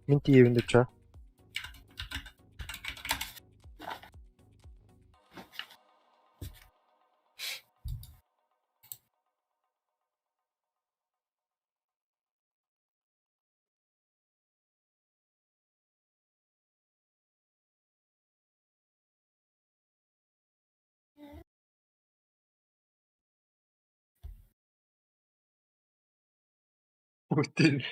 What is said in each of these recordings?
Мин тиийэбин дучча. Путин.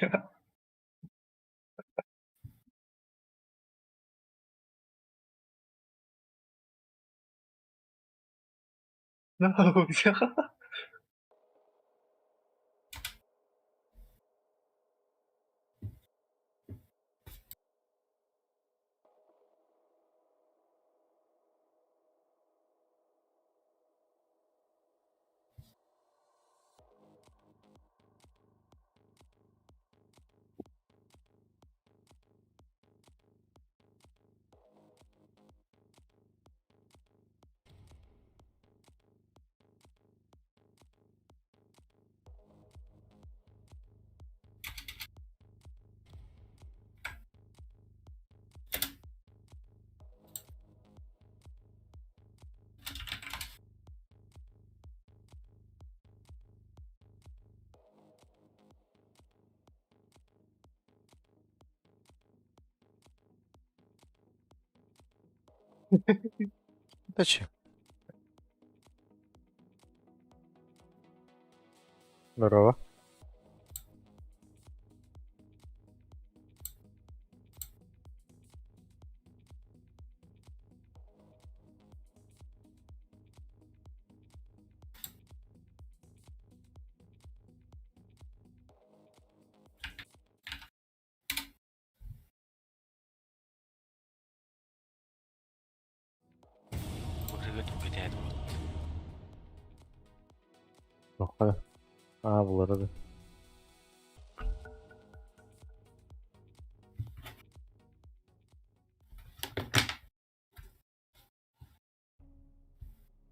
No, Зачем? Здорово. Бырыгы түҥкэтээт буолт. Ноххо. Аа булары да.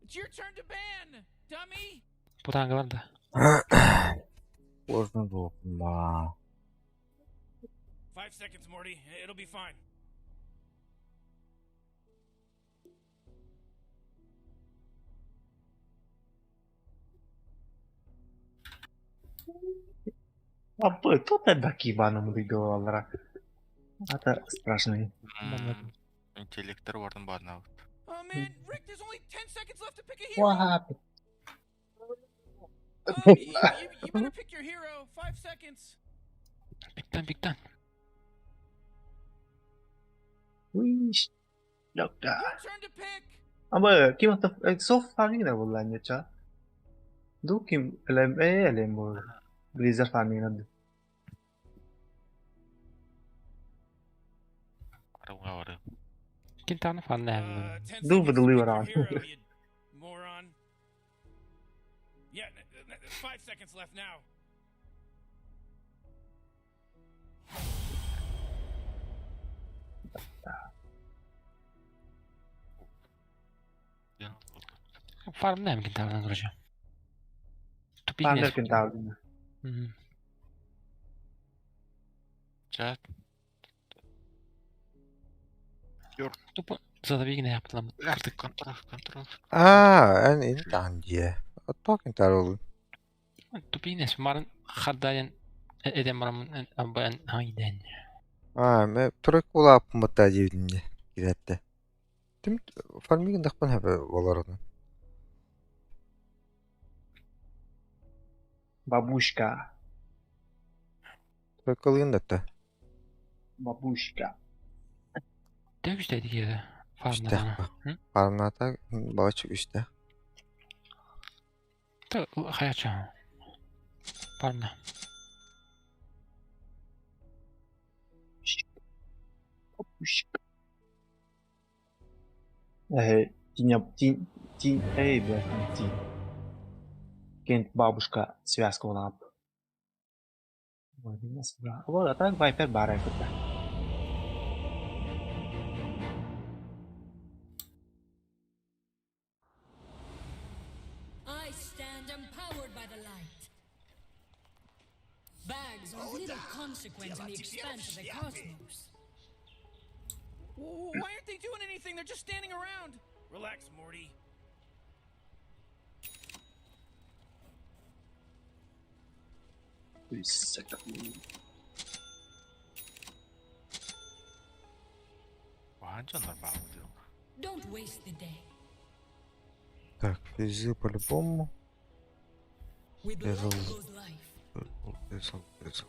It's your turn to ban, dummy. Путангалар да. Сложно было. Ма. 5 seconds, Morty. It'll be fine. Абы, тут это кибаном выговора. Это страшный. Интеллектор ордын барна. Oh man, Rick, there's only 10 seconds left to pick a hero. What happened? You better pick your hero. 5 seconds. Биктан, биктан. Уиш. Doctor. Your turn to pick. Абы, ким ата софт farming да буллан яча. Ду ким LM э LM бу. Blizzard farming над. Арыға бары. Кентаны фан 10 Ду seconds to pick выдали your ран. hero, you moron. Yeah, 5 seconds left now. Фарм кентаврдан, короче. Тупик Farmer кентавр. Чат. Тупо задавигне яптылам. Контрол, контрол. Аа, эн энэ таан дие. Talking тарол. Тупинес марын хаддаyan эдем барамын абан хайден. Аа, мэ тройк була апмата дибдинде. Киретте. Тим фармигин дахпан хэбэ болорын. Бабушка. Тройкалыгын датта. Бабушка. Дәгүстәйди кире. Үстэх. Фармнатана. Фармната балачы үстэх. Та хаяча. Фармна. Бабушка. Э, тиня, тин, тин, эй, бля, тин. Кент бабушка связку лап. Вот, а так Вайпер бара это. I stand empowered by the light. Bag Sands are of little consequence in the expanse of the cosmos. Why aren't they doing anything? They're just standing around. Relax, Morty. Уһаан дьоннор бааллар дуу. Don't waste the day. Так, физы по-любому. With Безл. light goes life. Безл, безл.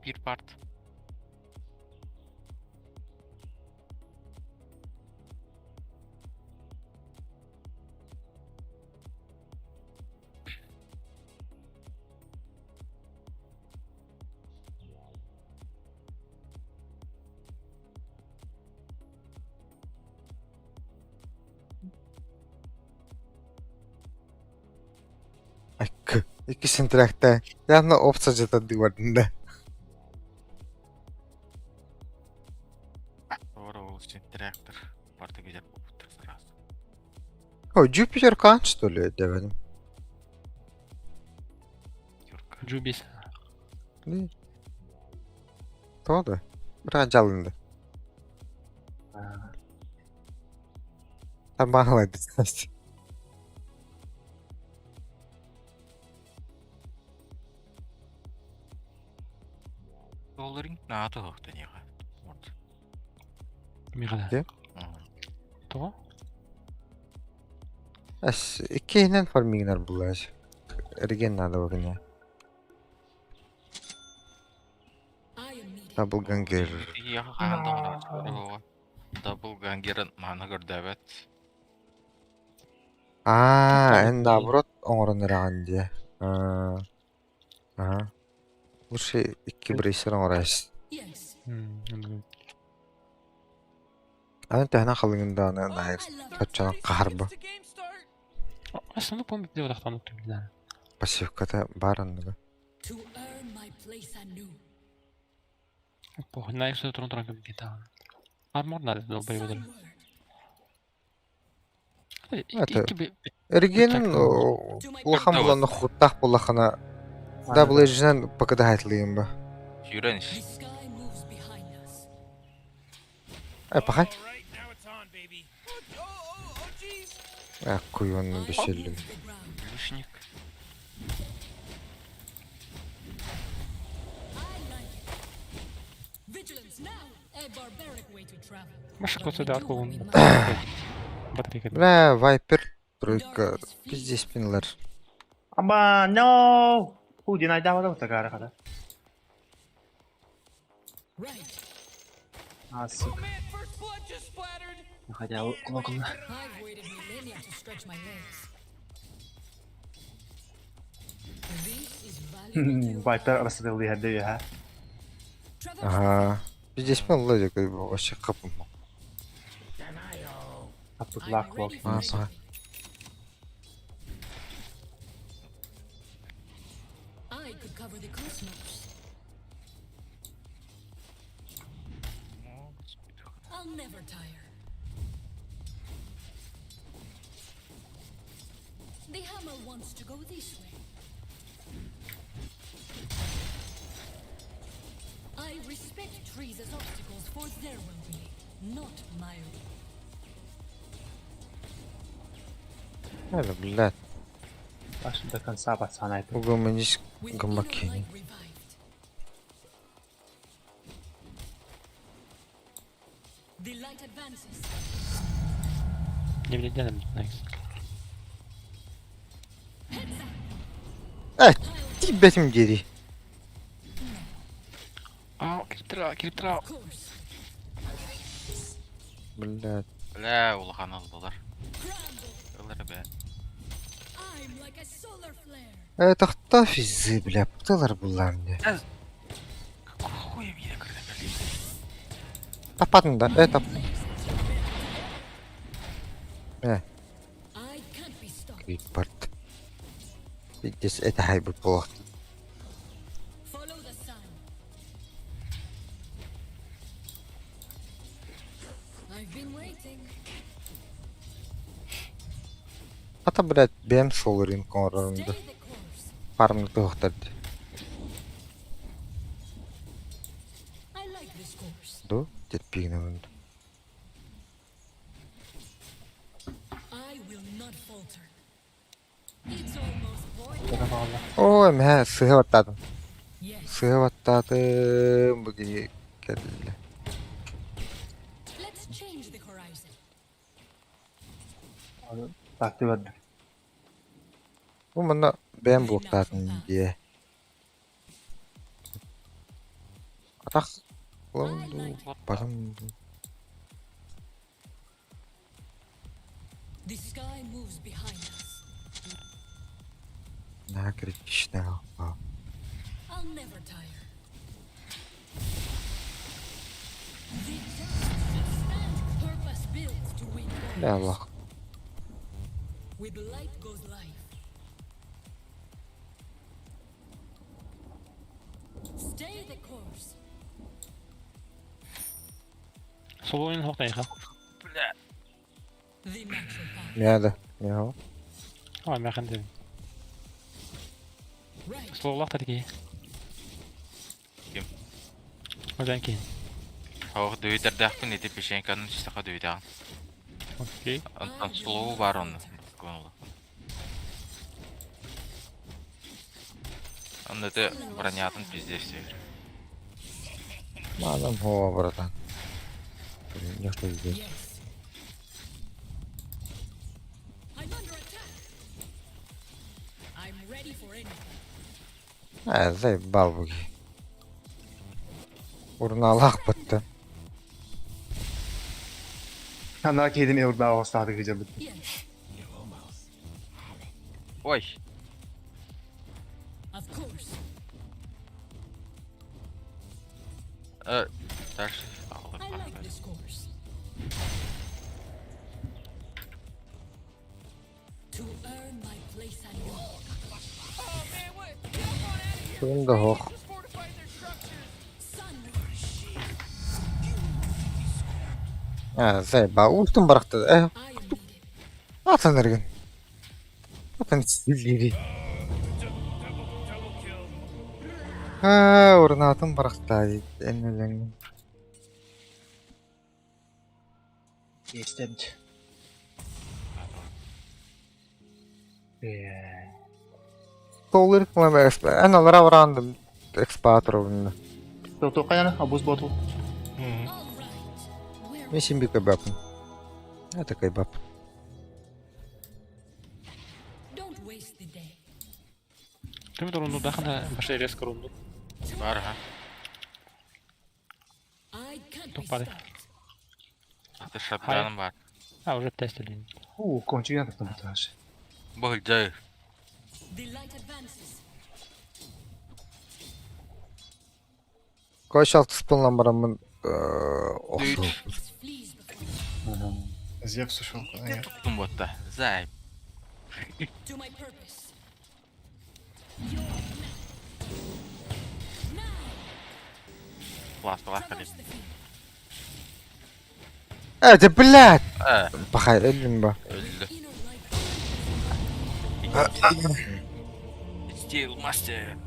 Биир парт. Айк. Икки интеракта. Явно опция жатады бардында. Ора ол интерактор. Барда билер буолбуттар сразу. О, Jupiter Khan что ли, дебедим. Юрка. Джубис. Тоғды. Бір жалынды. Табағылайды. Долларың нааты хоқтан яға. Вот. Миғада. Де? Тоға? Әс, иккиһинэн фармигнар буллааш. Эрген надо багыня. I am needed. Дабл гангер. Яға қағанда Дабл гангерін маны көрдәбәт. Аа, эн наоборот оҥорон ыраҕан дии. Аа. Ага. Лучше икки брейсер оҥорайс. Yes. Аны тэһэнэ халыҥындааны Oh, наайр I love таччанан хаһарба. It's the game start. Астаны помню, где вдохтанут ты, да. Пассивката баар оннуга. to earn my place anew. Похуй, на их трон трон где-то. Армор надо, долбоеб. Sunward. Это- Эрген улахан булан хуттах булахана Double Edge'нен покадаһайтлыйым ба. Юрен The sky moves behind us. Э, пахай. All right, now it's on, baby. Oh, oh, oh, oh, jeez. Э, куйонну I бешеллим. move the ground. Лишник. I like it. Vigilance now, a barbaric way to travel. Маша But we коты do да what откуда we must. Батарейка. Бля, Вайпер, тройка, пиздец пинлер. Аба, no! Ху, динайдаабата такаара хата. Right. А, Oh сука. man, first blood just splattered. Хотя кулаком. I've waited millennia to stretch my legs. This is valuable to your Вайпер рассадил иһэрдэ үһэ. Traverse Ага. Пиздец пинлер, вообще капым. Аппыт I'm лаак ready кулак. for А, anything. ага. I could cover the cosmos. I'll never tire. The hammer wants to go this way. I respect trees as obstacles for their well-being, not my own. Это, блядь, Аж до конца пацана это. угомонись, With inner гамаки. light revived. The light advances. Не, блядь, да, найс. Э, ты, блядь, им дери. А, криптра, криптра. Of course. Блядь. Бля, улахан алдылар. Crumble. Ылар бә. I'm like a solar flare. Это кто физы, бля, птылар булар мне. Какого хуя меня когда Тапатын да, это... Э, I can't be stopped. Криппорт. Пиздец, это хайбы плохо. Follow the sun. I've been waiting. Хата, блядь, бэйэм Soul Ring оҥорорум Stay да. the course. Фармны туһахтар дии. I like this course. Ду, терпигинэбин. I will not falter. It's almost boiling. Бара баҕалла. Ой, мэ сыһа баттаатым. Yes. Сыһа баттаатым бу киһи кэллэ. Let's change the horizon. Так, ты барда. Бу манна бэйэм булуктаатым дии. Атах I like it. барым The sky moves behind us. наһаа критичнэй I'll never tire. The giants should stand purpose built to win Бля wars. Аллах. With light goes life. Stay the course. Солуойун хоқтайха. The natural path. Миа да. Миа. А, мяхан дем. Right. Сололах та таки. Ким? Одан кейін. Хоох дүйдэрдээхпин ити пишенканын саха дүйдэҕин. Окей. Онтон слоу бар онно. Көҥүл. Онно те бронятын пиздец север. Мадам хоо братан. Нехтой здесь. Yes. I'm under attack. I'm ready for anything. Э, заебал бу киһи. Урнаалаах баттан. Ана кедин эурда оғыстады гыжа бит. Yes, Ой, of course. э, дальше. I like this course. To earn my place anew. Oh man, what? Get up on out of here. Бүгүн да хоох. Just fortified their structures. Sun Э, заебал. Ультун барахта. Э, I am needed. атын эрген. Атын силири. Double, double kill. Э, урнаатын барахта. Эннелен. Естемт. Э, Толыр кылам экспа. Эн алара барандым экспаторовна. то каяна абуз боту. All right. Where Мен син бик бапын. Это кайбап. don't waste the day. Түмі рунду дахында башай резко рунду. Бар ха. I can't be Тупали. stopped. Это шотганом бар. А, уже тестили. У, кончиган там таш. Бул жай. The light advances. Кош алты спылнан барамын. Охсу. Darkness flees before me. Зевс ушел куда я. Туттум ботта. Зай. To my purpose. Your map. Now, Пласталах traverse the field. Э, да блядь. Э, Пахай, өлүм ба. өлдү. Inner light. Стил мастер.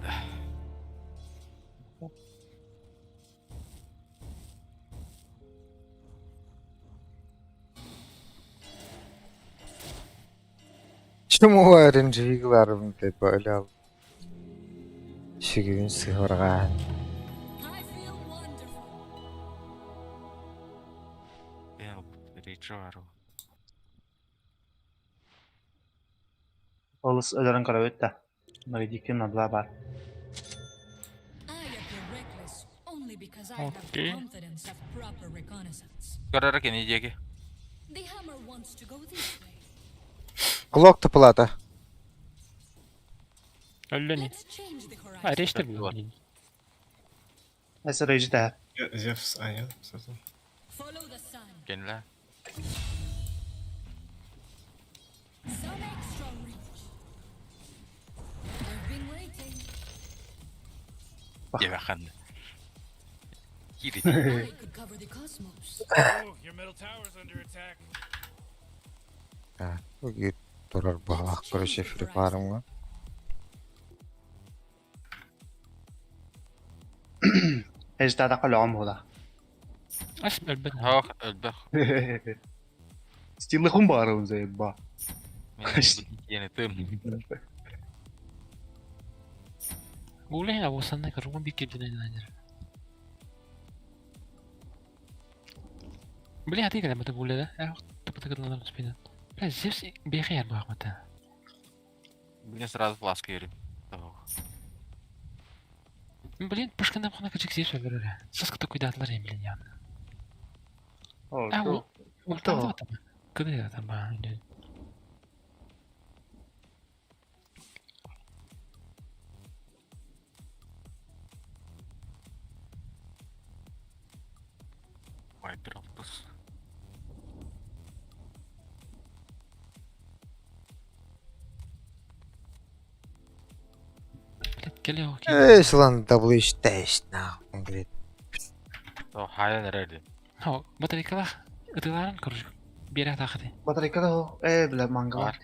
Чему RNG-ларым деп ойлал. Шигин сыхырган. I feel wonderful. Я речу ару. Олыс өлөрөн карабет да. Наридикин надла бар. I appear reckless only because I have the Okay. confidence of proper reconnaissance. Көрөр кени диэки. The hammer wants to go this way. Глок тыпылата. Өллөни. Let's change the А, horizon. речь был. Эс рейжи да. Зевс, а нет, кто там? Follow the sun. Кениле. Some extra reach. I've been waiting. Дебахан. Кири. I could cover the cosmos. Oh, your middle tower's under attack. А, бу Турар баҕалаах короче фрифармҥа. Эждата колоҕом буола. Ас өлбөт. Ох, өлбөх. Стилыхым баарым заеба. Мен тым. Гулей абусанна кыргын бик кирдинен. Бля, а ты когда мы гуляли, да? Тупо спина. Бля, Зевс бехер бахмата. Блин, сразу фласка юрим. Блин, пушкандан хона качык Зевс өлөрөр. Саска такой датлар им, блин, явно. О, А, то. Ультан там. Кыды там ба. Вайпер алтыс. Блин, келе окей. Эй, сылан W тест на, он говорит. О, хайан реди. Хо, батарейкалах. Ытыларын, короче, бере тахты. Батарейка да, бля, мангала.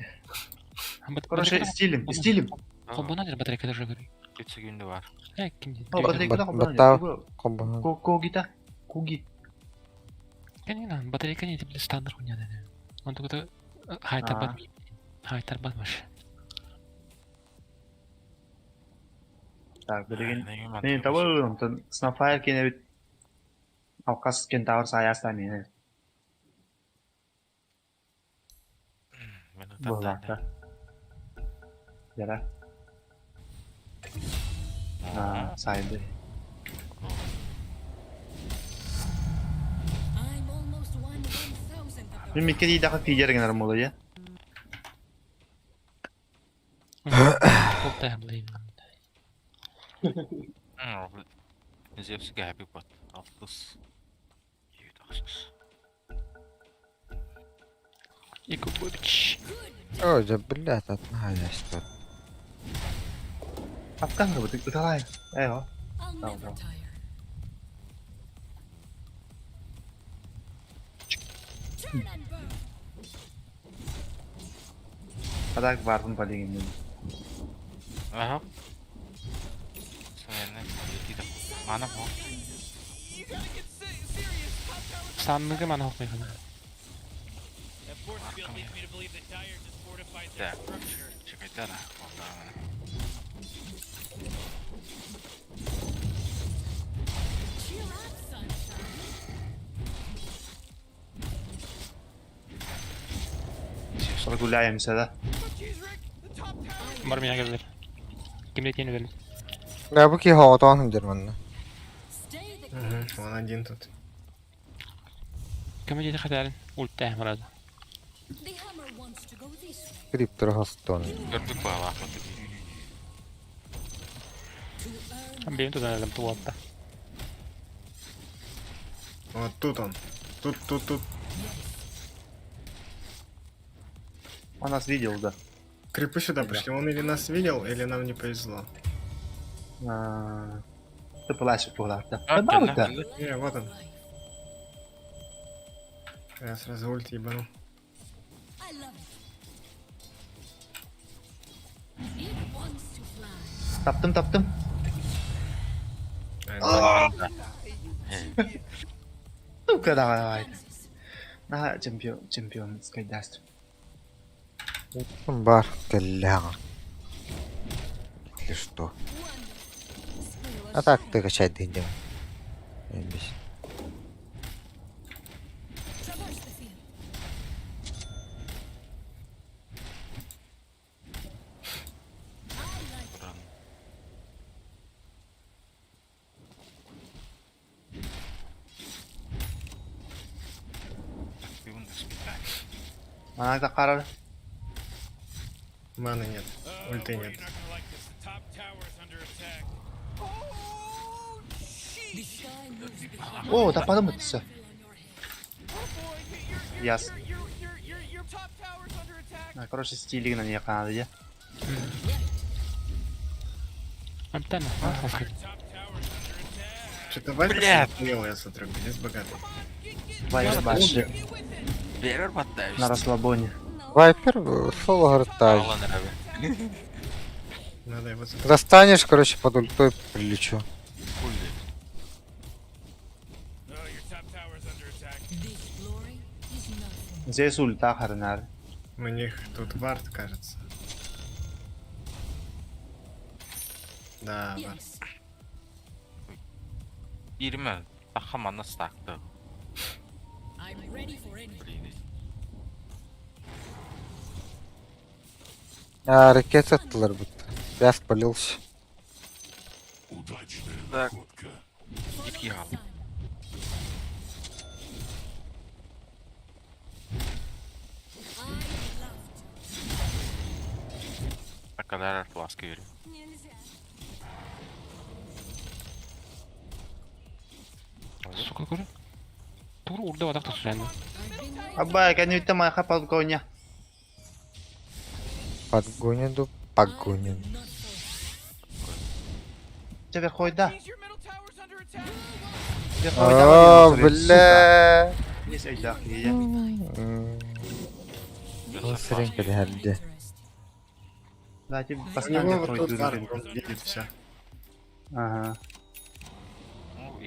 Короче, стилем, стилем. Хобона дер батарейка даже говорю. 3 секунды бар. Э, ким О, батарейка да, Баттау. Комбо. Когита. Куги. Конечно, батарейка не типа стандарт хуйня, да. Он только хайтар бат. Хайтар батмаш. Так, билигин. Мен табы, онтон Snowfire кене бит алкас кентавр саяста мени. Буолаата. Яра. А, сайды. I'm almost 1/1000th of the Мен микке дейдаха фидер генер молы, я. Полтая, блин. Зевс гэпи бат. Алтыс. Ютақсыз. Якубович. Ой, да блядь, одна есть тут. Апкан бу ыталай. Э, о. I'll No, never no. tire. Turn and burn. Adak бардым балигин. Ага. Сәне, ютида. Мана бу. You gotta get serious. Top tower's Санныгы мана хокмайхана. That force field leads me to believe that Dire just fortified their Так. structure. Чекайтара. Онда. Cheer up, sunshine. Прогуляемся, да? Oh, jeez, Rick, the top tower. Бар меня келдер. Ким ретен берин. Да, бу ки хоотон дерманна. Stay the Угу, он один тут. Ким ретен хатарын? Ультая марады. The hammer wants to go this way. Криптор хостон. Көрдүк бала. To earn Бейм туда надо туатта. Вот тут он. Тут, тут, тут. Он нас видел, да. Крипы сюда пошли. Он или нас видел, или нам не повезло. А, Ты плачешь, буолаата. А, Бабыта. Не, вот он. life. Я сразу ульт ебанул. I love it. It wants to fly. Таптым, таптым. А, Ну-ка, давай, давай. Kansas. На, чемпион, чемпион, скайдаст. Бар кэллэҕэ. Если что. Wonderful. Screw А так ты качать дым. Бес. Traverse the field. I like Мана да карар. Маны нет. Ульты boy, нет. You're not gonna like this. The top tower is under attack. Oh, the sheesh. sky moves behind. О, да подумать An всё. anvil on your head. Oh boy, your, Yes. your top tower's under attack. На, короче, стилигна не канады, я. Амтана. Your top tower's under attack. Что-то Вайпер Блядь. съел, я смотрю, пиздец богатый. Вайс баши. Get with it. Берер баттайбыз. На расслабоне. No Вайпер соло говорит, Аҕалан эрэбин. Надо его забрать. Достанешь, короче, под ультой прилечу. Хули. Oh, your top tower's under attack. This glory is not for me. Здесь ульта харнар. У них тут вард, кажется. Да, вард. Yes. Бииримэ. Тахха манна стакты. I'm ready for anything. Блин. А, ракета аттылар будто. Я спалился. Так. Follow Икки the хаалла. sun. I love to. Такалар фласка yürü. Нельзя. Сука, көрө. Тугу урда бадах тахсыран. I've been waiting. Абай, кэнниттэн майха подгоня. Подгоню, I погоню. will not falter. Тебе хойда. Jeez, your middle tower's under attack. Тебе хойда. О, бля. Есть айдах, я. М, This сыренько is my дьэ. interest. Давайте У него поставим вот тут вард, тройку. он видит все. Ага. Ну, и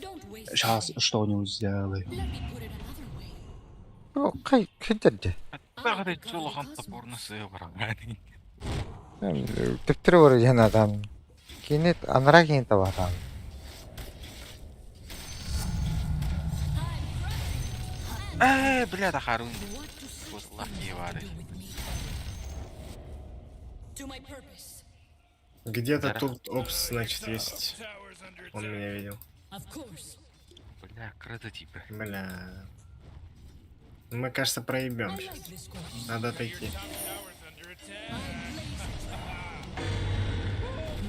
Don't waste Сейчас time. что-нибудь сделаю. Let me put it another way. О, кай, кайдерде. I Тагы cover the чулахан cosmos. топорны сыйы баран. Төптөрү бар диэн атам. Кини анара кини табатам. Э, бля, тахарун. What do such Вот things лохи have to вары. do with me? To my purpose. Где-то Да. тут опс, значит, есть. Tower's under Он attack. меня видел. Of course. Бля, крыты типа. Бля. Мы, кажется, I проебем like сейчас. this course. Надо отойти. Top tower's under attack. I blaze a trail.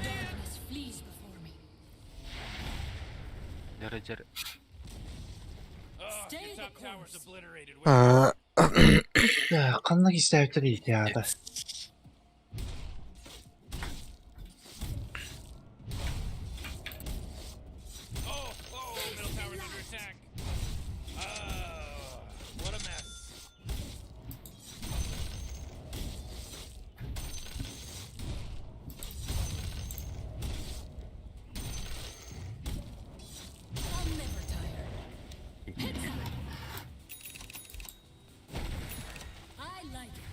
Darkness flees before me. Дәрі дәрі. Oh, Stay your the top tower's course. obliterated. А, Ханна кистээбиттер иитиата. Oh, oh, middle tower's under attack. Oh, what a mess. I'll never tire. Heads up. I like it.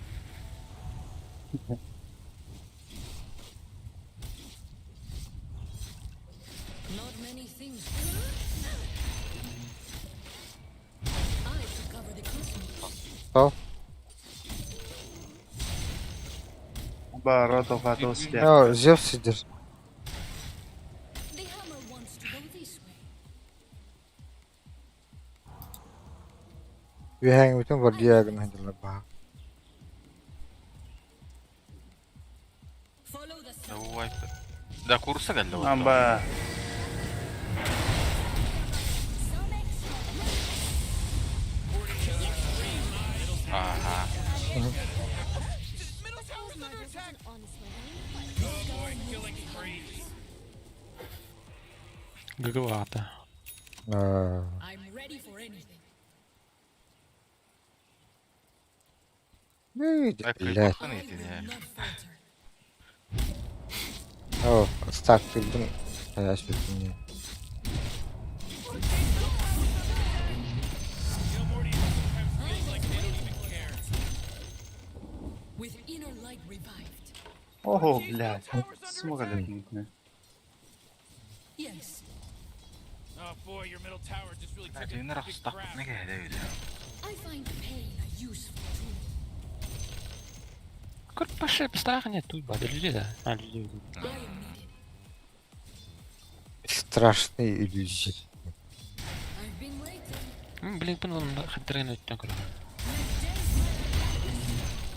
Not many things. I should cover the cosmos. О, Барото фатосте. о, Зевс сидит. The hammer wants to go this way. Үһэҥ бүтүн бардиагын хадылар баа. Follow the sun. Давай. Да, курса кэллэ. Амба. Some extra. Ага. Middle tower's under attack. Oh boy, killing spree. Гыгылаата. А, I'm ready for anything. ну, иди, Так, блядь. I итини. will not falter. О, стак түрдүн таяш бүтүн. You know, Morty, it sometimes feels like they don't even care. With inner light revived. Ого, блядь. Смогли. Yes, Oh boy, your middle tower just really took a Динер big стак crap. неге хэдэ. I find pain a useful tool. Көр паше пистахне тут ба люди да. А люди. I am needed. Страшные иллюзии. I've been waiting. Блин, пын он хатырын өттен көрө.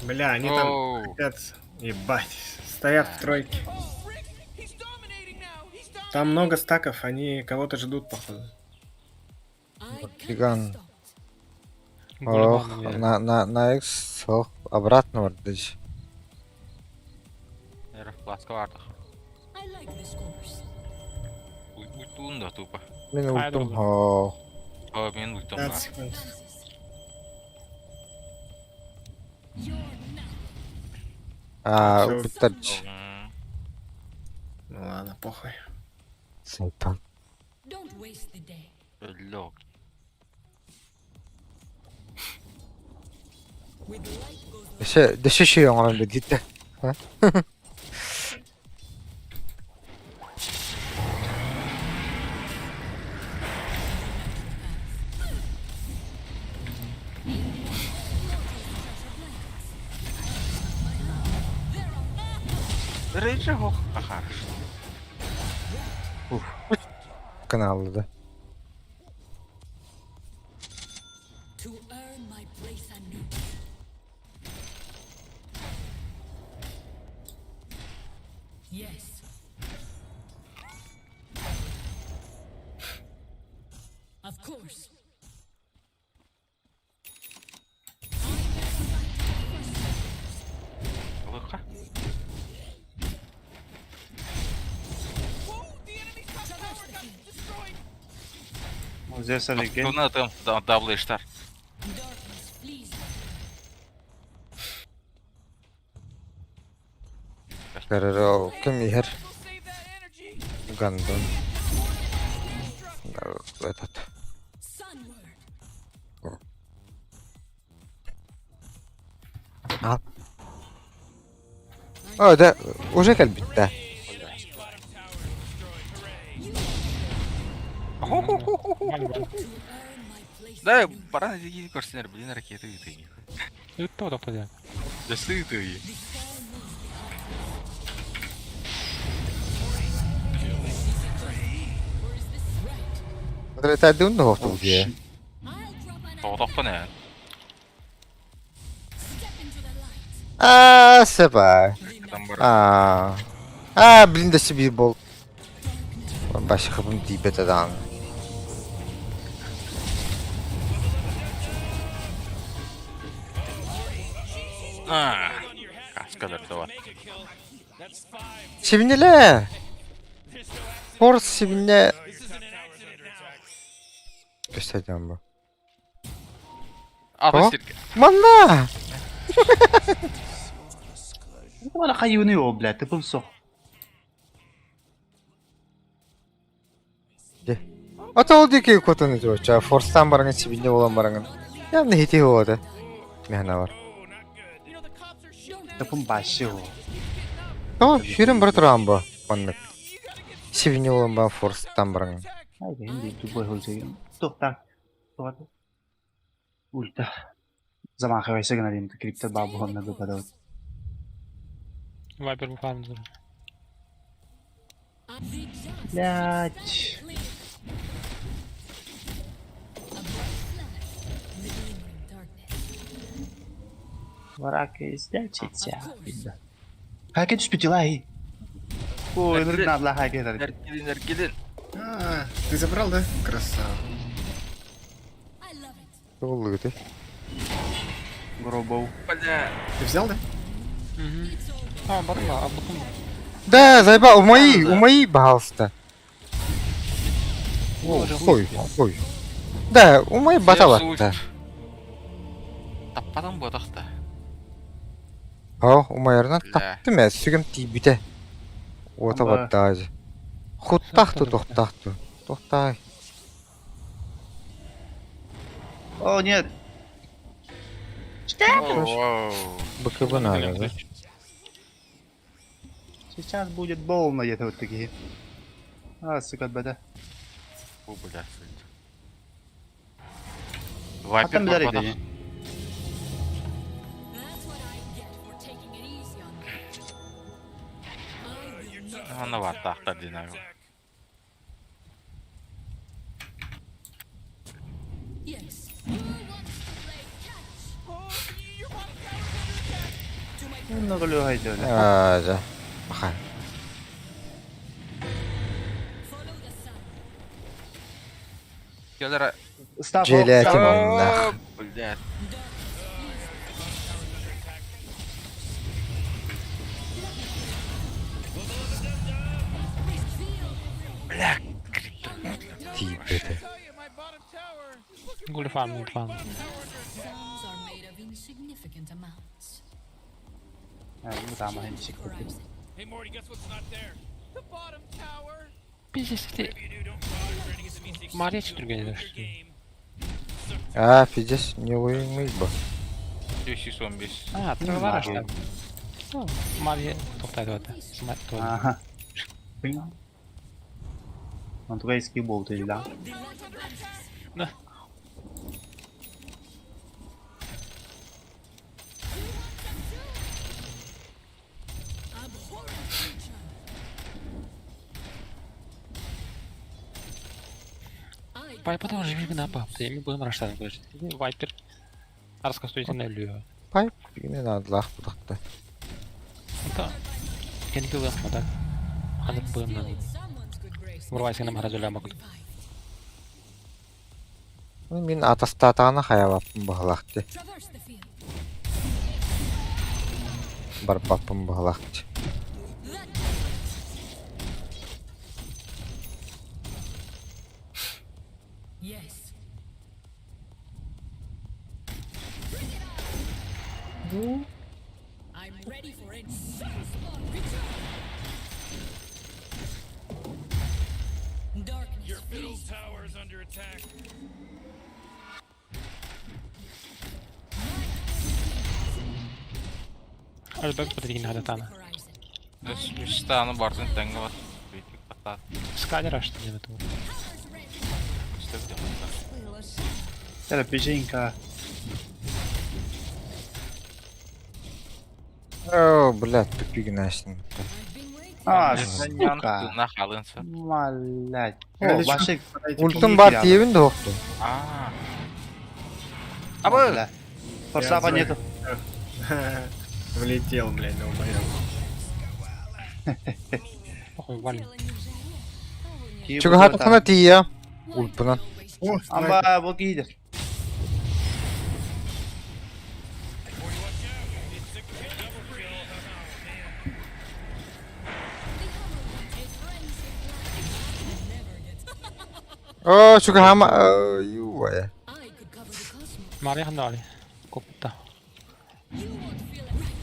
Бля, они там Оу. хотят... Ебать. Стоят в тройке. Oh, Rick, he's dominating now. He's dominating. Там много стаков, они кого-то ждут, походу. I can't be Гиган. stopped. Ох, на X, ох, обратно вардыч. Дәрі фласка бардық. I like this course. Уйтуун да тупо. Мин Ай, ультум, друг. ох. О, мен уйтум. 15 секунд. Dances. Your А, Всё. ылбыттар. Ну ладно, похуй. Сайтан. Don't waste the day. Өллөк. With light goes Дөсө дөсө шүй оҥорон билдиттэ. Рейджи хох хорошо. Каналлыда. to earn my place anew. Yes. Of course. Лыка. Whoa, the enemy's top tower got destroyed. Здесь Олег. Туна там даблыштар. Darkness flees. Көрөрө ким иһэр Go save that energy. Гандон. Этот. Sunward. А. О, да, уже кэлбиттэ. Enemy's bottom tower destroyed. Hooray. To earn my place Да, anew. баран диги көрсенер, блин, ракеты ыты. Ытта тоқта дия. Дөсү ыты. The star moves behind. Or is this right? Тадын хоқтул дии. I'll drop an Тоғдоқпын ә. step into the light. А, сепа. Там бар. А. А, блин, да себе бол. Баша хабым дибет адан. А, Каскалар да бар. Mega kill. That's five. Сибинеле. There's no accident. Форс сибине. This isn't an accident now. Көстәден бу. Ата О? сирке. Манна! Вала хайуны его, блядь, ты был сох. Ата ол дики котоны жоча. Форстан барыңын сибине болан барыңын. Ямны хити болады. Мехна бар. Oh, not good. You know the cops are shooting at Тапын башы его. О, шүрін бір тұрған бу. Маннык. You gotta get Сибине болан бар форстан барыңын. attack. Айда инде тупой холсеген. Тоқта. Тоқта. Ульта. Заман хавайса гына дейм, крипта бабу хонна бабадават. Вайпер бу фарм зур. The just Блядь. stand clear. A bright flash in the glimmering darkness. Варака издячится. Хаке түспүтилай. Ой, нырнабла хаке дар. Нәркелин, нәркелин. А, ты забрал, да? Красава. I love it. Болду гыты. Гробов. Бля. Ты взял, да? It's all А, барла, абдыкым. Да, заеба, умои, умои, пожалуйста. Хуй, хуй. Да, умои батала. Да. Таппадан бодақта. О, умайарынан Бля. таптым ә, сүгім тибите. Ота Амба. баттажы. Хуттахту, тохтахту. Тохтай. О, нет. Оу. БКБ надо, да? Сейчас будет больно где-то вот такие. А, сука, беда. Бу, бля, сыльды. А Вайпер там бар дарит бодақ. они. That's what I get for taking it easy on me. I will not Аны бар, тақтар динамик. Yes. Who wants to play catch? Oh, your bottom tower's under attack. To my Много легайда. А, да. Аха. follow the sun. Келер. Став. Желетим оннах. Бля. Бля, криптор. Тибете. Tell you, my bottom tower is looking Гули фарм, гули фарм. Sums are made of insignificant amounts. Бу сикпит. Hey Morty, guess what's not there? The bottom tower. Пиздец, ти Whatever you do, don't bother trying to get the meat Мария to түргэн improve your өлөрсүн. game. А, пиздец, не уймый ба. 215. А, тралара что? Мария тоқтайды. Ага. Понял. Он турецкий болт или да? The light advances. Да. Abhorrent creature. I Пай потом же мигна пап. Ты ми будем раштан говорить. Вайпер. Раскастуйте на лю. Пайп не надо лах будакта. Это кенки лах мадак. Ханып I'm будем still на. in someone's good graces. Вырвайся на махразуля могут. Revived. Мин атастатаана хаялаппын баһалаахты. Traverse the field. Барбаппын баһалаахты. That Yes. Bring it on. I'm ready for it. Sunspot, return. Darkness. Your middle flees. tower is under attack. Альбек подвигни The хадатана. horizon. Үстаны бартын тәңгі бар. Бүйтіп батат. Скалер аш деп это. Powers ready. Үстіп деп батат. Это печенька. О, блядь, тупигнасин. I've been waiting. А, сука. Нахалынса. Блядь. О, Или чё? ваши... Ультум бар тиебин да оқту. А. Абы! Бля. Форсапа Я нету. Влетел, блядь, долбоёб. Охуй, валим. Чугахатахана тия. Ульпынан. О, снайпер. Амба, вот идет. Morty, watch out. It's a kill. Double kill. Oh, man. О, чугахама. Юая. I could cover the cosmos. Мария хандали. Копта. You won't feel it right.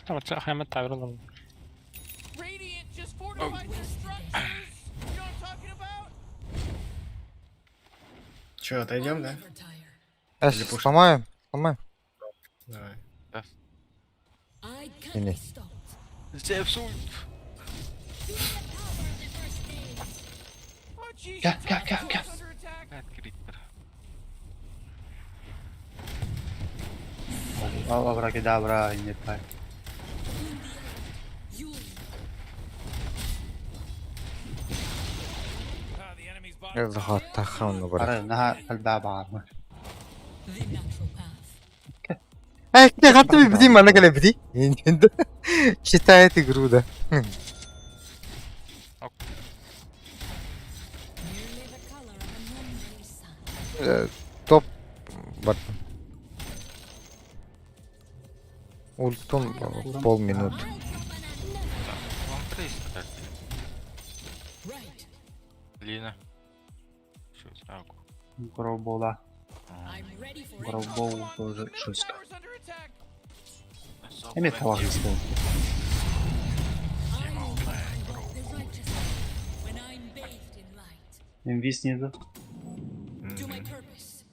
Давайте хаймат таверлар. Radiant just fortified their structures. You know what I'm talking about? Чё, отойдем, да? Never tire. Эс, сломаем, сломаем. Давай. I can't Не-не. be stopped. Зевс ульт. Feel the power of the first days. Oh, jeez. Ка, your ка, top ка, tower's ка. under attack. Блядь, криттер. Абракадабра, не так. You'll Ah, the enemy's bottom Захаттахам бар. Ара, наха, الباب عارمة. the natural path. Эх, не хатты бди мана кале бди. Читает игру, да. Nearly the color of a noonday sun. Топ бар. Ультум полминут. I'll drop an never. Вам 300 дать. Right. Лина. Чё, сраку. Гробола. I'm ready for it. Гробол Come on, тоже your middle шуска. tower's under attack. Эми тавах истел. I will walk the righteous path when I'm bathed in light. Инвиз нету. To my purpose.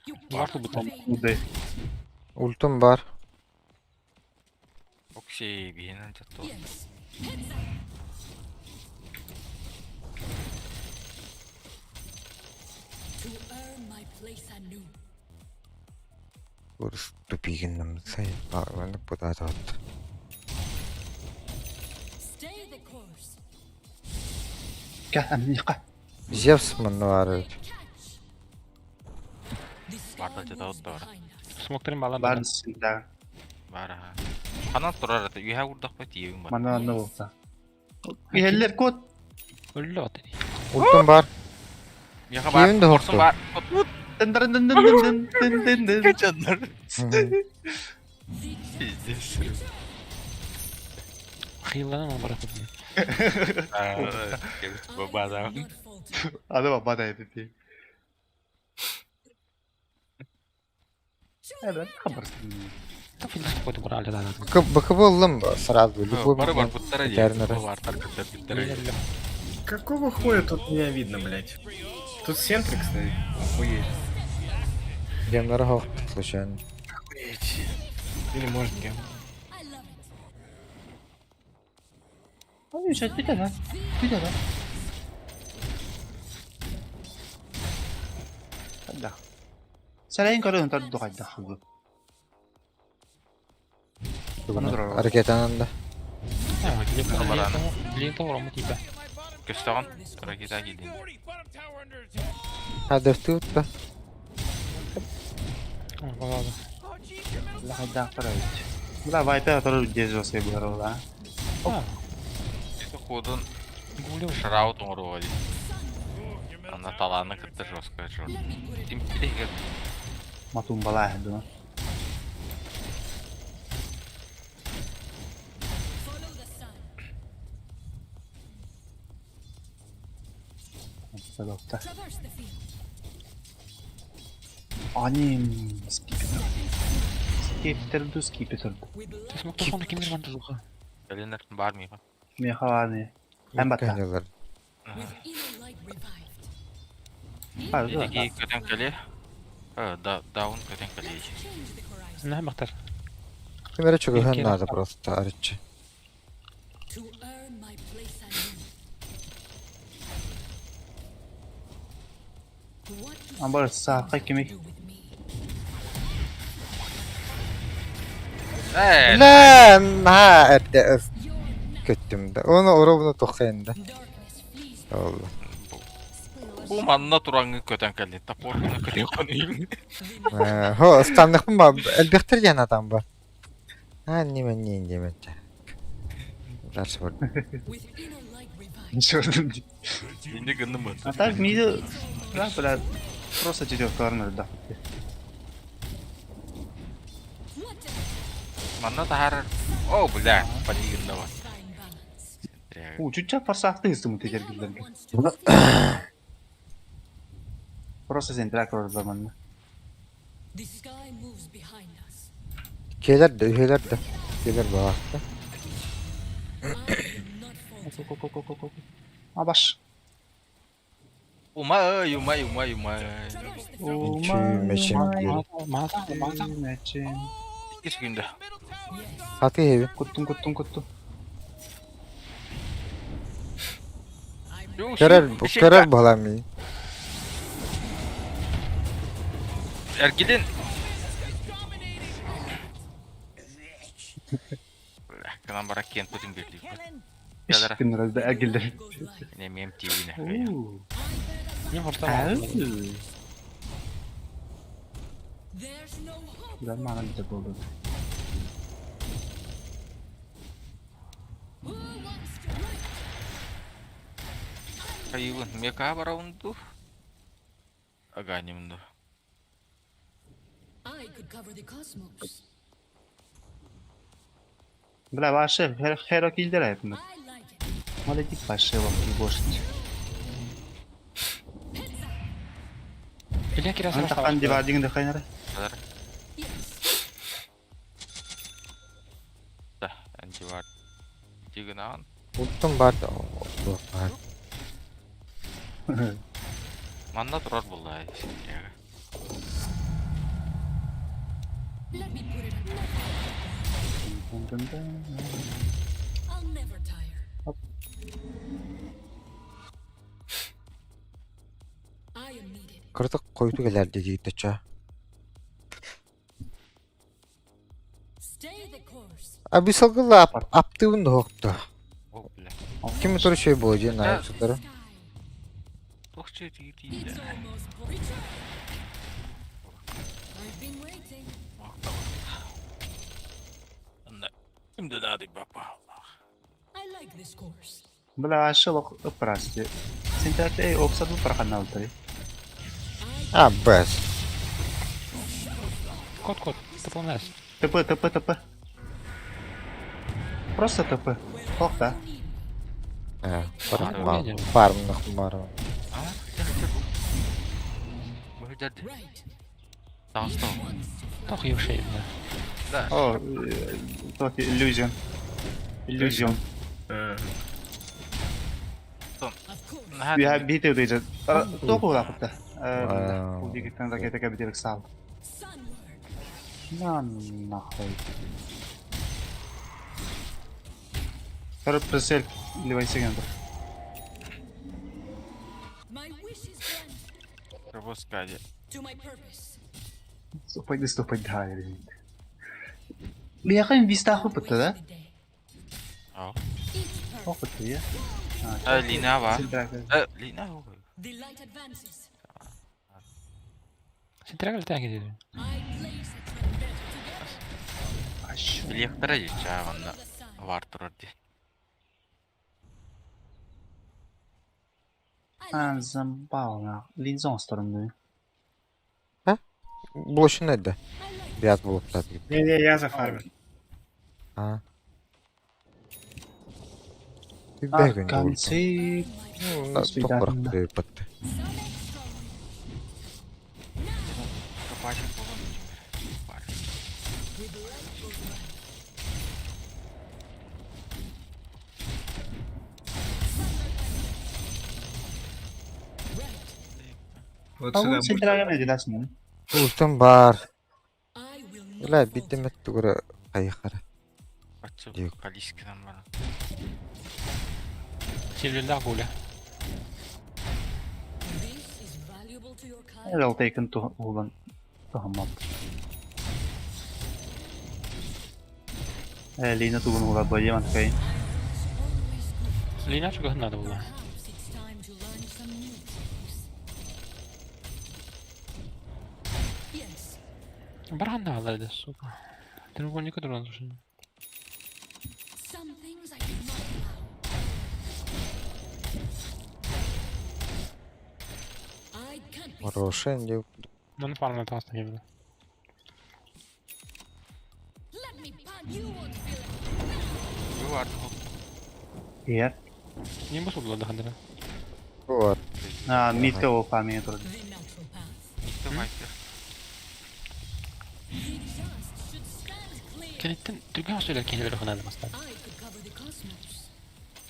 You Вар cannot тут evade Куды. the light. Ультум бар. Окси, бейнен жатту. Yes. Heads up. To earn my place anew. Урыс тупигин сай. Аны пытат. Stay the course. Ка, амниқа. Зевс маннуар. Catch. The Барда storm жата moves отта бар. behind us. Смоктерин балан. Барын синда. Бар, аха. Ханан турар это. Үйә урдак бит иебин бар. Мана ну та. Ихеллер кот. Өллө от. Ультум бар. Яха бар. Кийин да Корсун хокту. бар. Дын дын дын дын дын дын дын дын. Качандар. Мгм. Пиздец. Хилланан бараппыт. I will not falter. Аны бабадай дии. To the Evet, end. хабарсын. БКБ ыллым сразу. Любой Бары бар момент. буттара Тернера. Вартар кытта Какого хуя тут меня видно, блядь? Тут сентрик стоит. Охуеть. Гемнары хох случайно. Охуеть. Или может гем. I love it. Ой, сейчас бит да. Бит да. Да. Сәрәйін көрін тарды қайда қылды. Аны Ракетанан да. Көстөҕүн ракета киирдин. 40, bottom tower under attack. Хадефти утта. Oh, jeez, your middle Қайда ақтар айт. Бұла вайпер тұры дез жасай бұлар ола. Это ходун шраут оҥоруоҕа дии. Ooh, your middle Ана tower's талааны under кытта attack. жестко жор. Let me put it Тим тилиһигэр Матун бала әді. Follow the sun. Садақта. Traverse the field. Аним скипетр. Скипетрду скипетрду. With light, кэлинэр баар миэхэ. Мехаланы. Эн батта. Канялар. with inner light revived. Ха, Итики көтөн кэлиэ. Э, да даун көтөн кэлиэ. Let's change the horizon. Кимере чугуһан надо просто арыччы. To earn my place anew. What do Амбар сааққа to кемек. do with me? Э, Лэ, на эрде You're not көттүм да. Оны оробуна тохайын да. darkness flees. Олла. бу манна тураҥҥын көтөн кэллин. Топоргуна көтөн конуйун. Хо, станныхпын ба, элбэхтер диэн атам ба. А, неме не демен. Дальше бар. With inner light revived. Ничего. Инде гынным. А так миди, да, бля, просто четвертый да. What a Манна таһаарар. О, бля, панигынна бар. fine balance. У, чуть-чуть форсақты естімін The тетер hammer кілдерге. wants to flee. Просто сен трак ордаман. The sky moves behind us. Келер да, үһелер да. Келер ба. I will not falter. Абаш. Умай, умай, умай, умай. Traverse the field. Чүмэчим диэн. Иккис күндэ. Middle tower is Yes. Хаты хеби. Куттум, куттум, куттум. I'm Көрөр, көрөр балам. Эргилин. Бля, канан бара кен путин берди. Ядара. Күн разда әгілдер. goes light. Не мем тиине. There's no hope. Güzel mana bir de oldu. Who wants to right? Кайыбын мека бараунду. Аганимду. I could cover the cosmos. Бля, ваше, херо килдер hepimiz. I like it. Молодец, ваше вам пригожить. Антахан дивардиң де хайнара. Ядара. Yes. Да, антивар. Тигнаан. Уттум бар да. Бар. Манна турар булла. Let me put it up. I'll never tire. Hop. I am needed. Кыртык койду келер диги тача. Stay the course. Абисалгыла аптыбын да хокту. О, бля. Ким тур şey бу же най The сутары. sky. Тохче тиги It's тииле. almost return. I've been waiting. Кимде нады бапа. I like this course. Бля, ваше лох ыпрасти. Сен так эй оксаду проханалдыры. А, бес. ТП, ТП, ТП. Просто ТП. Тоқта. Э, Фарм. фармных бар. А, хотя хотя бу. Бу дядя. Right. Таҕыста. Тох евшей, да. Да. О, тот иллюзион. Иллюзион. А, Of course. Наһаа We have beat it. Тоқу лапта. Вау. Удигиттен ракета кабидерик сал. Sunward. На нахуй. Второй пресель левой сегмент. My wish is granted. Пропускали. To my purpose. Ступай, ступай, да, Бияқын виста хупытты, да? Waste the day. Ау. Each purpose. Хопытты, я. Э, Лина ба. Э, Лина ба. The light advances. Сентрагал так иди. I blaze it from better together. Билиэхтэрэ дьэ онно The sun. вар турар дии. I А, замбал, линзон стороны. Блошин эдде. I like Бият булып та Не-не, я зафармил. А. А, Бегин. концы. Топырақ біреу бітті. some extra wind. Капачын болон Бар. With light goes right. Sunlight Right. Вот А сюда он центральный дедасың. Ултым бар. I will not Бля, falter. бидемет түгірі қайықара. Бачча Дик. калискинан бар. Сильвелда гуля. This is valuable to your kind. Well taken to улан. Тухаммат. Э, Лина тугун ула бойеман кай. It's always good. Лина чего надо было. Perhaps it's time to learn some new tricks. Yes, Баран давал, сука. Треугольник дрон, слушай. some things I cannot allow. I can't be Рошен деп. Мон фарм на таста не Let me punch. You won't feel it. Бу бар. Ия. Не бусу было до хандра. Вот. А, митка ол фамия тур. The natural path. Давайте. The just should stand clear. Кенеттен түргэн сөйлер кенелер ханады баста. I could cover the cosmos.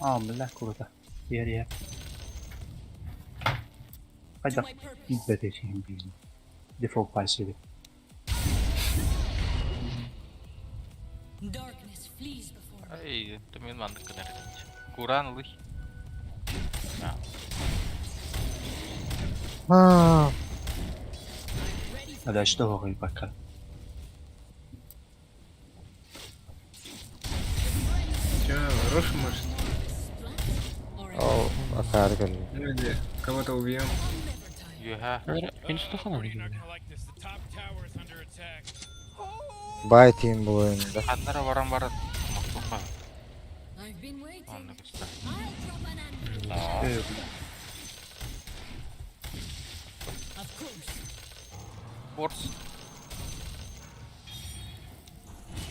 А, бля, круто. Ия, ия. To Қайда my purpose. бәтешін бейін. Дефолт пайсы деп. Darkness flees before me. Ай, мен мандык кынар. Куран лый. А, Ready for Бля, что оғай бака. Че, Рошу может? splat or a Ол акар кел. Ну иди, кого-то убьем. I'll never tire. Юха. Институт ханады. You're not gonna like this. The top tower is under attack. Бай тиим бұл ойында. Ханнара баран бар. Мактуха. I've been waiting. Онны кыста. I'll drop an anvil. Of course. Борс.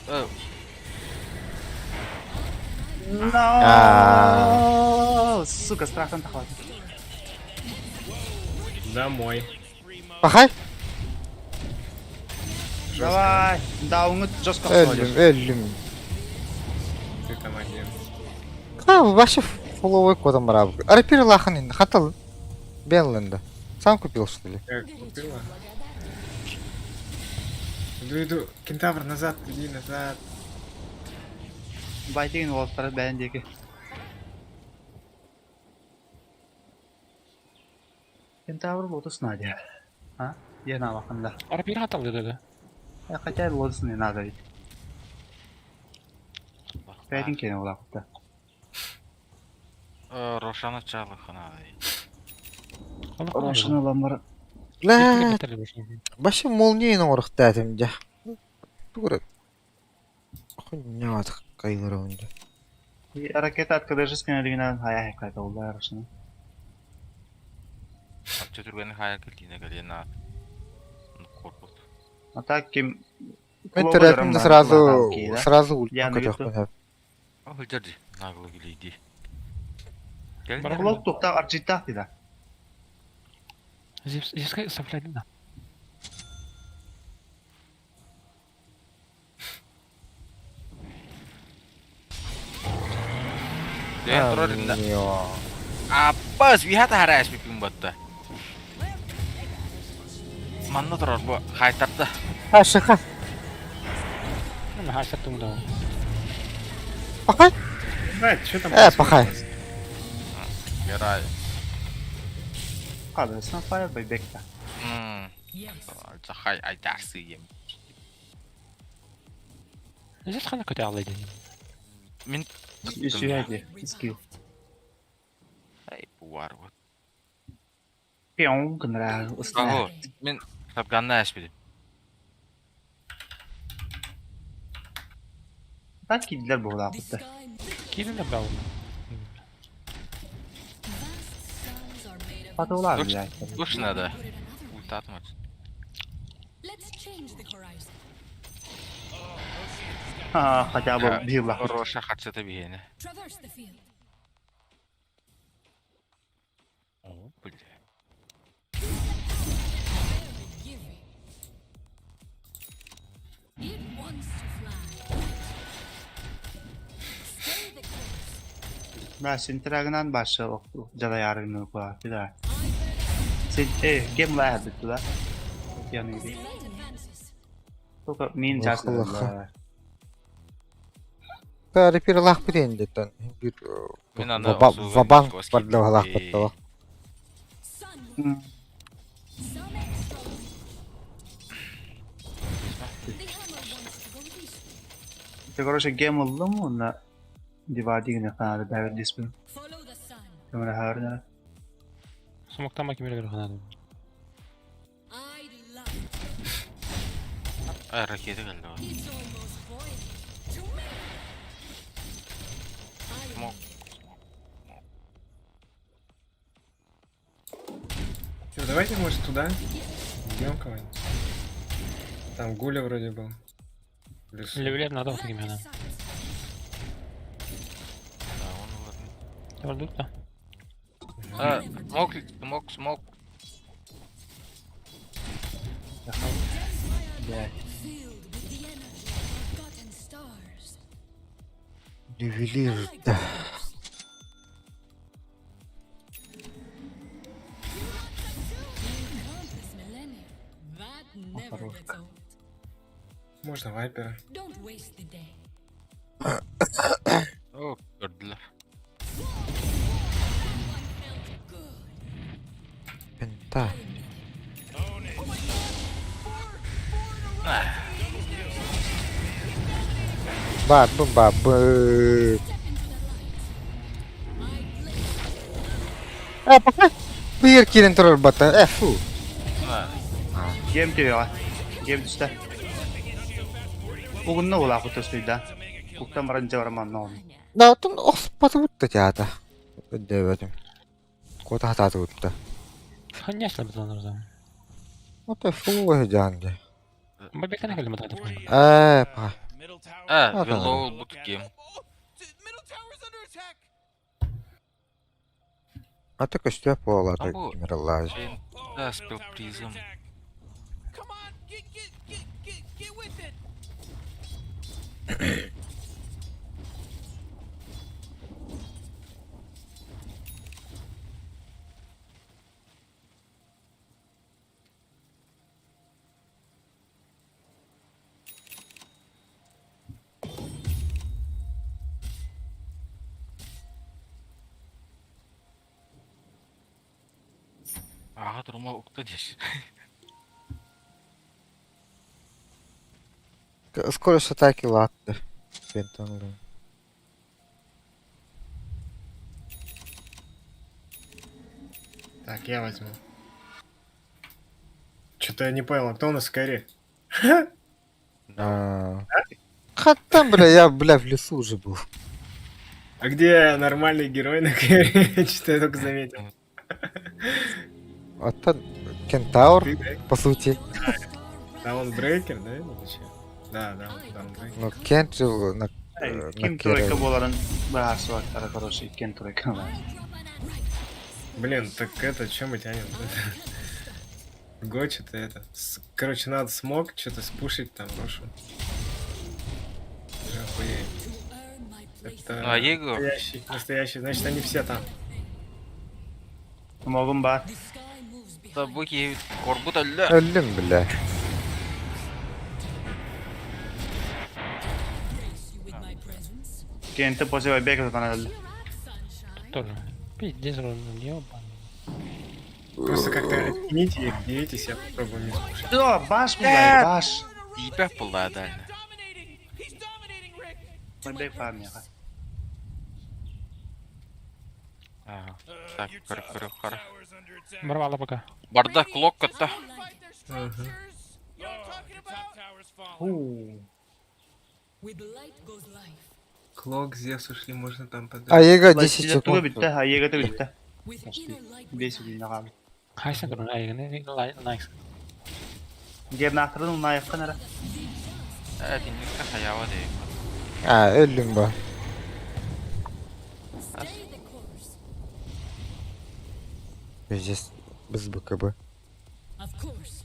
Э, Но! Сука, страхтан тахват. Домой. Бахай. Давай, да, уңыт жестко Өллүм, өллүм. Ты там один. Ха, вообще фуловой кодом бар. Арапир лахан енді, хатал. Бенленді. Сам купил, что ли? Я купила. Иду, иду. Кентавр, назад, иди назад. Байтеген олықтары бәліндегі. Кентавр лотос надя. А? Я на лақында. Арапир хатал деді. Я хотя лотос не надо ведь. Бәлін кен олақында. э, Рошана чалы ханады. Рошын оламыр. Ла, вообще молнияны орықты әтімде. Түгірі. Хуйня кайлар ойында. Ракета от КДЖ сканерігінен хая хекайда олдар рошын. Ачы түргені хая келдине келена. Корпус. А так кем... Мен түрәтімді сразу, сразу Я ультын на көтөкпін. Ол сылдьар дии, нагло килийдии. Кэлин Блок туохтаах арчыттаах дии да. Зевскай соплядин да. Дьэ, турар иннэ. Аппас, үһэ таһара эспиппин батта. Манна турар бу хаайтарда. Хаша. Хаайтардым да. Пахай. Ебать, что там Э, пахай. Герай. Хады, Sunfire бэйбекта. Захай айдарсы ем. Здесь хана көтө аллай дедим. Мин Үсүһэ скилл. Ай, буар вот. Пион гынра Аго, мин шапганна эспидим. Так кидлер буолаах кутта. Кирин да бал. Патолар блядь. Слушай надо. Ультатмать. А, хотя бы била. Хороша хатсата биһиэнэ. О, бля. Мә синтрагынан башы оқту жалаярыны куа да. Син э гем ла бит да. Яны иди. Только мин жас. Тары пир лах бит инде Bir Мин аны вабанк бардыга лах баттыга. Ты короче гем уллум уна дивадигне ханады бәбер диспин. Кемре хаарна. Смоктама кимер ханады. Ай, ракета келди. Смок. Чё, давайте, может, туда? Идем кого-нибудь. Там Гуля вроде был. В лесу. Левелер надо вот такими надо. Да, он вот. Да. А, смок, смок, смок. Ювелир, да. Можно вайпера. О, көрдүлэр. Пента. Ба, бу, ба, бу. Э, пахай. Бир кирен турар бата. Э, фу. Гем түйөҕө. Гем түстэ. Угунна улаах кутта да. Уктан баран жабарман ноон. Да, отон оспаты бутта теата. Дөбөтүм. Кота хататы бутта. Ханьяш лабыталар да. Ото фу жанды. Бабектен келдим атады. Э, пахай. А, вело бут гем. Ата көстө болады А бу- кимер Да, спел призм. Come on, get get get get get with it. Ага, турма укта деш. Скорость атаки латты. Пентон. Так, я возьму. Что-то я не понял, а кто у нас Кэрри? Хаттан, бля, я, бля, в лесу уже был. А где нормальный герой на Кэрри? Что-то я только заметил. А там кентавр, Ты, да? по сути. Даунбрейкер, да? Или чё? Да, да, даунбрейкер. Ну, Кент же на Ким тройка буоларын быһаарсыбаттара, короче, иккиэн тройка. Блин, так это, чем мы тянем? Го, что-то это. Короче, надо смог что-то спушить там, Рошу. Уже охуею. Это Ну, а Его? настоящий, настоящий. Значит, они все там. Могум баар. Да бу киһи корбут өллө. Өллүм, бля. Кентэ после байбека тутан өллө. Тоже. Пиздец, Рон, ёбаный. Просто как-то оттяните их, делитесь, я попробую не спушить. Да, баш, блядь, баш. Тиийбэт буолла дальне. Dominating. He's dominating, Rick. Байбек баар миэхэ. Аа, Так, Your көр top көр көр. tower's under attack. Барвала пока. Барда клок кытта. Fight their structures. You know what I'm talking about? Top tower's falling. Уу. Клок, Зевс ушли, можно там подать. А Ега 10 Туга секунд. бүттэ, Аегата бүттэ. Бес күннэ хаалла. Хайсан туран айгыны найкс. Гернаахтарын умнаайаххын эрэ. Ээ, тинниккэ хаява дии. А, өллүм ба. Здесь без БКБ. Of course.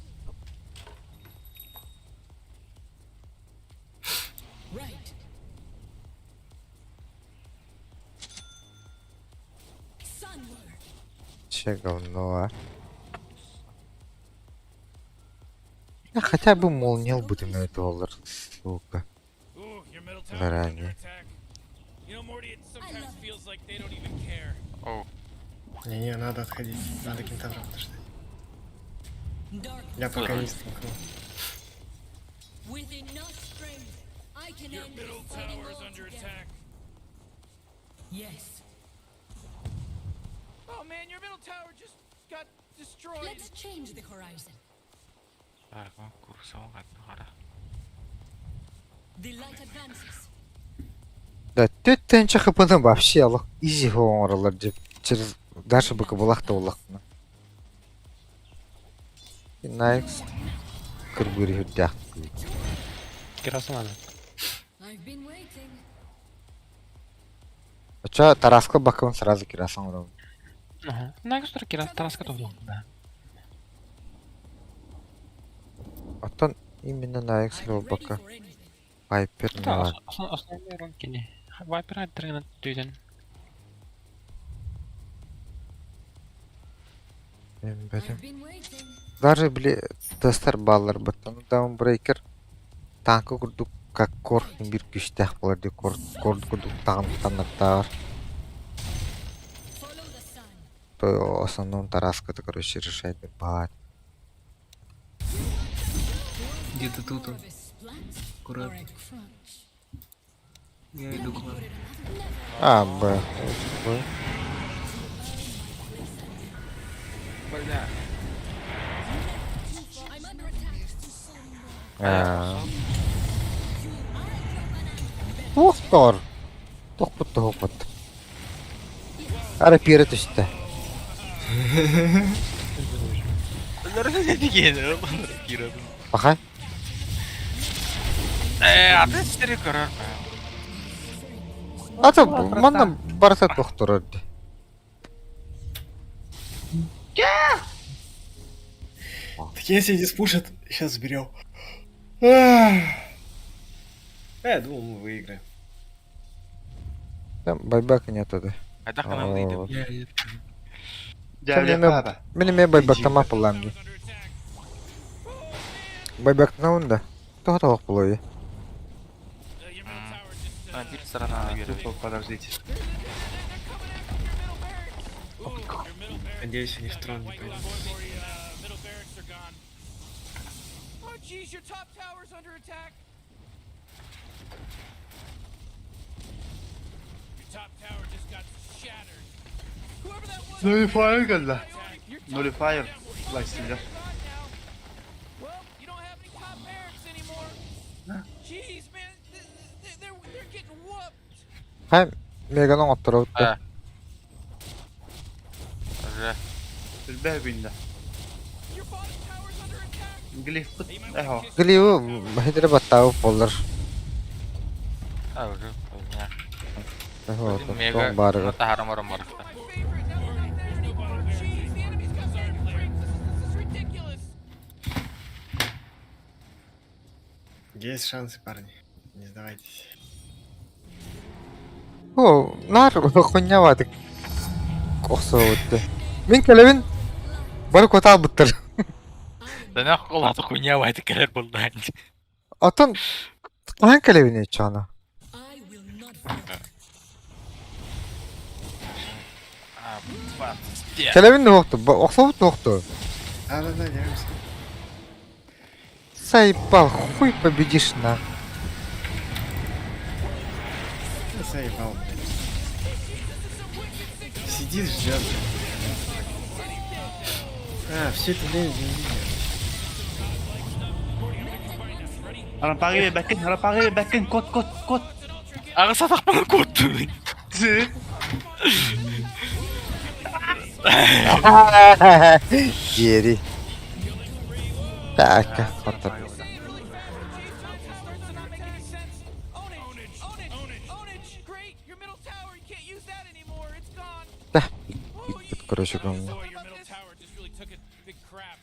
Right. Sunward. Че говно, а? Я хотя бы молнил бы ты на доллар, сука. Ooh, your middle tower's under Заранее. attack. You know, Morty, it sometimes feels like they don't even care. Оу. Не-не, надо отходить. Надо кентавра подождать. Dark Я пока не столкну. with enough strength, I can Your end middle this fighting tower is under altogether. attack. Yes. Oh man, your middle tower just got destroyed. Let's change the horizon. Так, курсом хара. The light advances. Да, түт тэнчэ хпны вообще алых изи оңоролор деп через даже БКБлах та улахна. Найкс кырбыри хүрдэх. Кираса надо. I've been waiting. Ча Тараска бакын сразу кирасан урам. Ага. Найкс тур кирас тараска тоже. Да. Оттон именно Найкс I'm ready бака. for anything. Пайпер Да, на. основной рон кини. Вайпер тренер түйден. I've been waiting. Даже били тестер баллар баттан даунбрейкер танка курдук как кор бир күчтәх булар ди кор кор курдук тагын таннаттар. Follow the sun. То в основном Тараска то короче решает бат. Где-то тут More он. of a splat or Аккуратно. a crunch. Я иду к вам. А, Б. Б. Бля. I'm under attack. А. Ух, тор. Тохпут тохпут. Ара пире төштө. Пахай. Ээ, аты сири көрөр. Ата манна барса тохторор. Так если не спушат, сейчас заберем. Я думал, мы выиграем. Там байбака нет да. Хайдах гынан ыйдым. Дьэ, Мен баба. мен мен байбактама пулам ди. Under attack. Байбактана унда. Тохтох булой. Your middle tower just А, бир сторона Тут вот, подождите. Ooh, your middle barracks Надеюсь, они в трон не wiped пойдут. out. Morty, middle barracks are gone. Oh jeez, your top tower's under attack. Your top tower just got shattered. Whoever that was. Nullifier geldi. Your top Nullifier. Yeah, Morty, Lifestealer. gone now. Well, you don't have any top barracks anymore. Jeez, man, they're getting whooped. Хай меганон отторот. А. Уже. Үлбэ бинде. Your bottom tower's under attack. Глиф пыт. Hey, you might Эхо. wanna kiss Глиу хидре баттау болар. А, уже хуйня. Вот, Мега баарыгар. таһаарам орон барыста. My favorite. Now we're not there anymore. Jeez, the enemy's got Sergeant Briggs. This is ridiculous. Есть шансы, парни. Не сдавайтесь. О, нар хуйня охсообутты. Мин кэлэбин бары куотаабыттар. Да нахуй лата хуйня вайты кэлэр булдаан. Оттон хаһан кэлэбин чаана? I will not falter. А, бат. Кэлэбин туохту, охсообут туохту. Да-да-да, деремся. Сайбал, хуй победишь на. Я заебал, блядь. Сидит, ждет. А, все это время не видел. Арампаги бэкин, арампаги бэкин, кот, кот, кот. Аҕа сатахпын куттун. Диэри. Так, хотор. Starts to not make any sense. Ownage, ownage, ownage. Great, your middle tower. You can't use that anymore. It's gone. Да. Whoa, Бүппүт, короче, көҥүл. Your middle tower just really took a big crap.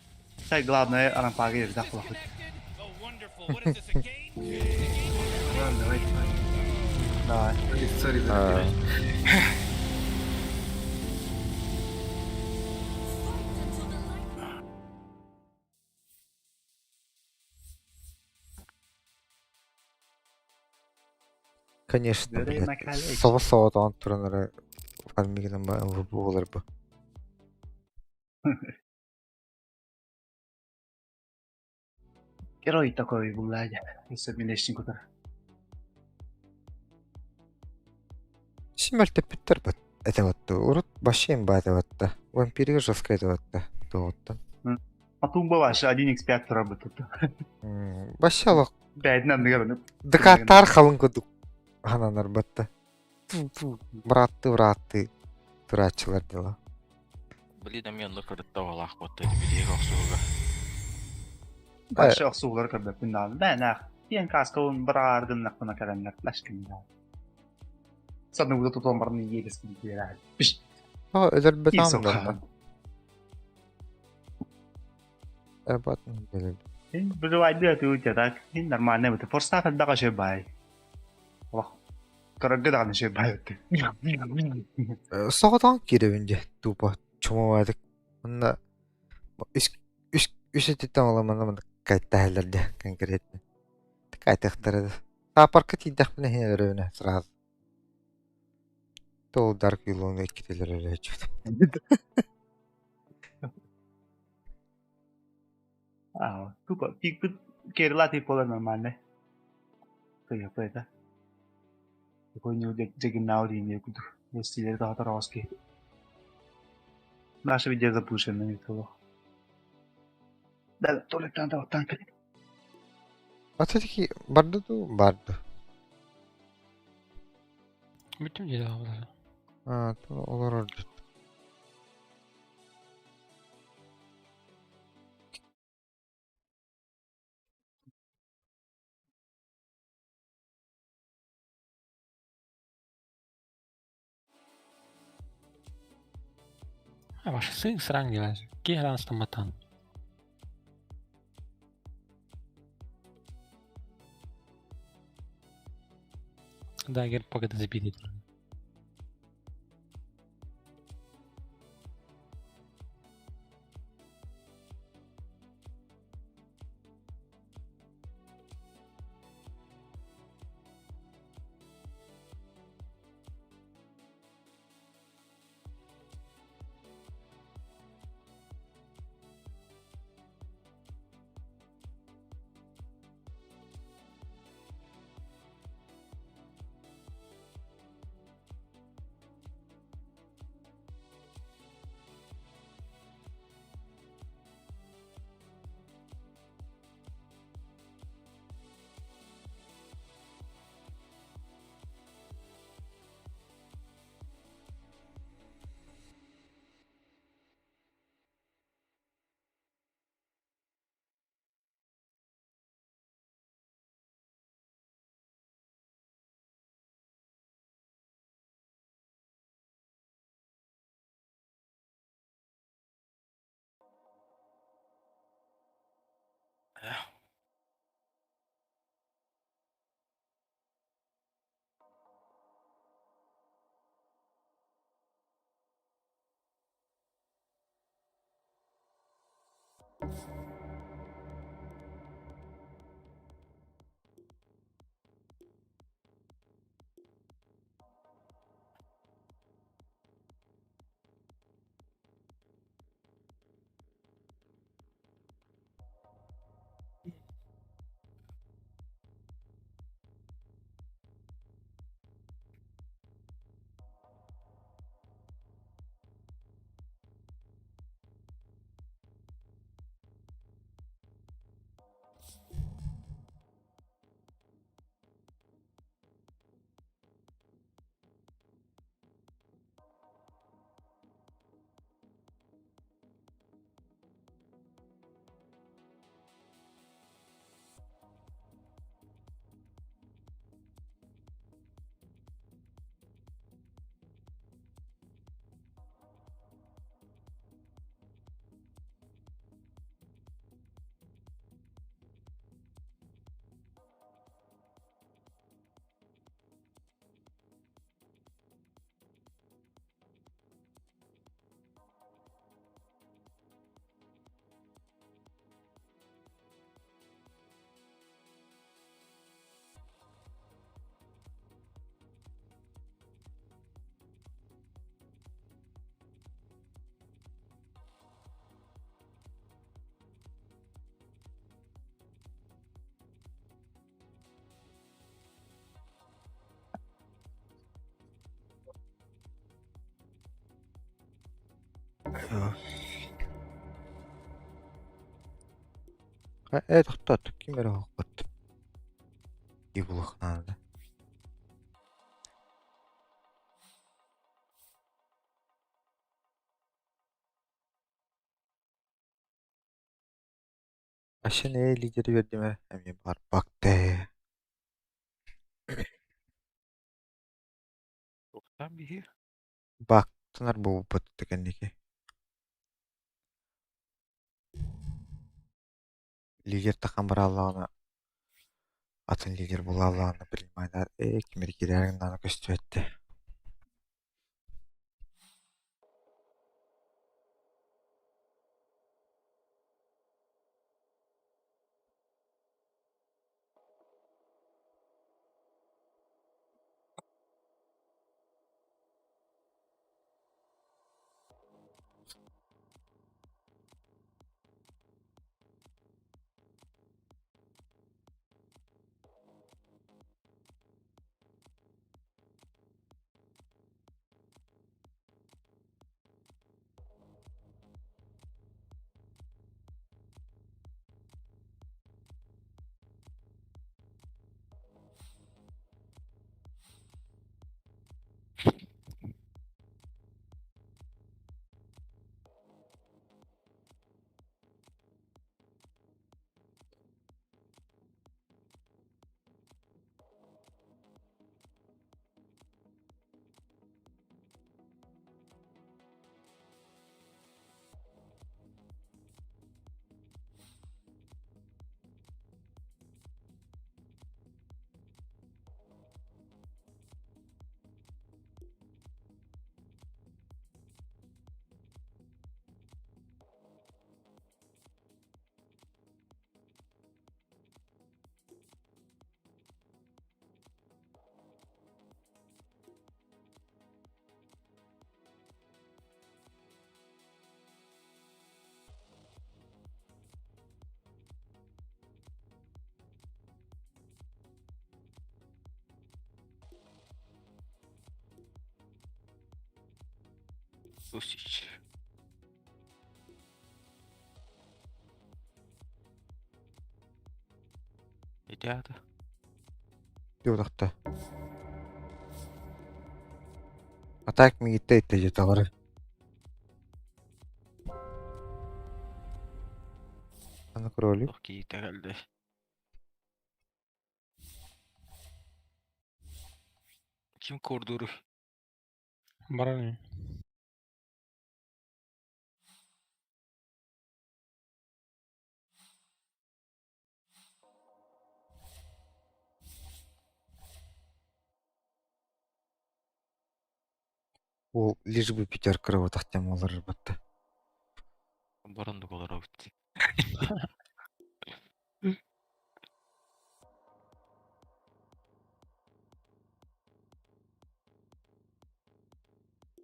Сай, главное, арампаги ждах лохут. Disconnected. Oh, wonderful. What is this, a game? Ладно, давайте, ладно. Давай. Сори, сори за А. перебивку. Fight until the light. Конечно, Бөрей блядь. макалей. Соба-соба туран эрэ фармигынан буолар бу. Герой такой буллади. Если мен кутар. Симэлтэй бүттэр бат. Это вот урут башым бат это Вампирга жестко это вот туоттан. А тумба ваша 1x5 работает. Башалах 5 нам наверное. дыкаттар халын кудук хананар батта. Братты братты турачылар дела. Блин, мен онно кырытта олаах ботта билиэг охсууга. Баша охсуулар көрбөппүн даҕаны. Бээнээх. Диэн кааскабын быраҕааргын нахпына кэлэннэр лашкин даа. Санны тутуон баран иэдэскин биэрээр. Биш. О, өлөр бетам Тиис да. окаан. Эбат. Бывает ты так. Нормально это. Форстаф элбэҕэ үчүгэй баай. Олох. Көрөргө даҕаны үчүгэй баай этэ. Соҕотон кииребин дьэ тупо чумовадык. Онно үс үс үс этиттэн оламана маны кайттаһалар дьэ конкретно. Кайтахтара. Саапарка тиийдэхпинэ иһин өлөрөбүнэ сразу. Тол Dark Willow-ну иккитэлэр өлөөчүт. Аа, тупо пикпит Керла тип буолар нормально. Кыйапа это. Такой не джаггернаут кудук. Стилер тахатар. Наша видео запущено не того. Да, туалеттан да танк. Ата таки барды ду барды. Бүттүм диэри аҕабыт. А, то олорор. Ваша сын сраң диэлэр. Киһи астамматан. Дагер пока забили. Ээ тохтоот, ким эрэ оһохпут. Кии булуох наада. Ащан ээ лидери биэрдим эрэ, эмиэ барбакта ээ. Туохтаан биһиги? Бактанар буолбут кэнники. Лидер тахан барааллаҕына атын лидер булааллаҕына принимайдар ээ ким эрэ киирээри гыннаҕына көстүбэттэ. Тысяч. Ребята. Диэбэтэхтэ. А так миигиттэн иттэ дьэ Аны кролик. Окей, кэллэ. Ким кордууруй? Баран Ол лишь бы пятерка работах тем олорор батта. Барандык олоробут. Атын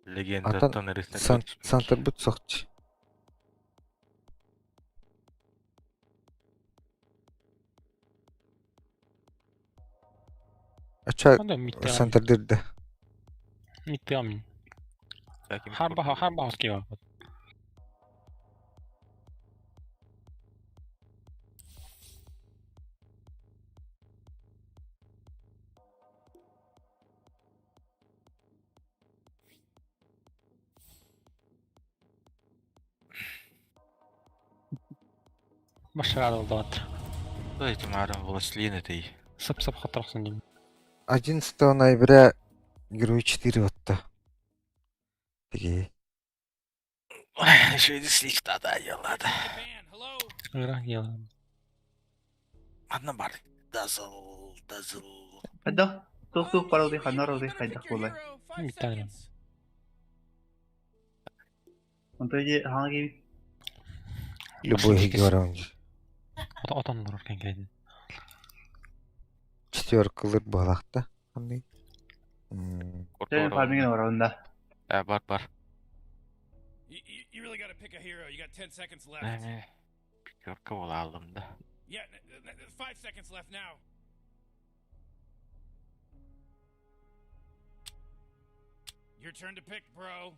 Легендаттан рыцарь Сантырбыт сохч. Ача Онда миттэ сантырдырда. миттэ амин. Харба харба хоскиба. Машина болдуат. Что этим аром властелин этой? Сып-сып хоторохсун дейм. 11 ноября Герой 4 отто. Тиги. Слишта дело. Ыра дело. Одна бар. Дазл, дазл. Хайдах туох-туох барылый ханна барылый хайдах буолай. Миттэ Онто ити хаҥа киирбит Любой герой. Отон олорор кэнкэйдин. Четверкалыр буолахта. Ханны. М, Сен фармиген олоробун да. Э, бар, бар. You, you, you really gotta pick a hero. You got 10 seconds left. Эми, Пятерка була алдым да. Yeah, 5 seconds left now. Your turn to pick, bro.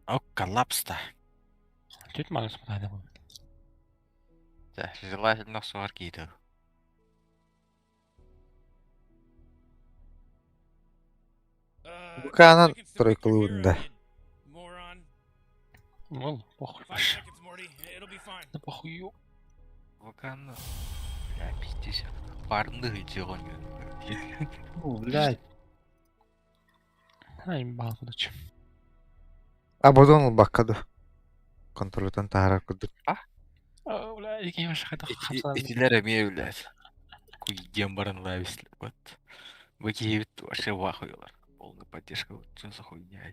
О, коллапс-то. Түт маныс мутайды бу. Да, желательно суар кииду. Буканан Seconds to pick your тройкалыырын да. hero, you moron. Ол похуй. 5 seconds, Morty. It'll be fine. Да похую. Вакан. Бля, пиздец. Парных делон. О, блядь. Ай бал кудуч. Абодон ылбакка ду. Контролтан таһарар курдук. Бля, ики баш хайдах Итилер эмиэ блядь. Куйдем баран лавис. Вот. Быки вообще в ахуе Полная поддержка. Вот что за хуйня?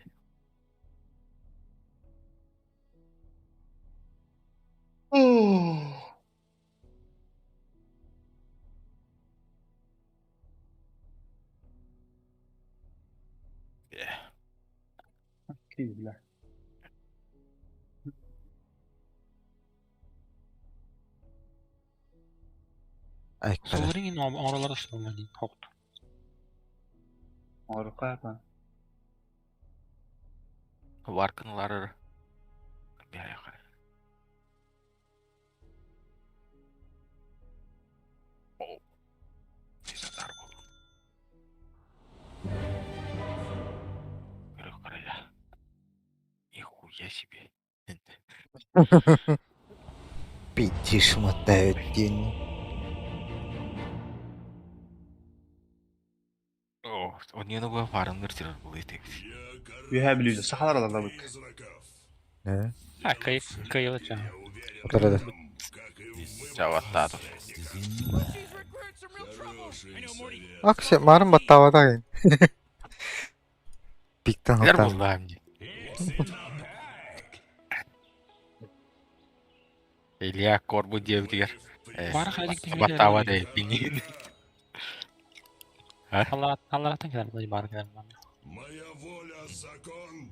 Киир, бля. Айккара. Суларин оңоролор ошолмали. Хокту. Оҥорукка апа. Варканалары. Бля, О. Пиздар был. Короля. Нихуя себе. Пиздишь мотают день. О, он не новый фармер был и Үөһээ Бүлүүлэр сахалар алалабыт. Э? А, кый кыйылыча. Отырады. Чаваттаду. These recruits are real trouble. I know, Morty. Аксе марын баттаабатагын. Пиктан Лер алтан. булла мне. Илья Корбу девдигер. Бар хайдик тигер. Баттава да пинин. Аллар аллараттан келер булай бар келер. Моя воля закон.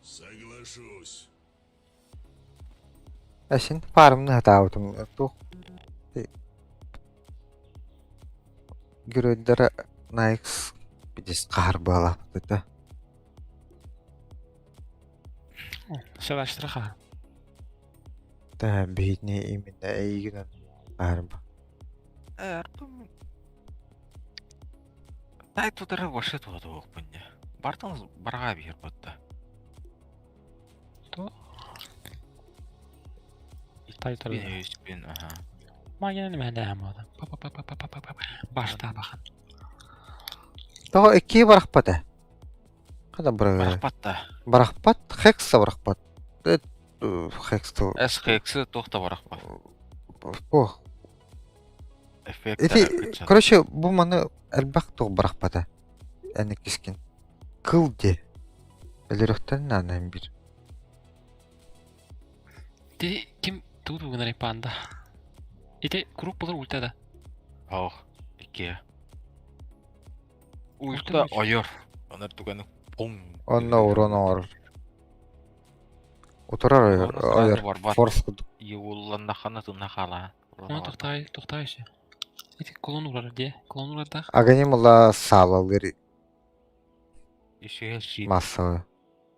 Соглашусь. Әсин фармны хатаабытым. Тух. Геройдара Найкс пидес кахар буолаабыт Сылаштыра ха. Да, битне именно эйгинен арба. Тай тудары вообще тугады окпунне. Бартан барга бир ботта. То. Тай Бин туры. өс бин аха. Ма генен мәндә һәм ада. Па па па па па па па. Башта бахан. Того икки барахпат э. Када бара. Барахпатта. Барахпат, хекса барахпат. Э, хекс то. SHX тохта барахпат. О, Эффект. Эти, короче, бу маны элбэх туох барахпата. Эни кискин. Кыл де. Өлөрүөхтэрин наада эн биир. Ти ким тугу тугунарай панда? Ити круг булар ульта да. Ох, икки. Ульта ойор. Онор туганы пум. Онно урон оҥорор. Утарар ойор, ойор. Форс курдук. Йуулланнаххана тынна хаалаа. Оны тохтай, тохтай еще. Ити клон урар де, клон урардах. Аганим ыла саалалыр Еще щит. массовый.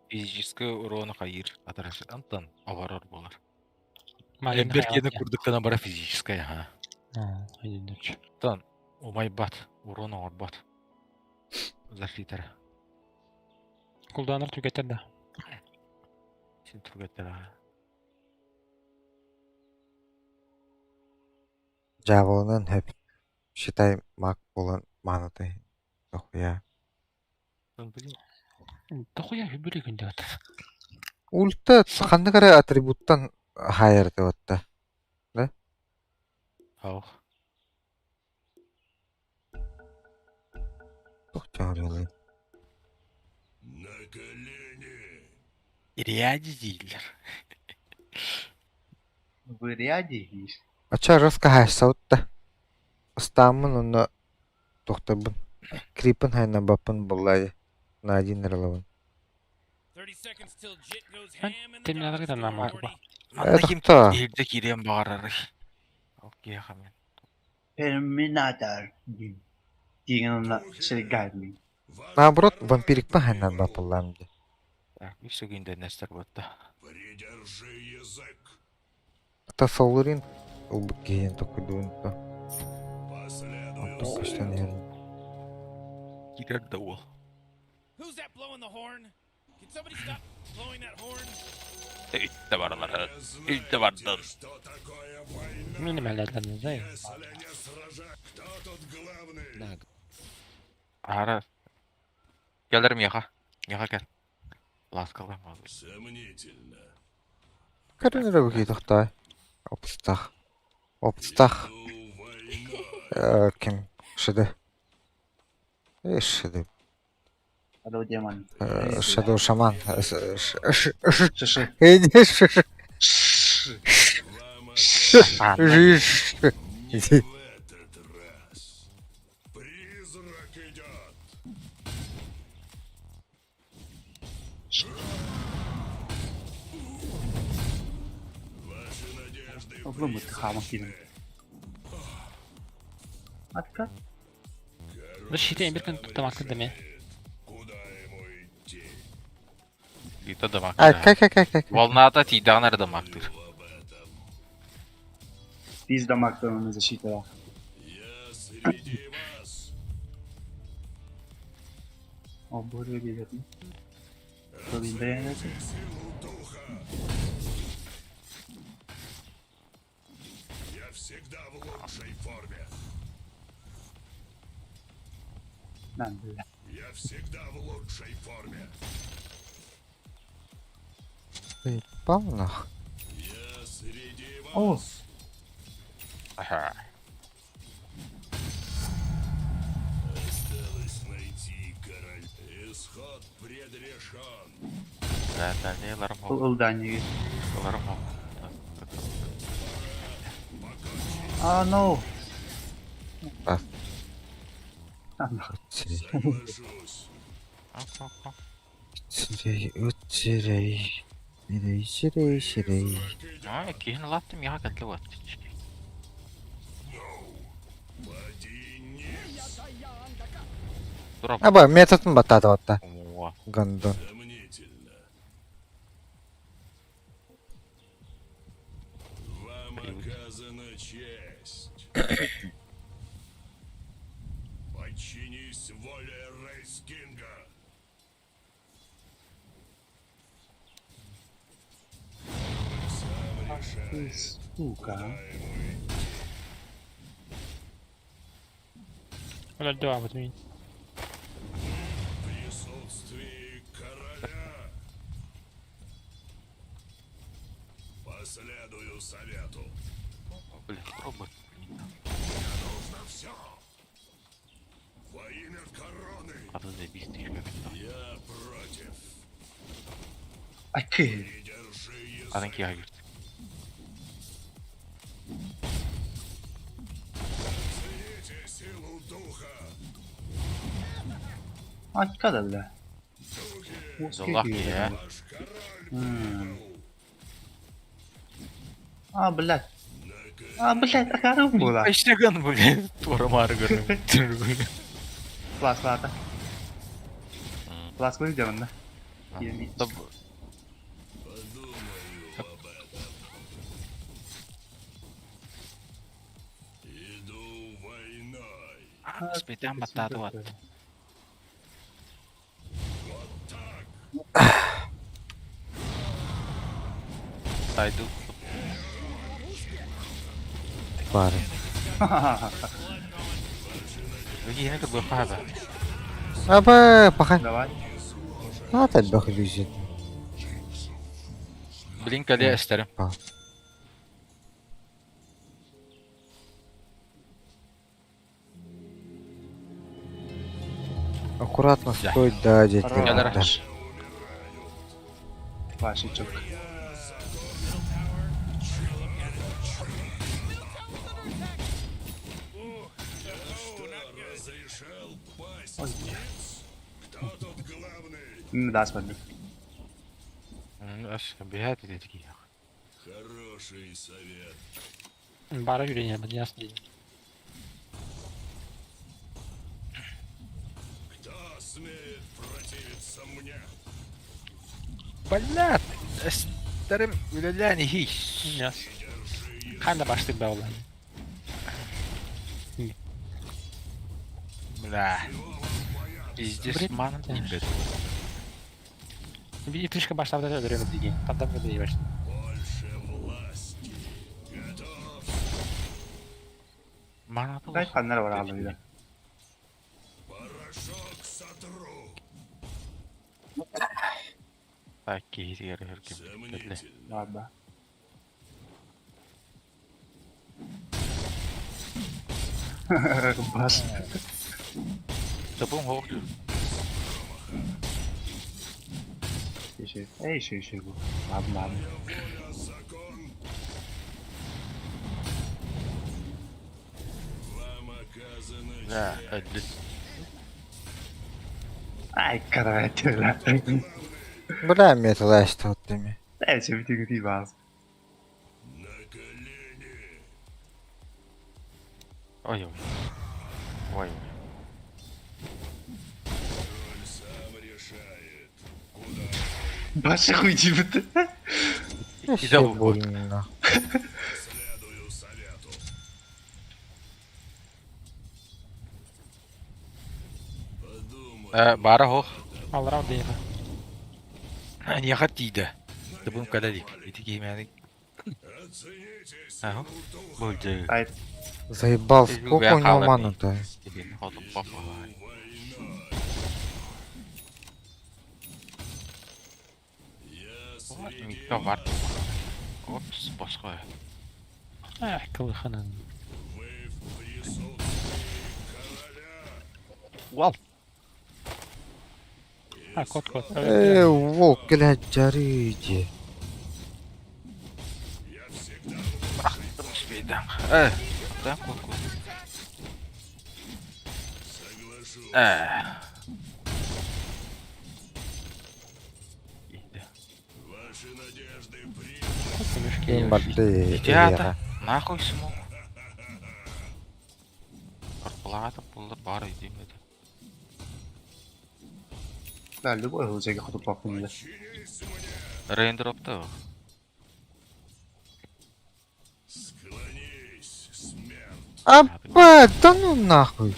Физический урону хайыр. Атараш антан оборор болар. Малин Эмбер киэни курдуктана бара физическая, ха. А, Умайбат, урон оҥорбот. Защитара. Кулданар түгэтер да. Син түргэттэр Дьаабылынан хөп. Считай маг буолан маанытай. Дохуя. Дохуя хүбүрү күндэ Ульта ханнык эрэ атрибуттан хаайар этэ Да? Ох. Туох дьаҕарыалый? На колени! Ириади дииллэр. В ряде есть. Ача раз хаайсабыт да. Ыстааммын онно тохторбун. Крипын хайнабаппын буллаайы. На один ырылабын. Терминаторга да намаа туба. Манна ким Тохтоо. иһирдьэ киириэн баҕарарый? Ол киһиэхэ мин. Терминатор. Деген онно сиргайми. Наоборот, вампирикпын хайнабаппыллаам дии. Так, үс секунда Нестер буотта. Придержи язык! Ата солурин ылбыт киһиэн токуйдуун то. Последую Онтон көстөн совету. иһэр. Киирэр да уол. Who's that blowing the horn? Can somebody stop blowing that horn? Үттэ баралар. Вы Үттэ знаете, бардын. что такое война? Мин эмэлэллэрин зай. Если не сража... Кто тут главный? Ара. Кэлэр миэхэ. Миэхэ кэл. Ласкалай мал. Сомнительно. Көрөн эрэ бу киһи тохтоо. Опустах. Опустах. Иду войной. Э, ким? Шеде. Э, Шеде. Shadow Demon. Э, Shadow Шаман. Э, ш- ш- ш- Шиши. Э, не, ш- ш- Вам ш- опять ш- не в этот раз. Призрак идет. Ваши надежды Обломы ты хамак призрачны. Атка. Король Бу щити эмбер күн сам туттамакты деме. решает, Куда ему идти? Үттэ дамак. Ай, кай кай кай кай. Волната тиийдэҕин эрэ дамактыр. Об этом. Пизда мактан защита. Я среди вас. О, боже, ребят. Блин, Силу духа. Я всегда в лучшей форме. На, бля. Я всегда в лучшей форме. Заебал нах. Я среди вас. О, Аха. Осталось найти король. Исход предрешен. Да, да, не ларым хок. Ылдани. Ларым хок. А, no. А. А, нахуй. Соглашусь. Үтсірей, үтсірей. Сирей, сирей, сирей. А, киһин латтым миэхэ кэллэ уот. Поди низ. Тура. Аба, методын баттады отта. О, Гондон. Сомнительно. Вам оказана честь. Подчинись воле Рейскинга. Сам Ты решает, сука. куда ему идти. Өлөрдө бабыт мин. В присутствии короля. Последую совету. бля, робот. Нужно все. Во имя короны. Аты заебись ты еще Я против. Акы. Придержи Атын язык. киһиэхэ киирдэ. Оцените силу духа. Акка да бля. Духи, Дьоллоох киһи ээ. ваш король М. прибыл. А, блядь. На А, блядь, акарым була. Айшаган, блядь, туора-маары көрөм. Класс, лата. Класс выйдем, да? Да, Подумаю об этом. Иду войной. Спитан баттааты бат. Вот так. Тайды. Бары. Киһини кырбыахха хаба. Аба, пахан. Давай. Наата элбэх иллюзия. Блин, кэлиэ эстэрим. Аккуратно Да. стой, да, дядька. Кэлэр. Да. Вашичок. Что, разрешил пасть? Ой. Кто тут главный? Да, смотри. Ас, биһээт ити киһи. Хороший совет. Бара yürüyen ясно. Кто смеет противиться мне? Блядь, эстэрим үлэлээн иһий. Яс. Ханда баштык баулан. Бля. Пиздец, Бред, манам конечно. тиийбэт. Bir итишке баштабыда өлөрөмүт деген. Тандап өдөрө баштап. Больше власти. Готов. Маната Дай ханнар бар алды. Порошок сотру. Так, киһитигэр өркүм. Сомнительно. Ладно. Бас. Табын хоох. Еще, эй, еще, еще. Ладно, ладно. Воля закон. Вам оказана Да, честь. өдүт. Ай, карайте, бля. Бля, металла что ты Эй, че бити гри бас. На колени. Ой ой. Ой ой. Король сам решает, куда Башы хуй тибит. Вообще вот. больно. следую совету. Подумай. Э, бара хоох. Алрау дейм. Аниаха тиийдэ. Табын кэлэлик. Ити киһи мээнэ Оцените Ага. силу духа. болдьы. Ай, Заебал, сколько у него ману-то? Войной. Я среди Опс, босхой. Эх, кылыханын. Вы в присутствии короля. Вал. А, кот кот. Волк, блядь, жарите. Я всегда Успейдам. Э, да, кот кот. соглашусь. Э. Иди. Ваши надежды приняты. Ким барды. Идиота. Нахуй смог. Арплата булла бар иди это. да, любой хузеге хоту папын. Подчинись мне. Рейндропта. Склонись, смерть. Апа, да ну нахуй.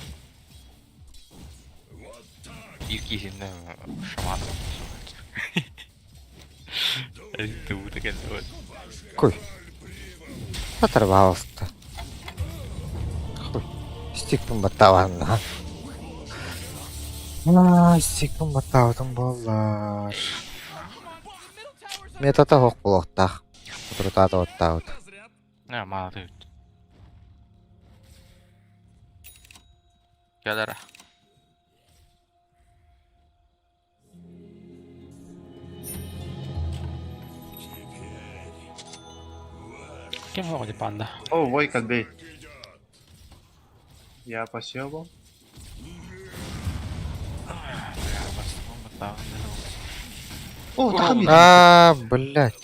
Вот так. Иркисинде шаман. Это вот такая вот. Кой. Оторвался-то. Хуй. Стикпын баттаван. А, стикпын баттаватым болар. Метата хоқ болоқтақ. Отырытады оттауыт. Не, мана тут. Келер. Кем хоҕо панда? О, вой калбей. Я посёбал. О, тахам А, блядь.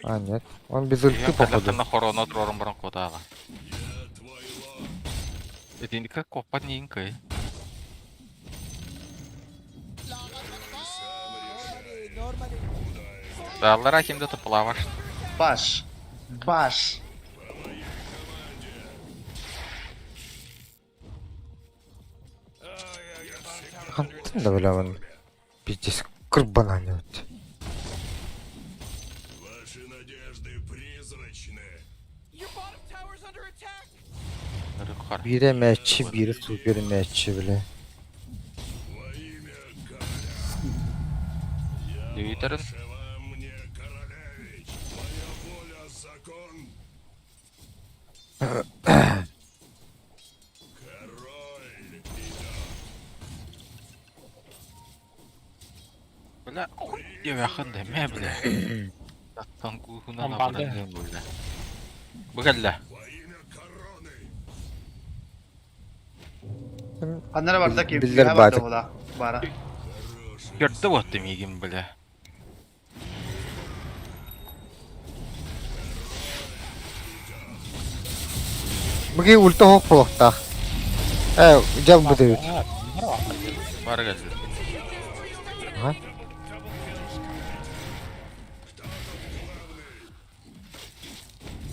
А, нет. Он без ульты, походу. На хорона турарым баран кодала. Этиника коппат нинкай. Даллара кимде тыпылаваш. Баш. Баш. Хантан да бля он. Пиздец, курбананют. Ваши надежды призрачны. Your bottom tower's under attack. Рыкар. Бире мәчи, бире супер мәчи, бля. Во имя короля. Дүйтерин. Вашего мне, королевич. Моя воля закон. Король идет. Бля, хуй девяхан да мә бля. Таттан кухуна Он на банды. бля. Бгәллә. Во имя короны. Ханнара барда ким? Биллер Биллер барды. барды. Була. Бара. Көрдө вот мигин бля. Быги ульта хоқ болықтақ. Э, жал бұды. Бар geldi. Ага.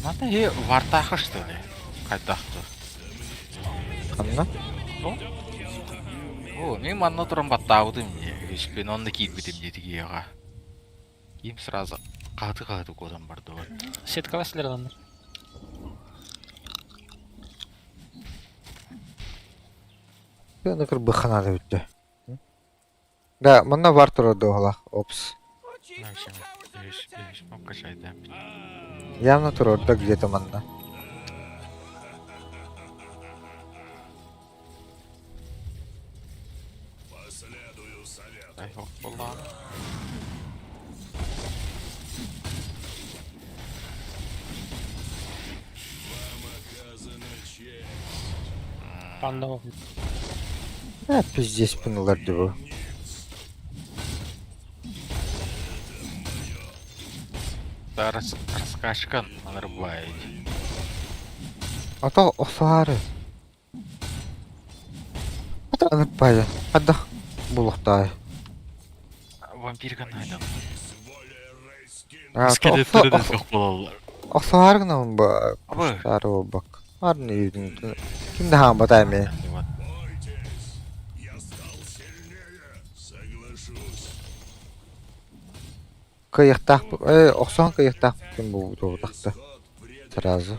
Мата е вартахы что ли? Кайтахты. Қанна? О, мен манна туран баттаабытым не. Өспен онны киирбитим диэти киэҕэ. Киим сразу кааты-кааты куотан барды вот. Сеткала силер Оны кыр быханады бүтті. Да, мұнда бар тұрады оғлақ. Опс. Oh, jeez, middle tower's under attack. Качайда. Явно тұрады где-то манна. Последую совету. Ай, ох, болла. Вам оказана честь. Панда ол. Ә, пиздец пынылар деп. Да, раскачкан анарбай. Ата осары. Ата анырбайды. Ада булықтай. Вампирга найдам. А, Скелеттерден жоқ болалар. Осары гына ба. Абы. Куштары бак. Арны үйдің. Кимде хан батай мен? Вот. Бойтесь. Я стал сильнее. Соглашусь. Кыйықтақ, э, оқсан кыйықтақ кім бұл туғдақты. Исход предрешен. Сразу.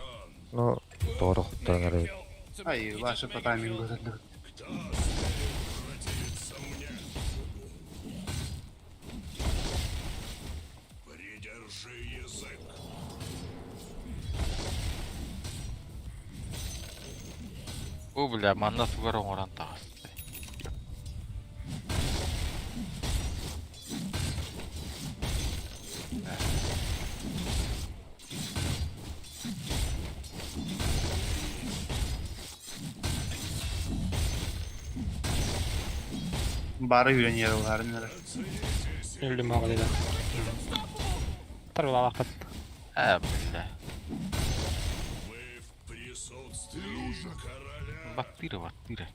Ну, doğru құттаныр. Ай, ваша по таймингу задут. Кто смеет противиться мне? Придержи язык. О, бля, манна тугар оңоран тағысты. Бары үйрен ері олар. Өлдүм оҕо дида. Тарбалаахпат. Ә, бля. Вы в присутствии короля. Баттыра, баттыра.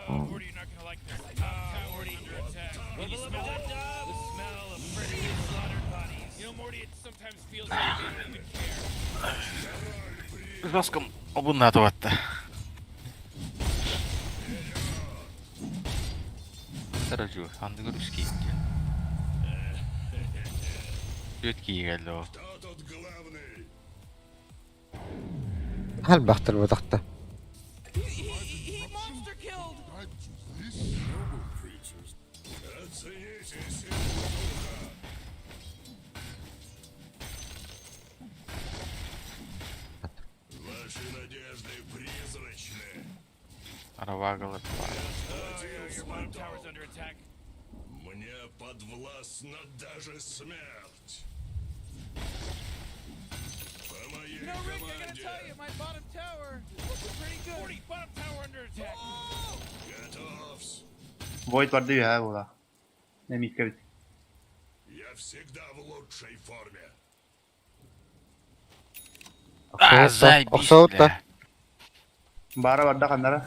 Morty, you're not gonna like this. Top tower's under attack. Can you smell it? The smell of freshly slaughtered bodies. You know, Morty, it sometimes feels like they don't even care. Жоском обуннаты батты. Таражу, андыгыр үскей. Өткей келді ол. Кто тут главный? Хал бақтыр бұдақта. He monster killed. Оцените силу духа. Ваши надежды призрачны. Аравагалар. Отплатил свой Bottom долг. tower's under attack. Мне подвластна даже смерть. По моей Void барда үһэ буола. Эмииккэ эбит. Я всегда в лучшей форме. А, заебись, Охсоут да. бля. Баара барда ханнара.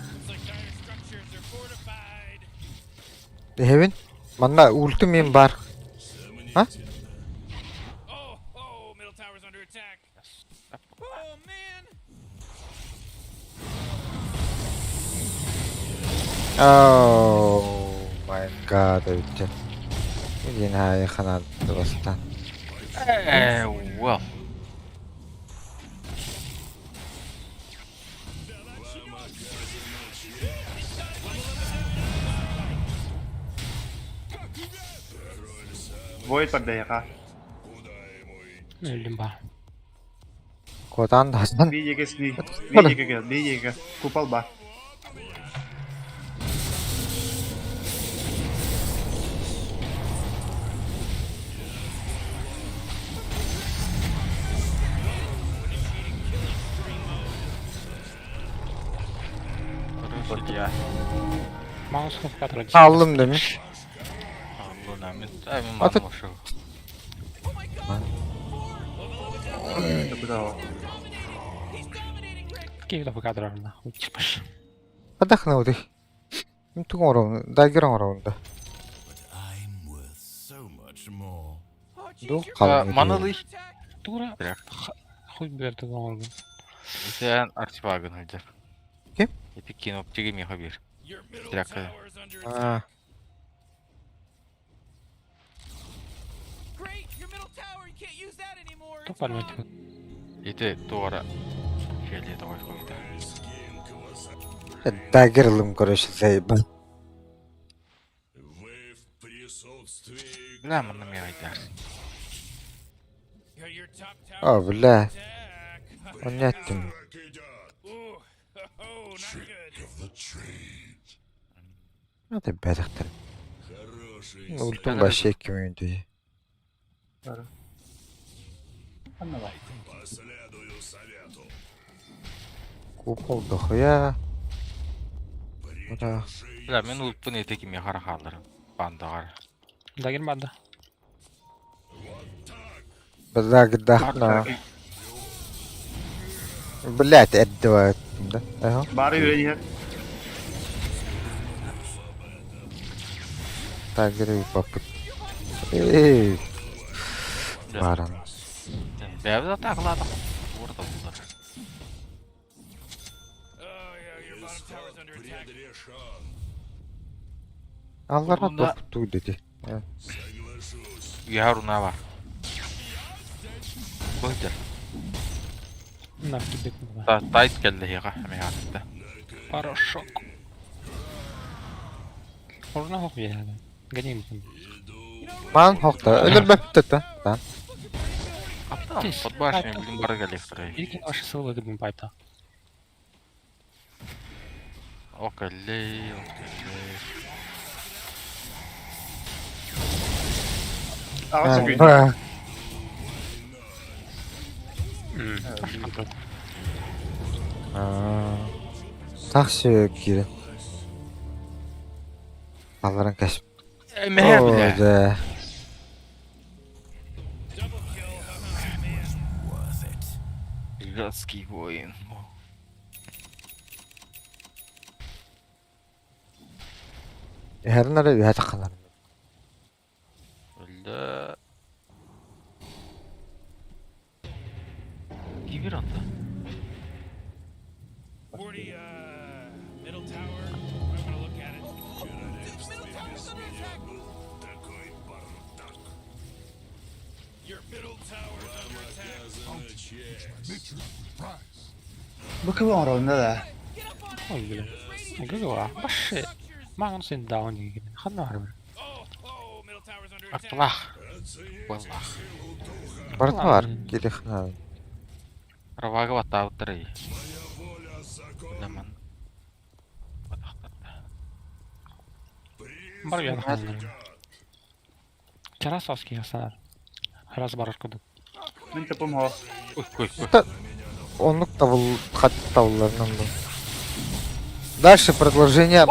Эһэбин. Манна ульту мин бар. А? Oh my god, эбиттэн. Диэн аайы ханаатты бастаан. Э, well. Void барда эһиэхэ. Өллүм баа. Куотаан тахсан. Биир диэки сни. Биир диэки кэл, биир диэки. Купол баар. Хорош, Илья. Маус навигатора Аллым дэмиш. Аллына, мен, а, мен Аты- маны ошол. Куда Какие навигаторы нахуй типа. Хадахна удих. Тугун оровун, дагер оровун да. I'm worth so much more. Ду А, қалың. Манылый. Тура Бля. хуй берді оңыргын. Сен артефагын өлдер. Ким? Эти киноптиги меха бир. Тряка. А, Топ армия Эти туара фиолетовый хуйта. дагер ылым короче заебал. Вы в присутствии Бля, маны мен айтар. О, бля. Он не аттым. призрак идет. Trick of the trade. Аты бәдіқтір. Хороший Ультум вообще кімді. Ханна баар. Последую совету. Купол дохуя. Да. Придержи Бля, мен ультпын эти меха рахалар. Бандагар. Дагер барды. Бля, гдахна. Блять, отдавают. Да? Ага. Баара үөрэн иһэр. Дагер попыт. Эй. Баран. Бля, да так, ладно. Орда булдар. предрешен. Аллара Бunda- топту dedi. Соглашусь. Яруна бар. Бөлдер. Нахуй бек. Та тайт келди хега, меха. Порошок. Орна хоқ яды. Гоним. Ман хокта. Өлөр бөптө да. Да. Аптам, Тез. под башней, блин, бар электро. Илкин ашы сылы гыбын пайта. Околей, околей. Аҕас үгүй. А, а. Таксы кирен. Алларын кәсіп. Меха, бля. О, да. Гадский воин. Хэрнэр үһэ тахханар. Бля. Кибер анда. Morty, middle tower. I'm gonna look at it. В королевстве без меня был такой бардак. Your middle tower's under attack. Оказана честь. Бу кыбы оҥоробун да. Ой, бля. Гыгыла. Башы. Маған сен даун деген. Ханна бар. Oh, oh, middle tower's under attack. Аплах. Оцените Валлах. силу духа. Барта бар. Кирихна. Равага батаутыры. Моя воля закон. Наман. Бар Призрак яды. идет. Чара соски ясар. Раз барар куду. Мин топум хоо. Ой, ой, ой. Та. Оннук табыл хат табылларынан бу. Дальше продолжение.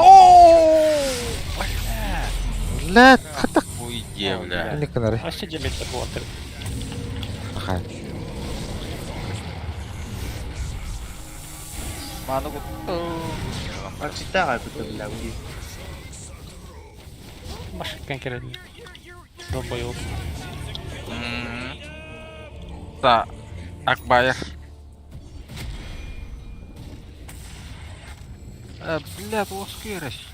Бля, хата. Уйди, бля. Не канары. Өссө дьэбэттэр буолтар. Аха. Маны кутту. Аччыктаах айбыта бля уйди. Машиккан кэлэн. Долбоёб. Та Акбаев. Бля, туоскырась.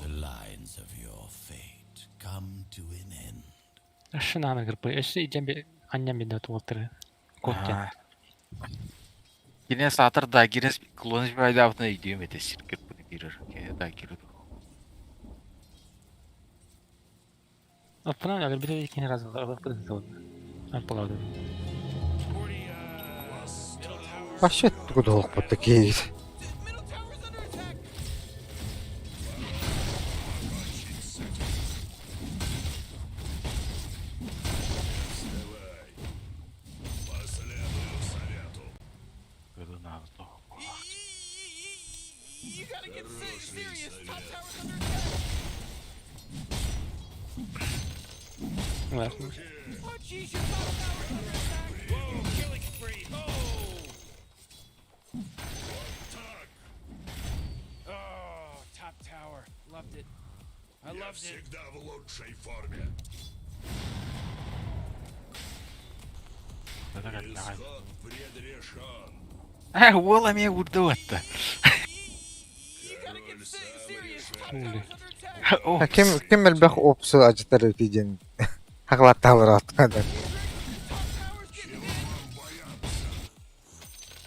The lines of your fate come to an end. Өссө нааны кырпы. Өссө идьэн би анньан бинде туолтары. Коттен. Кине саатар да кирес клониш байдаабытын өйдүөм этэ сиргир буну бирер. Кине да кирер. Оппунан өлөрбүтэ иккини разылар ылыппытын Аппалаады. Morty, middle tower. Вообще тугу долг такие. Middle tower's under attack. Последую совету. You gotta get serious. Top tower's under attack. Oh, jeez, your top tower's under attack. Whoa, killing spree. Oh. Oh, top tower. Loved it. I Я loved it. всегда в лучшей форме. Исход предрешен. Э, уол эмиэ урдуатта. You gotta get Король сам serious. Top Хули. tower's under attack. О, Ким ким элбэх опсу ажытар өтүйден. Хаглатталар аттада. Top tower's getting hit.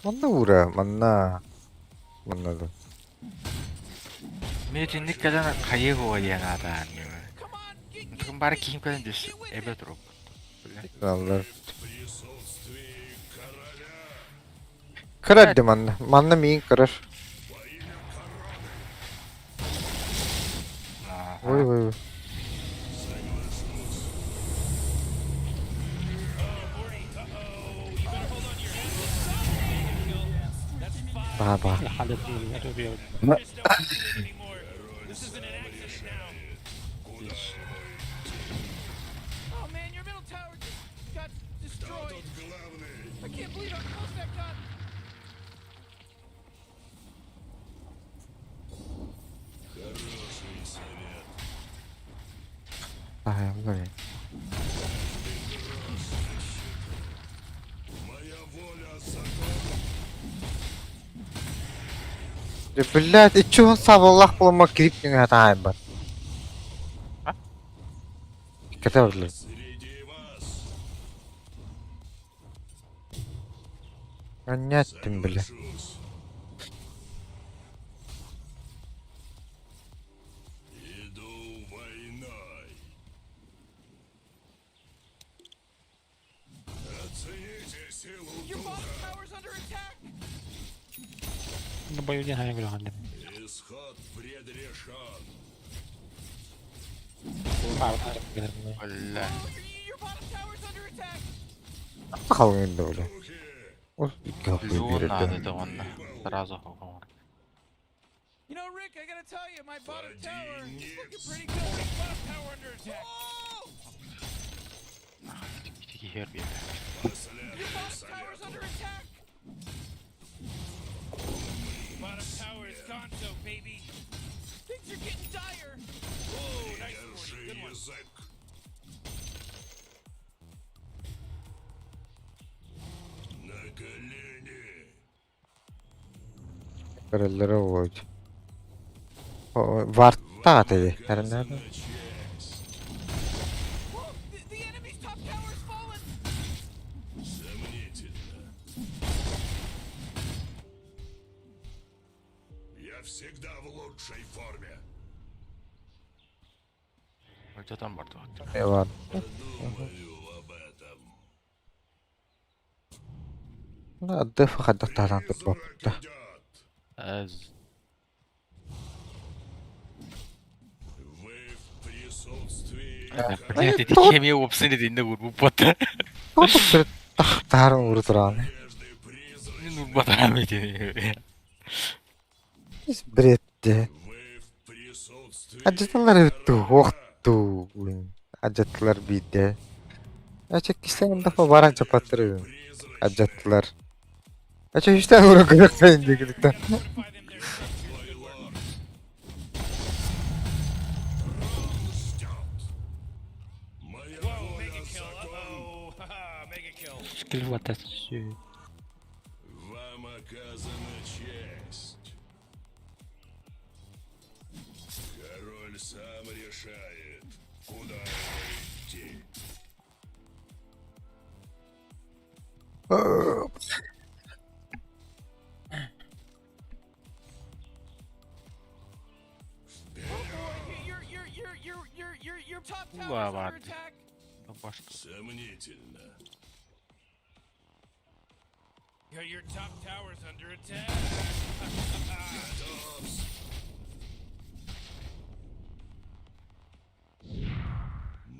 Манна ура, манна. Манна да. Мен итинник кэлэн хайыы хуайан аатаан. Come on, get, Тукун бары киһим кэлэн дес эбэ туруп. Аллар. В присутствии короля. Кырар манна. Манна миин кырар. Во имя короны. Ой ой ой. Morty. Uh-oh. You better hold on to your hat. That's five. Ба ба. Just don't do it anymore. This isn't an accident now. Oh man, your middle tower just got destroyed. Тут главный. I can't believe how close that got. Хороший совет. Ага, блин. Моя воля закон. Да блядь, и чё он сабаллах буламма кирип нүгэ таайбат. Кете барлар. Среди вас. Аннаттым бля. Соглашусь. Иду войной. Оцените силу Your духа. bottom tower's under attack. Долбоёб хайа гүлэҕэн. Исход предрешен. Бля. Your bottom tower's under attack. Халын да бля. Ол икки Леон надо бирде. это он. Сразу хохомар. You know, Rick, I gotta tell you, my bottom tower is looking pretty good. Bottom tower under attack. Oh! Ити хер бир. Your bottom tower's under attack. Bottom tower is gonzo, baby. Things are getting dire. Whoa, nice, Держи Morty. Good one. язык. На колени. Көрөллөрө болот. Варта теди. Тэрнэ. На честь. Whoa, the enemy's top tower's fallen. Сомнительно. Я всегда в лучшей форме. Өлтөтөн барды. Эвар. Думаю об этом. Адды фахадда таатан Призрак турбапта. идет. Аз Вы в присутствии Блядь, эти хемия опсын дединде урбу бота. Топ Таһарын ууру тураҕын. Мин урбатаам ити. Бред дии. Адьаталар эбит дуу, уох дуу, адьаттылар биирдэ. Эчэккистээн да баран чапаттар үһү. Адьаттылар. Эчэ үстээн ура көрөхпөйүн диэкиттэн. Скилл вот это все. Вам оказана честь. Король сам решает, куда ему идти. Улаабаат. Башта. Сомнительно. Your top tower's under attack.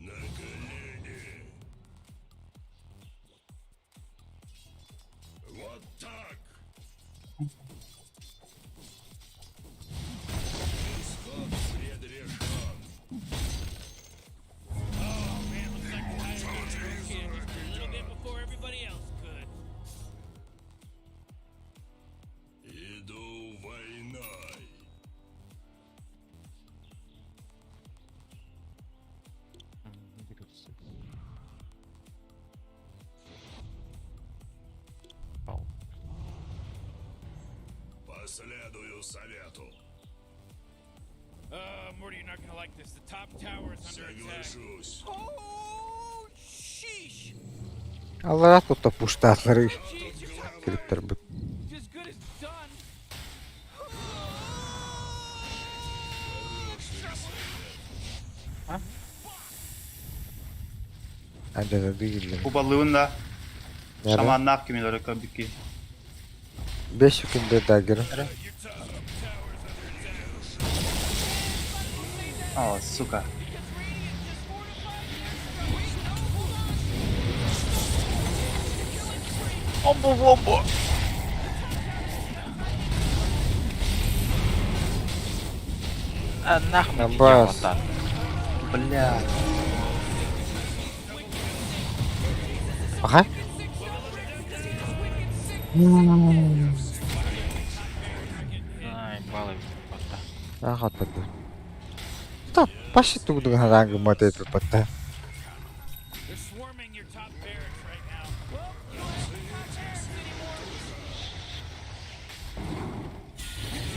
На колени. Вот так. Исход предрешен. Oh man, looks like the higher broke in just a little bit before everybody else could. Иду войной. Последую совету. Morty, you're not gonna like this. The top tower is under attack. Соглашусь. Oh, sheesh! Аллара тута пуштатлары Jeez, your top tower кириптер бут. is as good as done. Адьата дииллэр. Убалыын да Нэрэ? шаманнаах кимилere көрбүкки. Бес күндө дагер. О, сука. Омбо вомбо! А нахуй Набас. Бля. Аха. Ай, балай батта. Аха тату. Та паши тугдуг харанг мат батта. They're swarming your top barracks right now. Well, you don't have your top barracks anymore.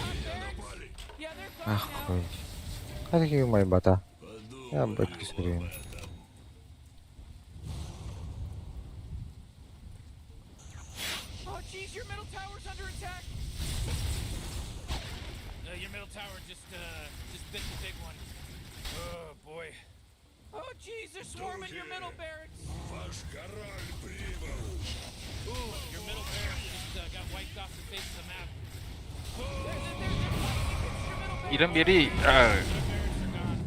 Your top barracks? Yeah, they're gone Ах now. хуй. Хадики май бата. Я бэтки сүрүн. Oh, jeez, your middle tower's under attack. Your middle tower just bit the big one. Oh boy. Oh jeez, they're swarming your middle barracks. Ваш король прибыл. Ooh, your middle barracks just got wiped off the face of the map. They're fighting against your middle barracks. Ирэн бери. Middle barracks are gone.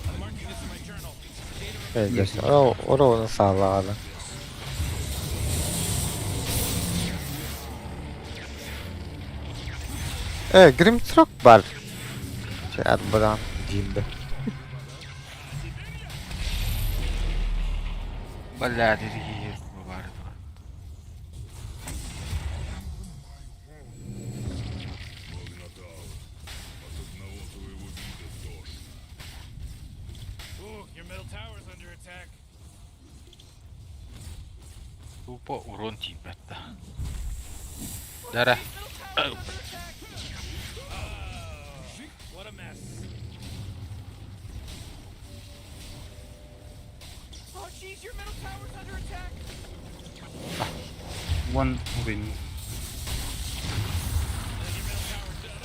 I'm marking this in my journal. Data Эйгэс. Ора ора саалаала. Э, Гримстрок бар. Чэ, атбадан диимбэ. Бля, дии бар. Магнатал, от одного твоего вида тошно. Ooh, your middle tower's under attack. Тупо урон тиийбэт. Дара. Middle tower's under attack. Oh, what a mess. Oh, jeez, your middle tower's under attack. One win. Your middle tower just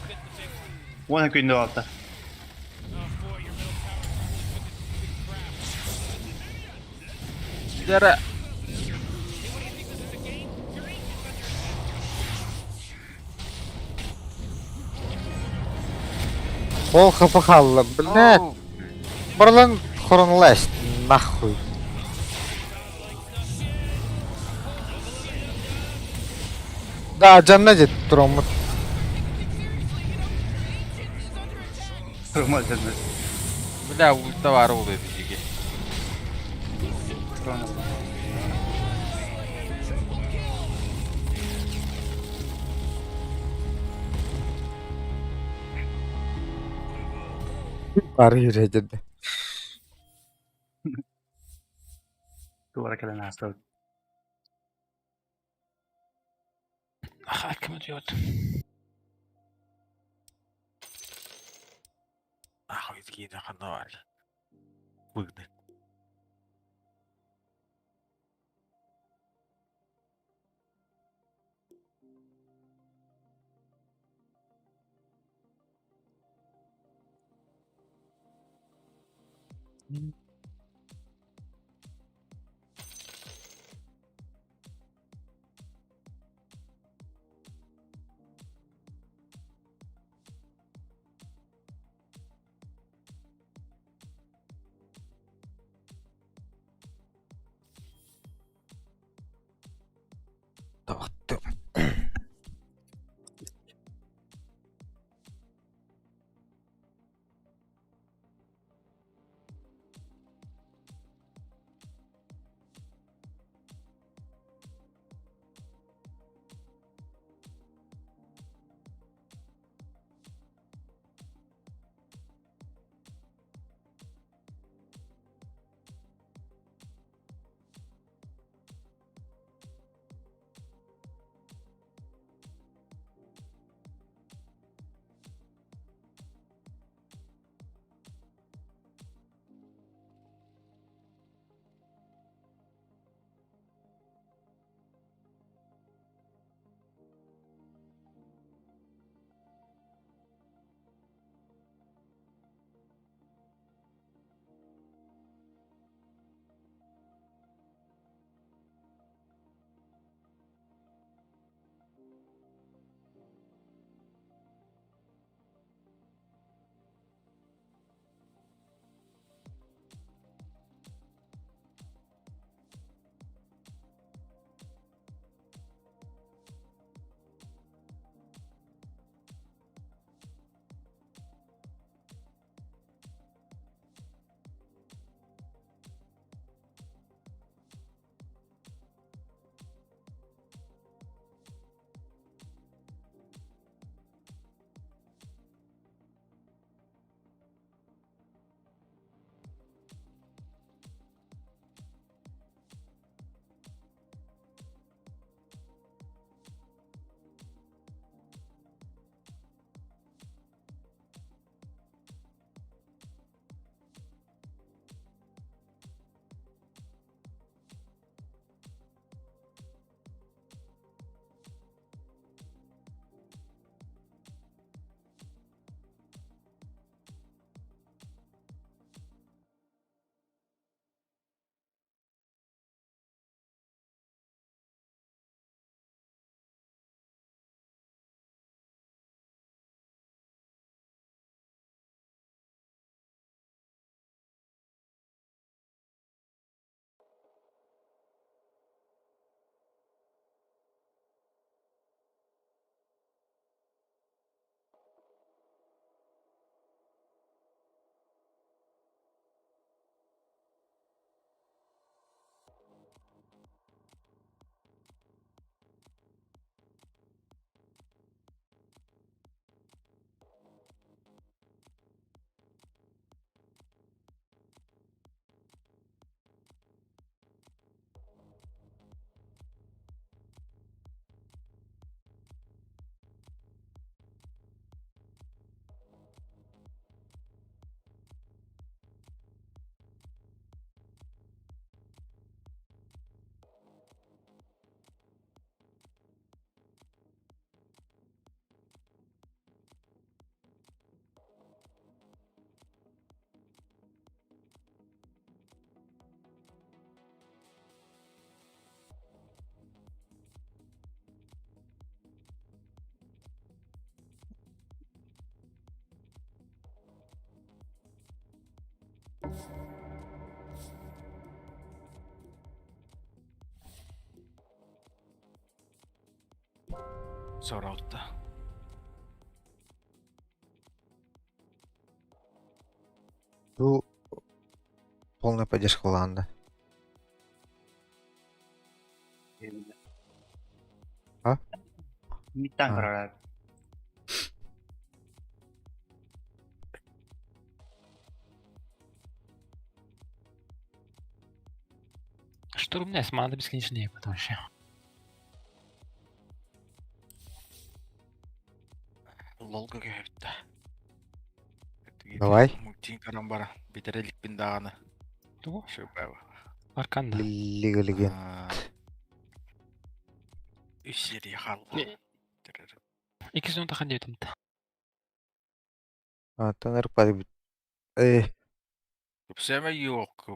bit the big one. One күндө алта. Oh boy, your middle tower really took a big crap. Дара. Hey, what do you think this is a game? Your ancient's under attack. Ол хапа халла, блядь. Барлан Хронлест, нахуй. Да, дьанна дед тураммыт. Рома дьанна. Бля, ульта баар буолуо биһиги. Рома. Бары юрэ деді. Туора кэлэн ааста. Ах, ким идиот. Нахуй киинэ ханна баар. Выгнать. Тоқтым. Сороутта. Бу полная поддержка Ланда. А? Миттан А. көрөр. Штурм не, надо бесконечнее потом еще. Лолга көһөбүттэ. Давай. Мультин каран бара. Битере иликпин даҕаны. Тугу? Шөпәбі. Арканда. Лига Легенд. Үс серия хаалла. Не. Икки сезон тахан диэтим. Антон ырпады. Э, Көпсәмә юк.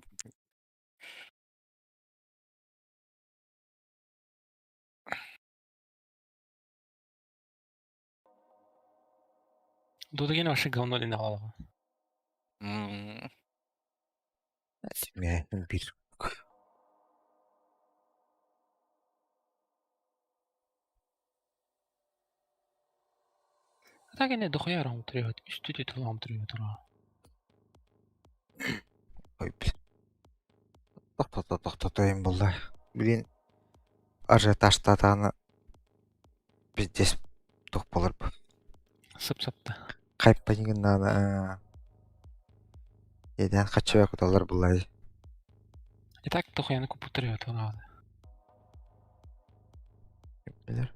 Дудагин вообще говно ли на голову. М, мен бир. Так и не дохуя рам требует. Үстү титул требует ура. Ой, блин. Тохтото, тохтотойм булла. Блин, ажиотажтатааны пиздец тух болар бу. Сып-сыпта. Хайппанигыннаана Еден хачыва куталар буллай. И так дохуяны купу требует ура. Билер.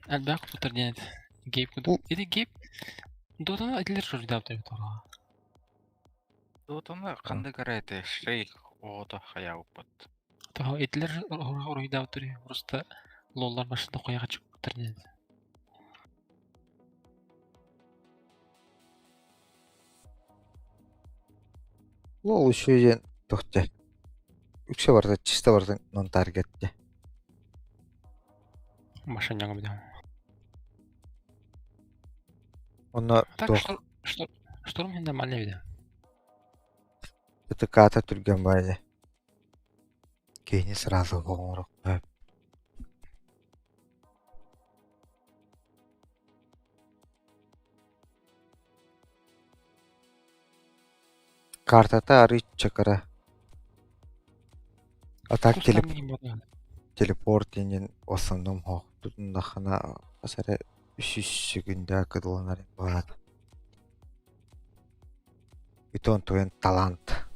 Әлбәк купутар денет. Гейп куду. Иди гейп. Доданы әділер журдап требует ура. Дотаны кандай карайте шейх оото хаябыппыт. Того әділер уруйдап требует. Просто лоллар башында кояга чыгып денет. Лол еще ден тохте. Үксе барда чисто барда нон таргетте. Машина жаңы бидем. Онно Так тох что что шторм нормально видим. ТТК-та түрген байды. Кейini сразу оңорук. Картата ары чакара. А так телеп телепорт инен в основном хох тутундахана асаре үсүс секунда кыдыланар баат. Итон туен талант.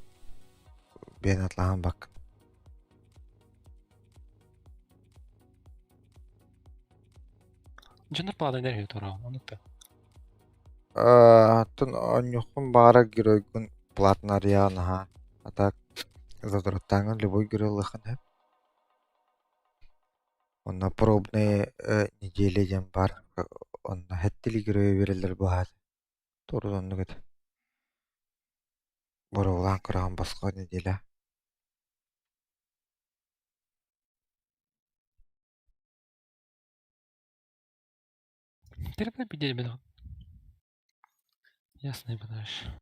Бен атлахан бак. Жыныр палада дер тура. Онукта. Тун оньюхун баара геройгун платнарианаха. А так задураттаңын любой геройлыхын хэп. Онна пробные недели дем бар. Онна хэттили герой берелер баат. Туру онну кет. Боролан кыраган баска неделя. Терпе биде бе. Ясно, подальше.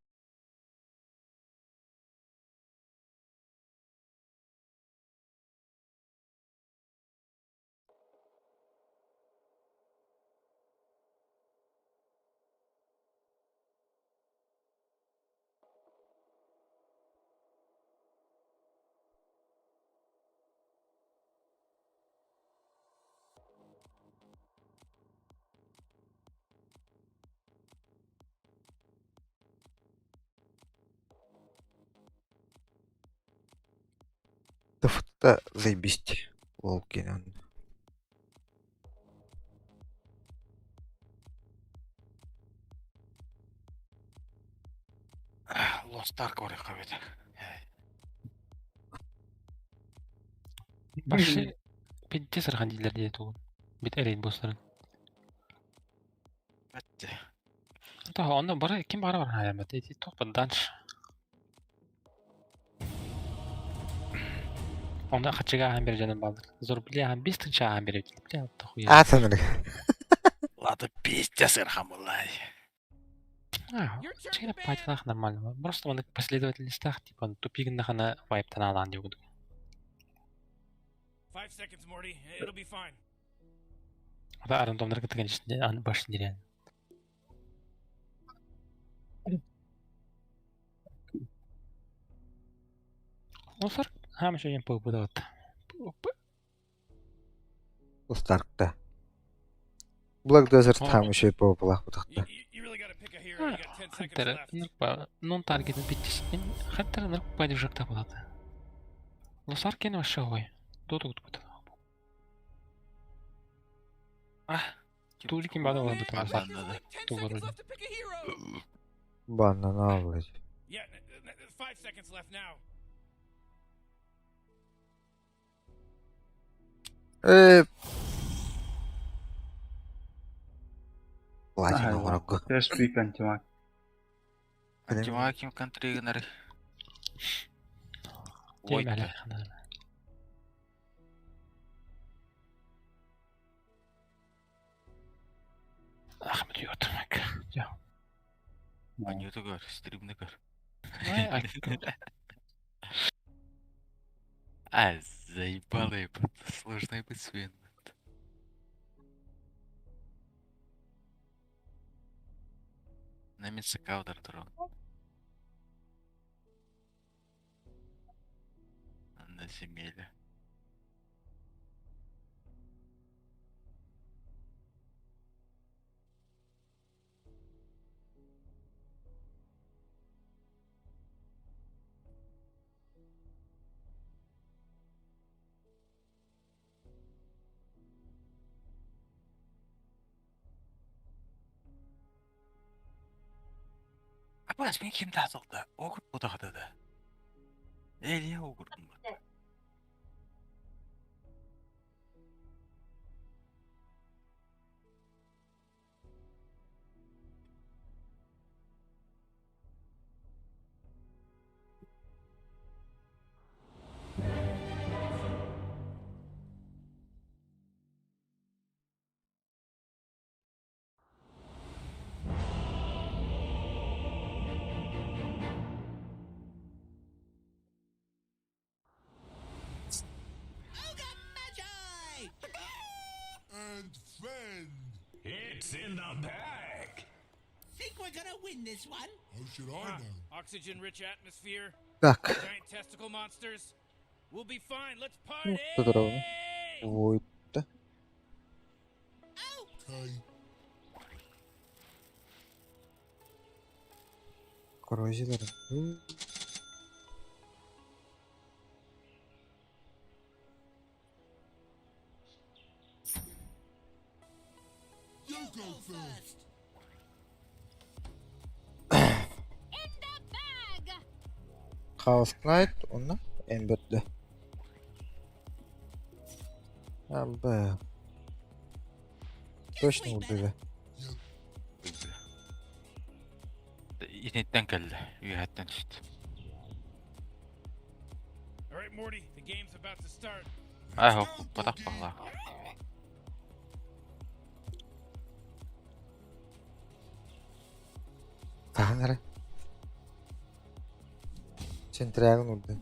Да заебись. Лолкин. Lost Ark барыхха бит. Башы пидде сырхан дилер дие тугун. Бит эрейт босларын. Бәтте. Того онно бары ким бары бар хаямат. Эти топ данш. Онда хачыга ахан бер жаным балдыр. Зор биле ахан бес тынча ахан берет. Биле тохуя. А, саныры. Ладно, пиздец ырхан буллай. А, чигине пайталах нормально. Просто оны последовательностях типа тупигин хана вайптан алан дип 5 seconds, Morty. It'll be fine. Да, рандомнар кытта, конечно, баш нереально. Мусор, а, мы сегодня побудовать. Устаркта. Black Desert там еще и по You, you really gotta pick a hero. You got 10 seconds left. Non target'in bittisinin hatta narkopa болады. Лосаркен вообще ой. Доту кут. А, Туликин бада болады там Банан лосар. надо. Like 10 Ту seconds вроде. left to pick a hero. Банана, блядь. Yeah, 5 seconds left now. Платина Ага. врага. Теж пик антимаг. Антимаг ким контригнер. Ой, Темәле. Ахмед ютмак. Я. Анюта көр, стримни көр. А, заебало, ебать, сложно быть свин. Намится каудер дрон. На земле. Абас мен кимди атылды? Огур будагыды. Элия огур. And friend. It's in the bag. Think we're gonna win this one? How should I know? Oxygen-rich atmosphere, Так, giant testicle monsters. We'll be fine. Let's ну, party. здорово. Ой, да. Okay. Коррозия. You go first. In the bag! Chaos Knight, онна Ember'de. Абы. Точно убили. Итинтен келди. Үйәттен түштү. All right, Morty, the game's about to start. Ай, хоп, батак багла. Танры. Центрягын урды.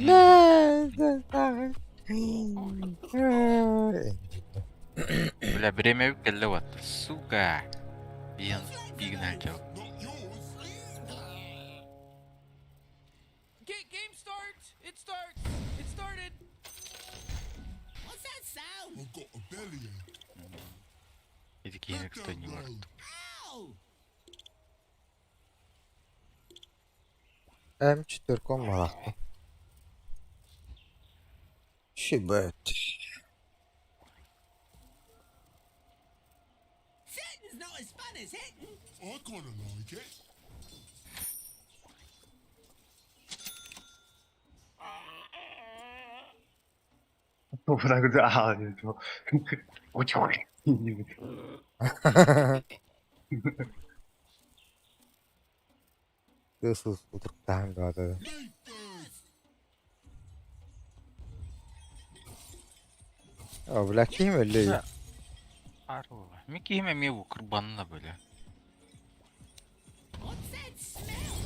Не, Бля, время келди вот. Сука. Биен, бигнал жок. Not yours. Game start! It starts! It started! What's that sound? I've got a bellyache. Эти кийин кто не может. Ow! М4 малахта. Шибет. Sitting's not as fun as hitting. I kinda like it. Будагыды аа диэбит. Очой. диэбит. Тысыз утырыктаан баады. Me first. А, бля, ким эле? Арыла. Мен кийиме ме бу кырбанына бөлө. What's that smell?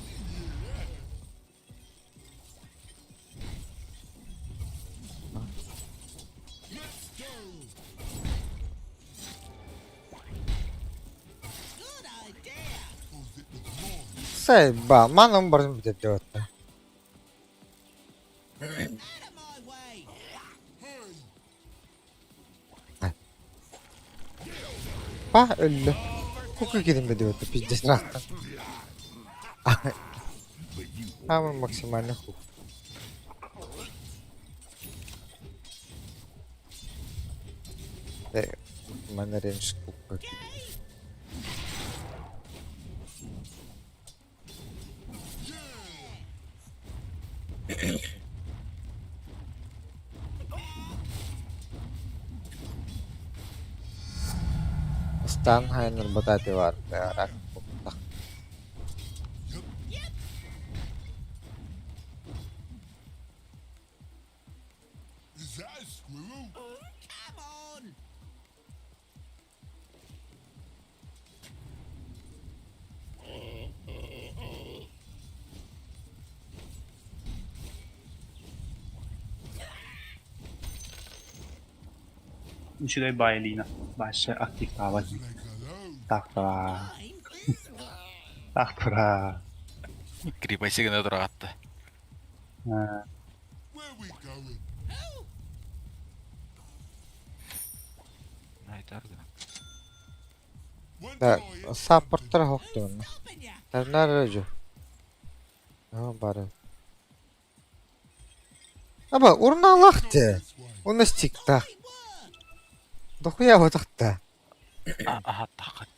Let's go. Сайба, манан барытын бүтэрдэ. Out of my way. Па өллө. Кука кирин бедебетте пиздец рахтан. Самый максимальный хук. Максимальный рейндж кука. Стан хайнер батати бар. Рак куктах. Is that a squirrel? Come on. Үчүгэй баайлыына. Башы активтаабат. Тахтара. Тахтара. Крепости гына тура атты. Э, Where we going? Айтар гына. When Да, can I hit саппорттар хоктугунна. Stopping ya. Тарнар жо. Аа бары. Аба, урналахты. this way? У нас тик-так. We were. Дохуя вот так-то. Аха тақыт.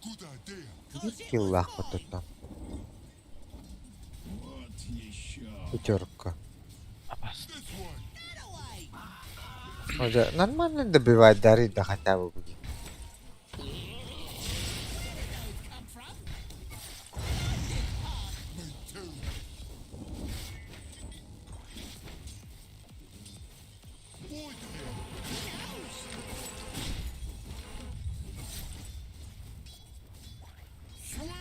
Good idea. 'Cause it was Киллах mine. вот это. Пятерка. Апас. This way. That away. Уже нормально добивать дары, да хотя бы будет. Where did those come from? Me too. Why the hell? Sweet.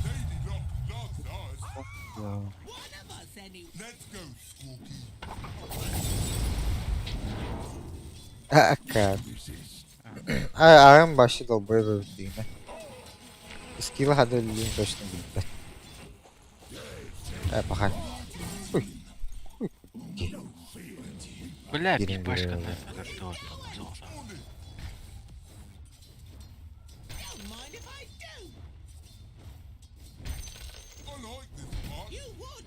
Lady Luck loves us. One of us anyway. Let's go, Squawky. А, как? А, АМ вообще долбоеб фигня. Скилла ходили точно будет. блядь. Э, пахай. Ой. Ой. Бля, Кирин пипашка бля. на золото. Don't mind if I do. I like this part. You would.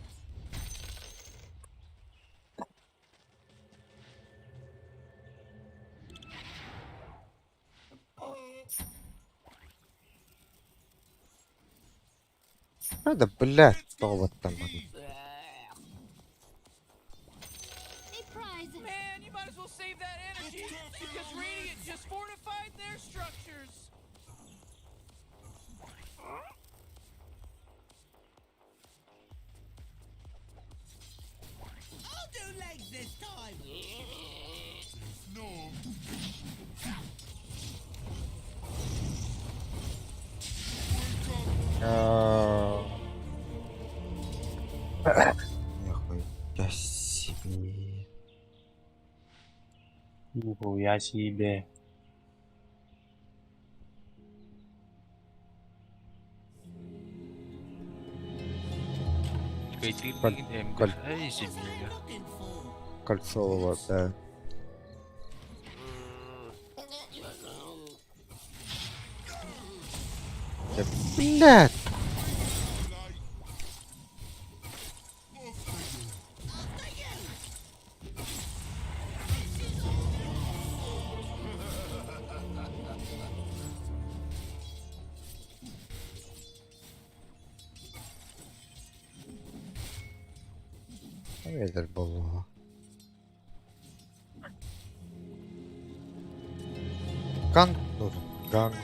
Правда, блядь, вот там. A prize. Man, you might as well save that energy because Radiant just fortified their structures. I'll do legs this time. No. А. Нихуя себе. Нихуя себе. Коль- Эй, земля. Looking for. Кольцово, да. Да, блядь. Ветер был. Ганг нужен. Ганг.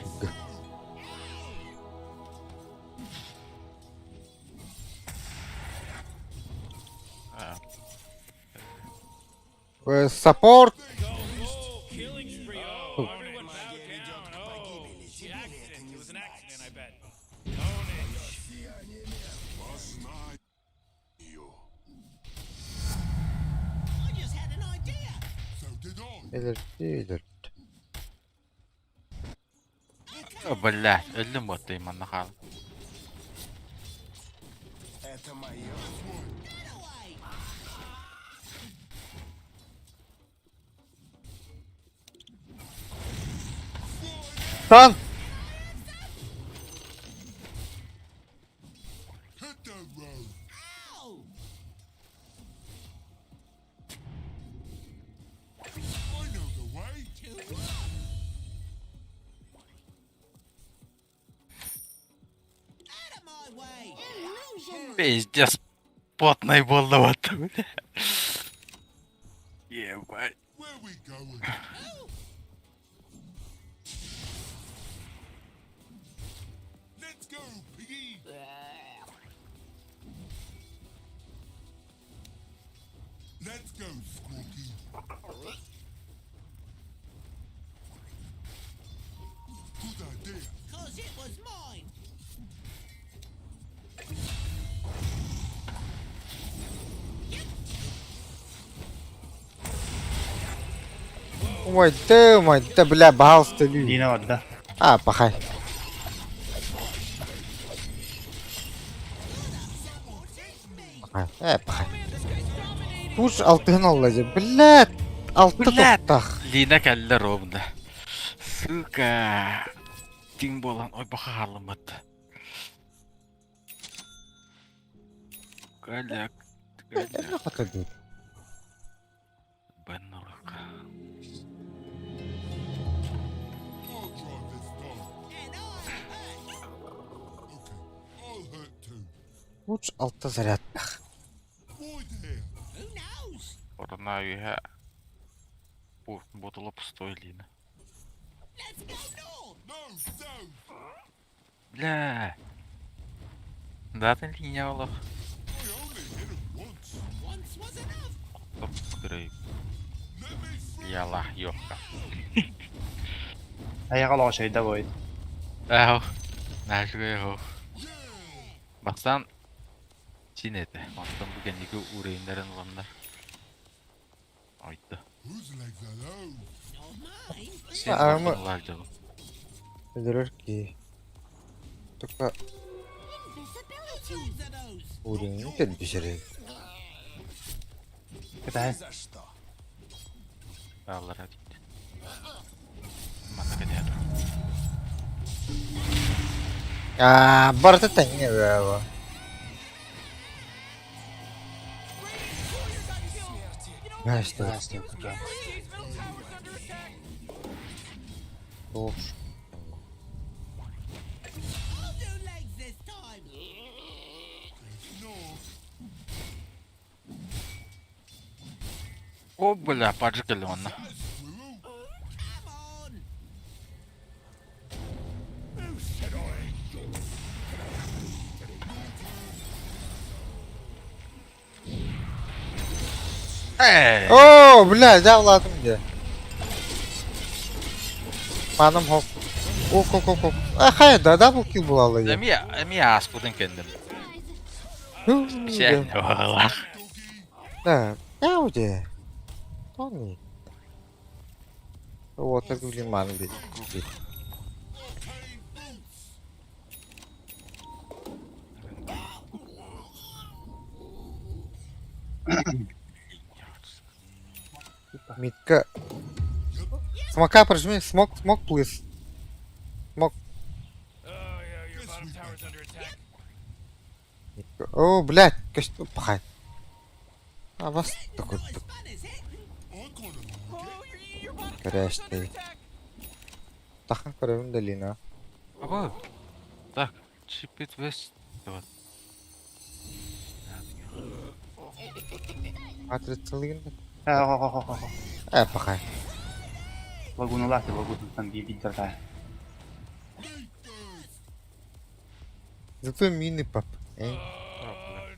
А, Саппорт. Oh, killing spree. Oh, everyone bow down. Oh, the accident. It was an accident, I bet. Own it. Познаю. I just had an idea. So did I. Элерт, элерт. Бля, өллүм буоттай манна хаал. Это мое. Стан! Hit the road. I know the way. Out of my way. Пиздец, потный буолла буотта бля. Ебать. Where we going? Let's go, piggy. Let's go, Squawky. Good idea. Cause it was mine. Ой, ты, мой, да, бля, баһаалыста лүү. Дина барда. А, пахай. Пахай, пахай. Туш алтыһын алла дьэ. Блядь, алты Блядь. туттах. Лина кэллэ ровно. Сука. Тиҥ буолан ойбохо хаалыммыт. Голяк. Голяк. Хотодут. Беннолук. I'll drive this time. And I'll hurt. Okay, I'll hurt too. Лучше алта зарядтах. Why there? Who knows? Орна үһэ. Бу ботула пустой Лина. Let's go north. No, south. Бля. Датын линия олох. I only hit him once. Once was enough. Топ грей. Let me through. Яла ёпта. Айаҕа олоҕо бойт. Ау. Наашгүй хоо. Бастаан чин этэ. Онтон бу кэнники уровеннарын ыланнар. Ойда. Whose legs are those? Not mine. Сен Ама- ылар дьону. Өлөрөр ки. Только Whose legs are those? уровень кэлбишэрэ. Кэтэһэ. За что? Ааллара дии. Манна кэтэһэ. Аа, барыта тэҥҥэ бэҕэ. Настя. Туох. I'll do legs this time. North. О, бля, паджы кэллэ онно. Squirrel. Come on. Who said I ain't yours? Эй! Оо, бля, дьаалаатым дии. Маным хоп. Ок, ок, ок, ок. А, хайа, да, дабл килл буолла дии. Эмиэ, эмиэ ааспытын кэнним. Хүү, Сен оҕолох. Да, яу дии. Тони. Вот так, блин, маны бит. Arcane boots. Митка. Смока прожми, смок, смок, плиз. Смок. Oh yeah, your bottom tower's under attack. Митка. О, блядь, көстө пахай. А вас такой Not as fun as hitting. I kinda like it. Oh, your bottom tower's under Көрөөчтэй. attack. Тахан көрөбүн да Лина. Аба. Так, чипит вест. Вот. Матрицалыгын да. Хо-хо-хо-хо. Э, пахай. Лагуналаах лагунаттан биир биирдэр Зато мины пап. Э. Oh,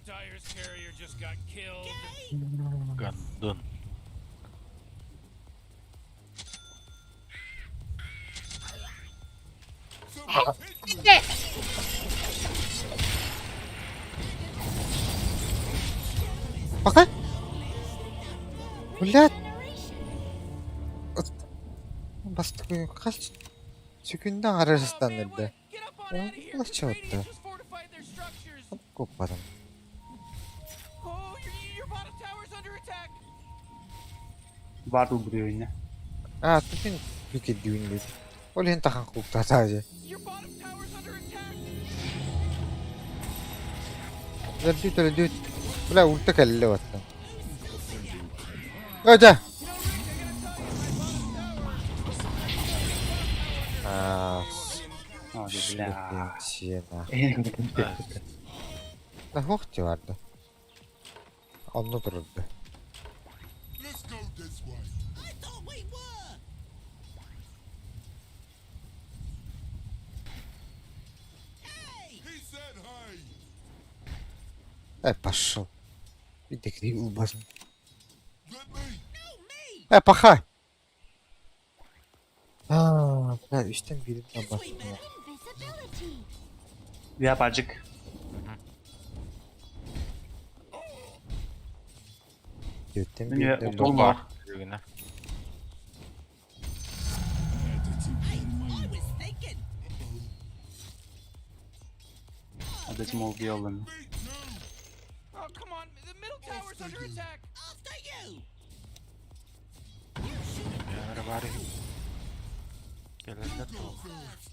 Dire's carrier just got killed. Гандон. Someone's hit me. Пахай. Блядь. Бастыкы хас. Сүкүндэ аҥара ыстаннарда. Улачча Куппатым. Баар убрыгыня. А, түһүн бүкирдүүн диит. Ол иһин тахан кууктаатаа дьэ. Өлөрдүүт өлөрдүүт. Бля, ульта кэллэ баттан. Өтө! Аа, О, бля. сиена. Да хух барды. Онно турурду. Let's go this way. I thought we were. Hey! He said hey. Э, пошел. Иди улбасым. Let me. No, me! Э, пахай! Аа, бля, үстэн биирин This way бастым. better. Invisibility. Я баджик. Түөртэн Мин биирдэн утугум бастым. бар. Жүрегіне. Hey, I was thinking. Адесим ол yolun. Me too. Oh, come on. The middle tower's under attack. After you. You should have Бәрі бар екен. Келендер go first.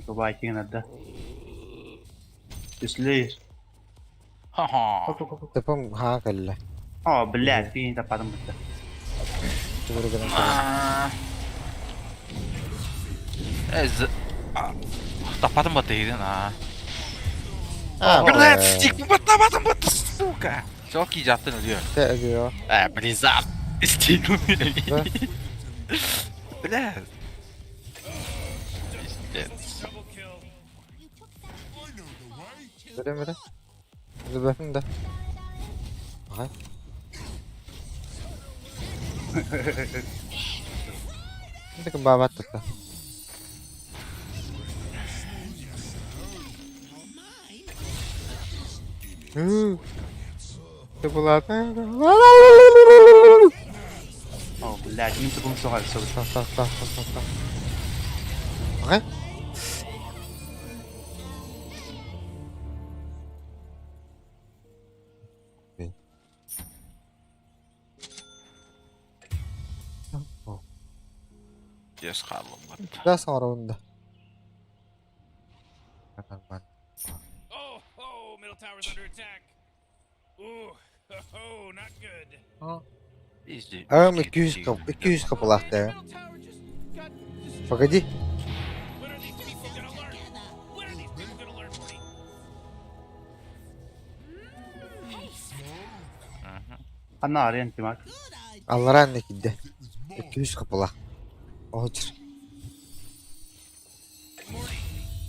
Бабай да. Түслейр. Ха-ха. Тапам хаа кэллэ. О, блядь, ты не тападым бутта. Тугу гынан турар. Э, з- А, Тападым ба деген, а. Аа, Блядь, стик, тападым ба, сука. Çok iyi yaptın ölüyor. Тэ өлüyor. Э, Blizzard. Стик Да. Блядь. Пиздец. Double kill. You took that I know the way. Бэрэ бэрэ. Зыбэхин да. Пахай. Такой баба тут. Ты была... О, блядь, мен тупым соғар соғар. Так, так, так, так, так, так. Пахай. Yes, қалым бат. Да, саҕарабын да. Нормально. Oh, oh, middle tower's under attack. Ooh, oh, not good. Пизде. Ам 200 кап, 200 капылаахта. Middle tower just got destroyed. Погоди. When are these people gonna learn? When are these people gonna learn, Morty? Анна арен тимак. good idea. Аллараа не кидде. It was mine. 200 капылаах. Оһучур. Morty,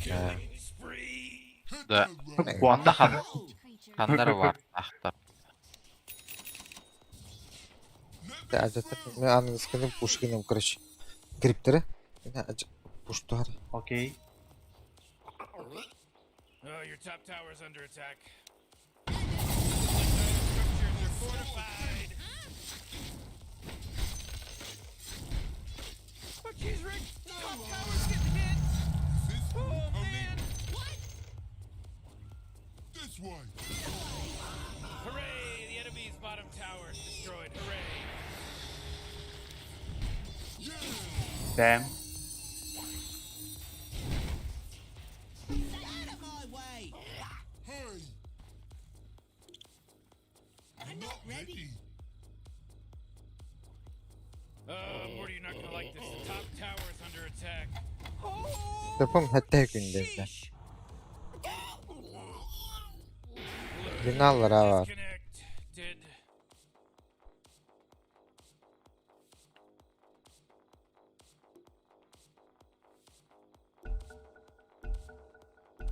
killing spree. Hit Да. the road. Қуанды хан. Old creature. Хандар бар. Ақтар. Мен аныгыскыны пушкиным, короче. Криптері. Пуштар. Окей. Oh, your top tower's under attack. Structures are fortified. Oh, jeez, Rick. Top tower's getting hit. This Oh, homie. man. What? This way. Hooray! The enemy's bottom tower is destroyed. Hooray! Бэм. Out of my way. Hey. I'm not ready. Morty, you're not gonna like this. The top tower is under attack. Тапам хатта күндерде. Биналлара бар. Disconnected.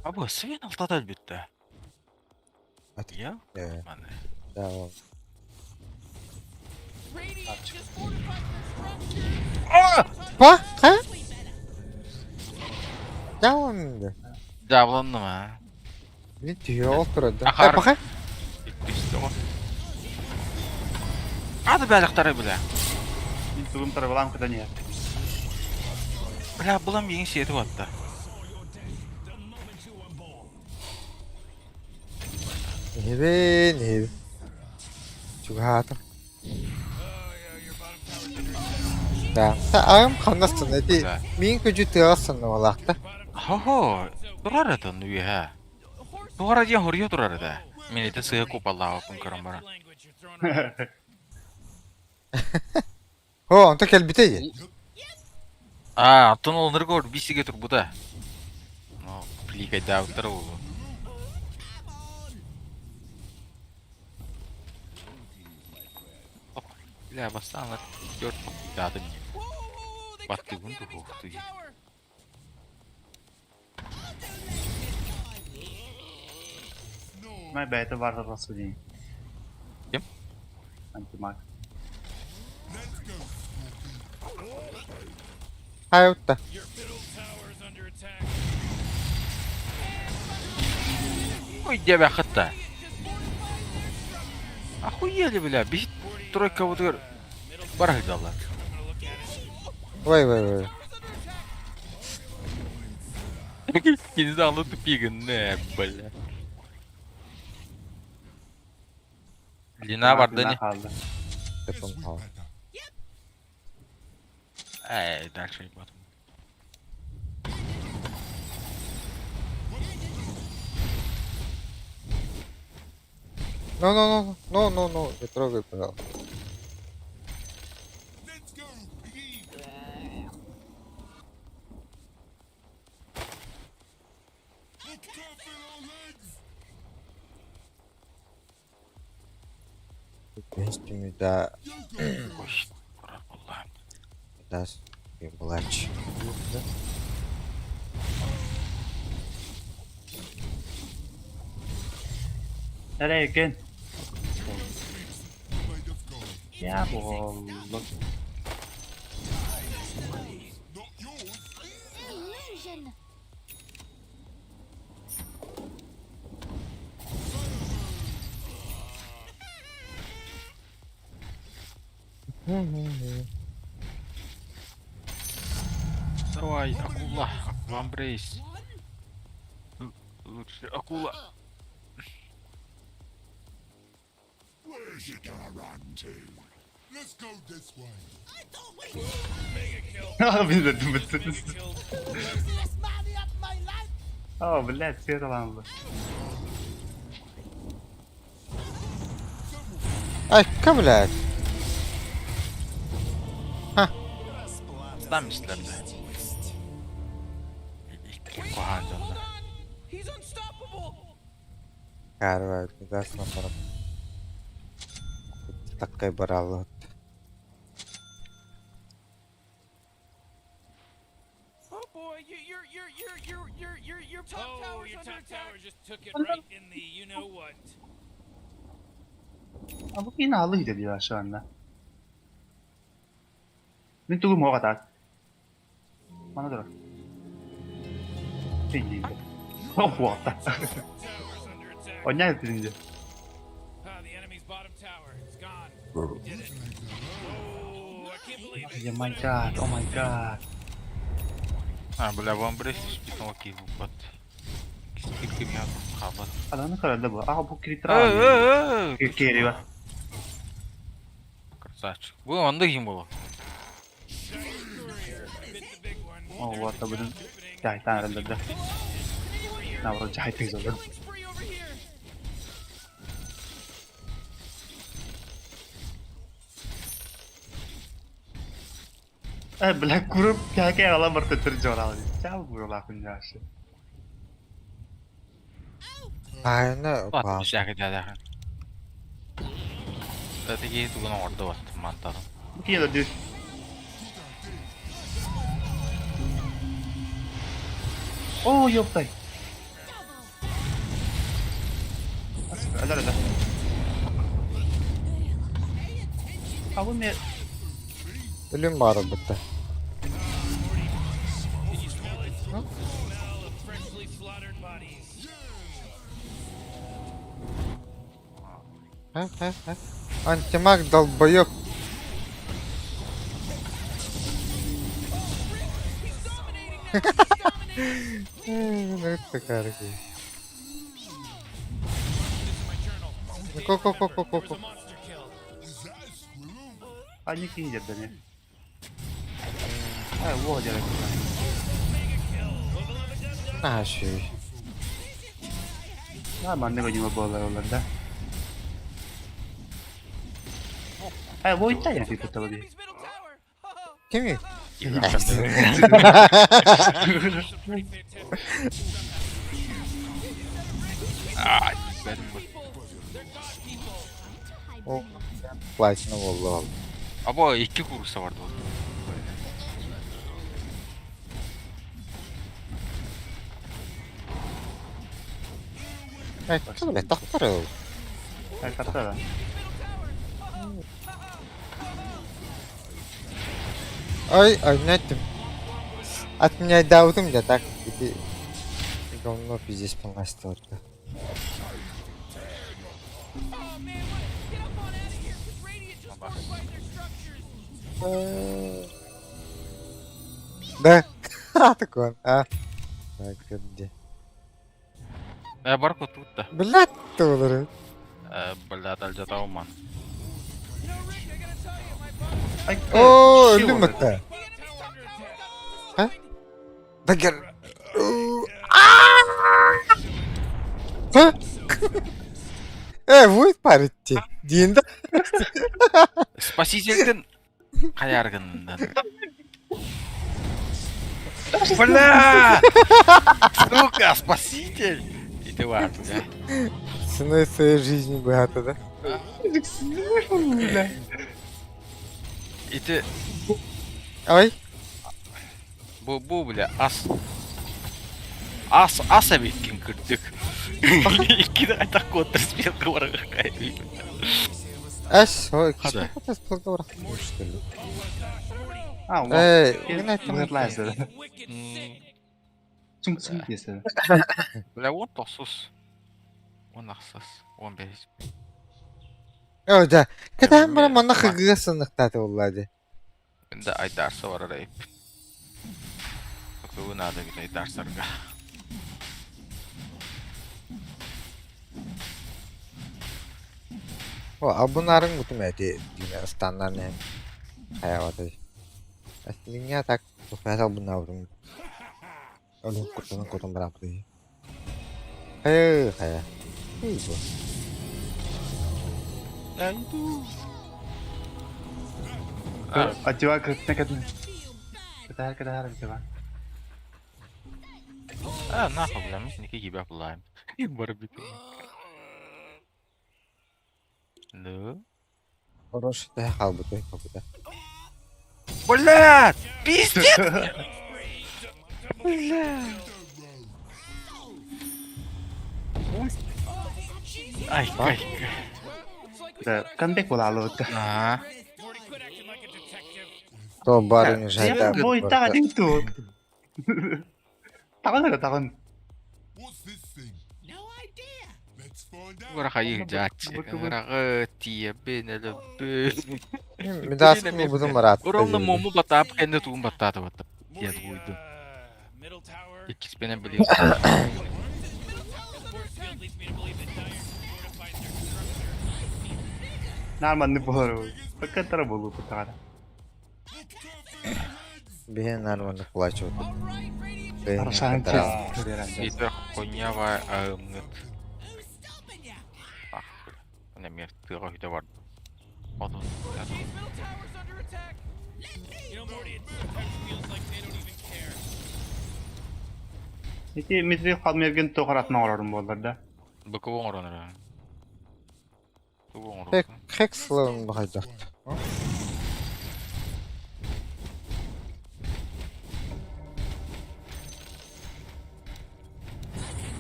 Абы, свен алтада әлбетті. Ат- Я? Э, Мане. Да, ол. Radiant just fortified their structures. Па? Ха? This way better. Жабылынды. Жабылынды ма? Мен түйе ол тұрады. Ахар. Э, паха? Иккісті ғой. Ады бәліқтары біле. Мин тугум тарабалаан кытан иһэр. Бля, булам миигин сиэти батта. Иһибин, иһибин. Чугаһаатым. Да. Аҕам ханна сытан ити миин күдьү тыаҕа сыннабалаахта. Хо-хо, турар этэ онно үөһэ. Туора диэн хоруйа турар этэ. Мин ити сыа купаллаабыппын көрөн баран. О, онто кэлбитэ дии. Аа, оттон ол ынырык ор биисигэ турбута. Ну, пликайдаабыттара буолуо. Бля, бастаан түөрт даатын баттыгын туһуохтуй. Май бэйэтэ баар рассудение. Ким? Антимаг. Хайутта. Ой, диэбэххит да. Охуели, бля, биһи тройкабытыгар бара сылдьаллар. Ой, ой, ой. Кини даҕаны тупигын, бля. Лина барда ини. хаалла. Тепом хаал. Эй, дальше ебать. No, no, no, no, no, no, не трогай, пожалуйста. Let's go, piggy. Look tough little legs. Түмүдэ Ой, турар буоллаҕым. да булач. Nereye gel? Made of gold. Ya bu oğlum. Not yours. Illusion. Давай, акула, акуламбрейс. Лучше акула. Where's you gonna run to? Let's go this way. I thought we Bilmedim Mega bütün. kill. This money up my life. Oh, блядь, свет alanlı. Айка, блядь. Там истилэр да. Икки куһаан дьоннор. He's unstoppable. Карва, гасна барап. Таккай бараллы. Oh boy, you, your your your your your your your top oh, tower's your under top attack. tower just took it right in the you know what. Ha, bu yine halı gidiyor şu anda. Ne тугу o kadar. Bana dur. Bildiğin. Oh, what the? Tower's under attack. O ne birinci? Ah, the enemy's bottom tower. It's gone. We did it. Oh, I can't believe it. Oh my god, oh my god. А, бля, вамбрейс испитал киһи бат. Киһи хаалбат. Adamın herhalde bu. Aha bu Э, kriter abi. э, э. Geri var. Красавчик. Бу онда ким буолуо? Bit the big one. Oh, what the bunun Cahit'ten herhalde. Ne var Cahit'in zorladı. Killing spree over here. Eh, Black Group kaka alan bir tır joralı. Çal bu yola kunyaşı. Айна, Бат ба. шака дядя. Это киһи тугун оҥордо бат мантаҕын. Bu ki da düz. Oh yok day. Öler öler. Ha bu ne? Өлүм баар бутта. Can you smell it? The smell of freshly slaughtered bodies. Ха, ха, ха. Антимаг долбоёб. Такая. Ко-ко-ко-ко-ко. Аньыы киһи дэрдэниэ. Ээ, уох дьарык. Наһаа үчүгэй. Аа, маннык ньыма буолар олор да. Ээ, войта я кытта дии. Кимий? Ай, бәрім бұл. О, платина буолла ол. Або икки курса бар ол. Э, бля, тохтор ол. Ээ, карта да. Ой, ой, знаете, от меня даутым я так иди говно пиздец полностью. Да, такой он, а. Так, где? Э, бар тут да. Блядь, доллары. Э, блядь, алдьятауман. Ай, О, ши өлдүм олор. это. А? Да гер. А? Э, будет парить Дин да? Спасительден хайаргындан. Бля! Сука, спаситель! И ты бар, бля. Ценой своей жизни богато, да? И ты... Ой. Бу, бу, бля, ас. Ас, ас әбеккен күрдік. Икки да так контр спелка бар. Ас, ой, Хада. что ли? Аа, уох. Эй, угнать Быһытлаасыр. Цүҥ-цүҥ диэсэр. Бля, он тосус. Он ахсас. Он бес. О, да. Когда мы манна хыгыга сыныктаты уллады. Да, айдарса бар арай. Такого надо бит айдарсарга. О, а бунарын бутум эти дине стандарт хаяваты. Аслиня так тухасал бунабытым. Олун кутун кутун барапты. Хая, хая. Эй, бу. Аттива кытна кытна. Кытаар кытаар аттива. А, нахуй, бля, мы никакие тебя пылаем. Барбит. Ну? Хороший да халбыты, халбыты. Бля! Пиздец! Бля! Ай, ай, Да, камбэк буолаалыбыт. А, То барыня жайда. Войта дин тут. Таҕын эрэ таҕын. What's this thing? No idea. Let's find out. Урахайы жаачы. Урагы тиебин элебби. Медаскын бутум барат. Уровно мому батап кенде тугун баттааты баттап. Диэн буйду. Иккиспенен билин. Наар маннык буолар. Баккаттара буолуу куттаҕана. Бен нормально плачу. Арашаан Итер хуйня аымныт. Who's stopping ya? Ах, бля. Аны мер тыга хүтэ бар. Одун. Ити Митри Халмерген тоҕаратын оҥорорум буоллар да. Быкы оңоронор. Тугу оңорон. Хек славын бахайдак.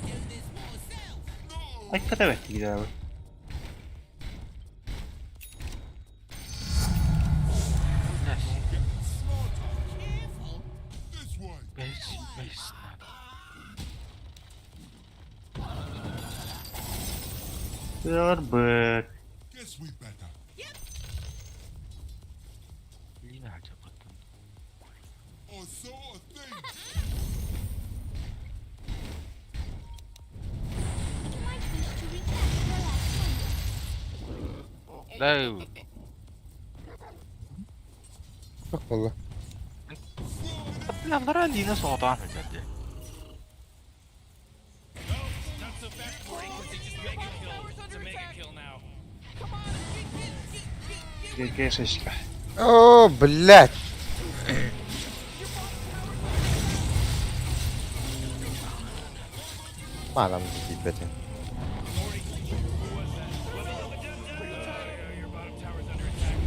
Do this myself. Айкката бэттиги да. Careful. This way. Бес, бес надо. Тыгар быт. Guess we better. Лина жапаттан. I saw a thing. Да, Как буолла? Бля, Лина соҕотоон сылдьар дии. Not so fast, Morty, 'cause they just mega killed. It's a mega kill now. ГГшечка. О, блядь! Маанам тиийбэтин. Your bottom tower's under attack.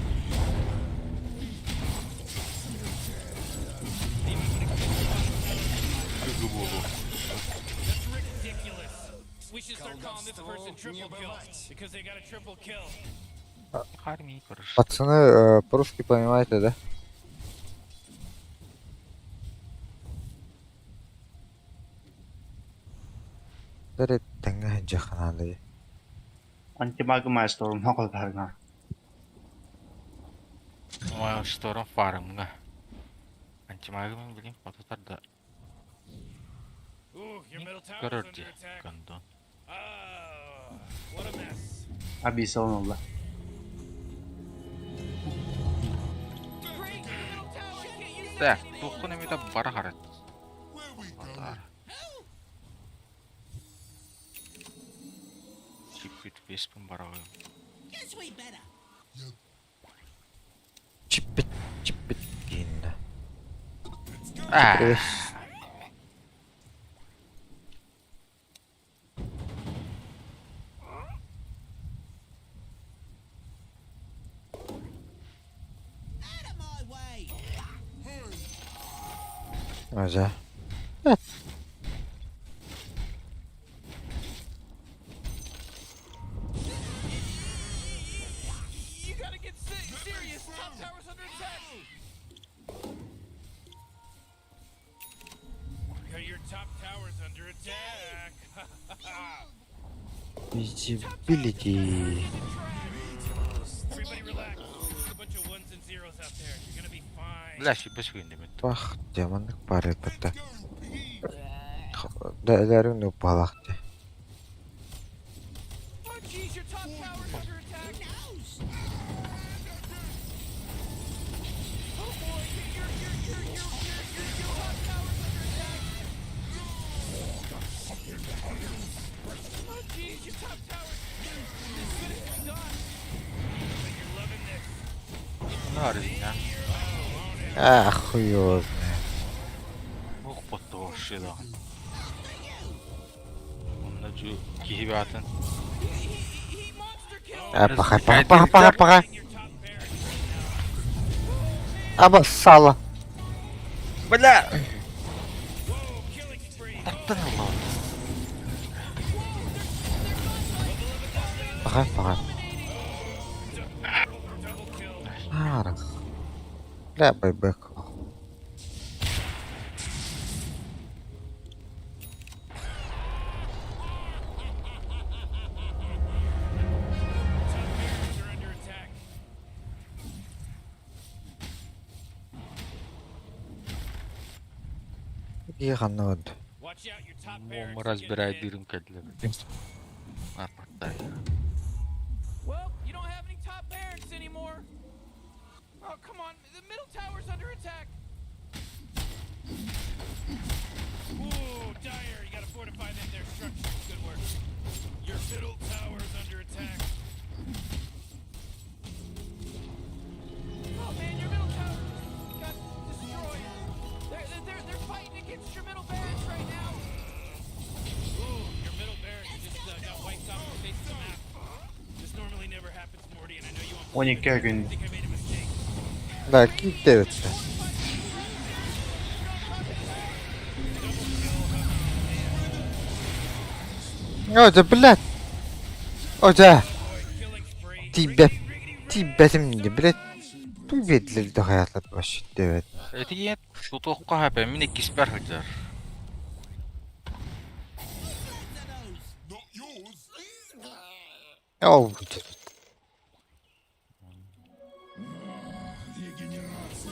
Күгү буолуо. That's ridiculous. We should start calling this person triple kill because they got a triple kill. Харми хорошо. Пацаны, э, по-русски понимаете, да? Бэрэ тэҥҥэ сылдьыаххынаадый. Антимаг маастарым хоҕолбарга. Шторм фармҥа. Антимагым билим хотутар да Ooh, your middle tower's көрөр under дии. attack. Гондон. Ah, what a mess. Абиса онолла. Great, your middle tower can't use Так, туоххун эмитэ бара харат. Where we going? Атаар. Чиппит беспин бараҕым. Guess we better. Чиппит, чиппит дииннэ. Аа. Привет. Out of my way. Аза. You gotta get serious. Top tower's under attack. Your top tower's under attack. Visibility. Everybody relax. There's a bunch of ones and zeros out there. You're gonna be fine. Бля, сиппес күндэмит. Бах, дьаманнык баар эбит. Дэлэрин упалах дии. Oh jeez, your top tower's under attack. Who knows? Oh boy, your top tower's under attack. Oh jeez, your top tower is good as done. But you're loving this. Наарыйна. Ах, хуй его знает. Ух, потоши да. Онно жу киһи баатын. He monster killed А, паха, паха, паха, паха, паха. your top barracks. Обоссала. Бля! Whoa, killing spree. Тартан ылла. Паха, паха. Double kill. Аарах. Бля, байбек. Top barracks are under attack. Иганод. Watch out, your top barracks Мому are getting разбирай hit. дырым кэллэ. Арпаттай. Well, you don't have any top barracks anymore. Oh, come on. The middle tower's under attack. Ooh, Dire, you gotta fortify them their structures. Good work. Your middle tower's under attack. Oh man, your middle tower just got destroyed. They're, they're, they're fighting against your middle barracks right now. Ooh, your middle barracks just got wiped off the face of the map. This normally never happens, Morty, and I know you won't Он believe it, икки but I күн. think I made a mistake. Да, киирдэ. О, да, блядь. О, да. Killing spree. Тиийбэт. Тиийбэтим дии, блядь. Туу биэрдилэр да хайаатар вообще диэбэт. Этигиэн тутуохха хапа мин иккиспэр сылдьар. Not yours. О, блядь.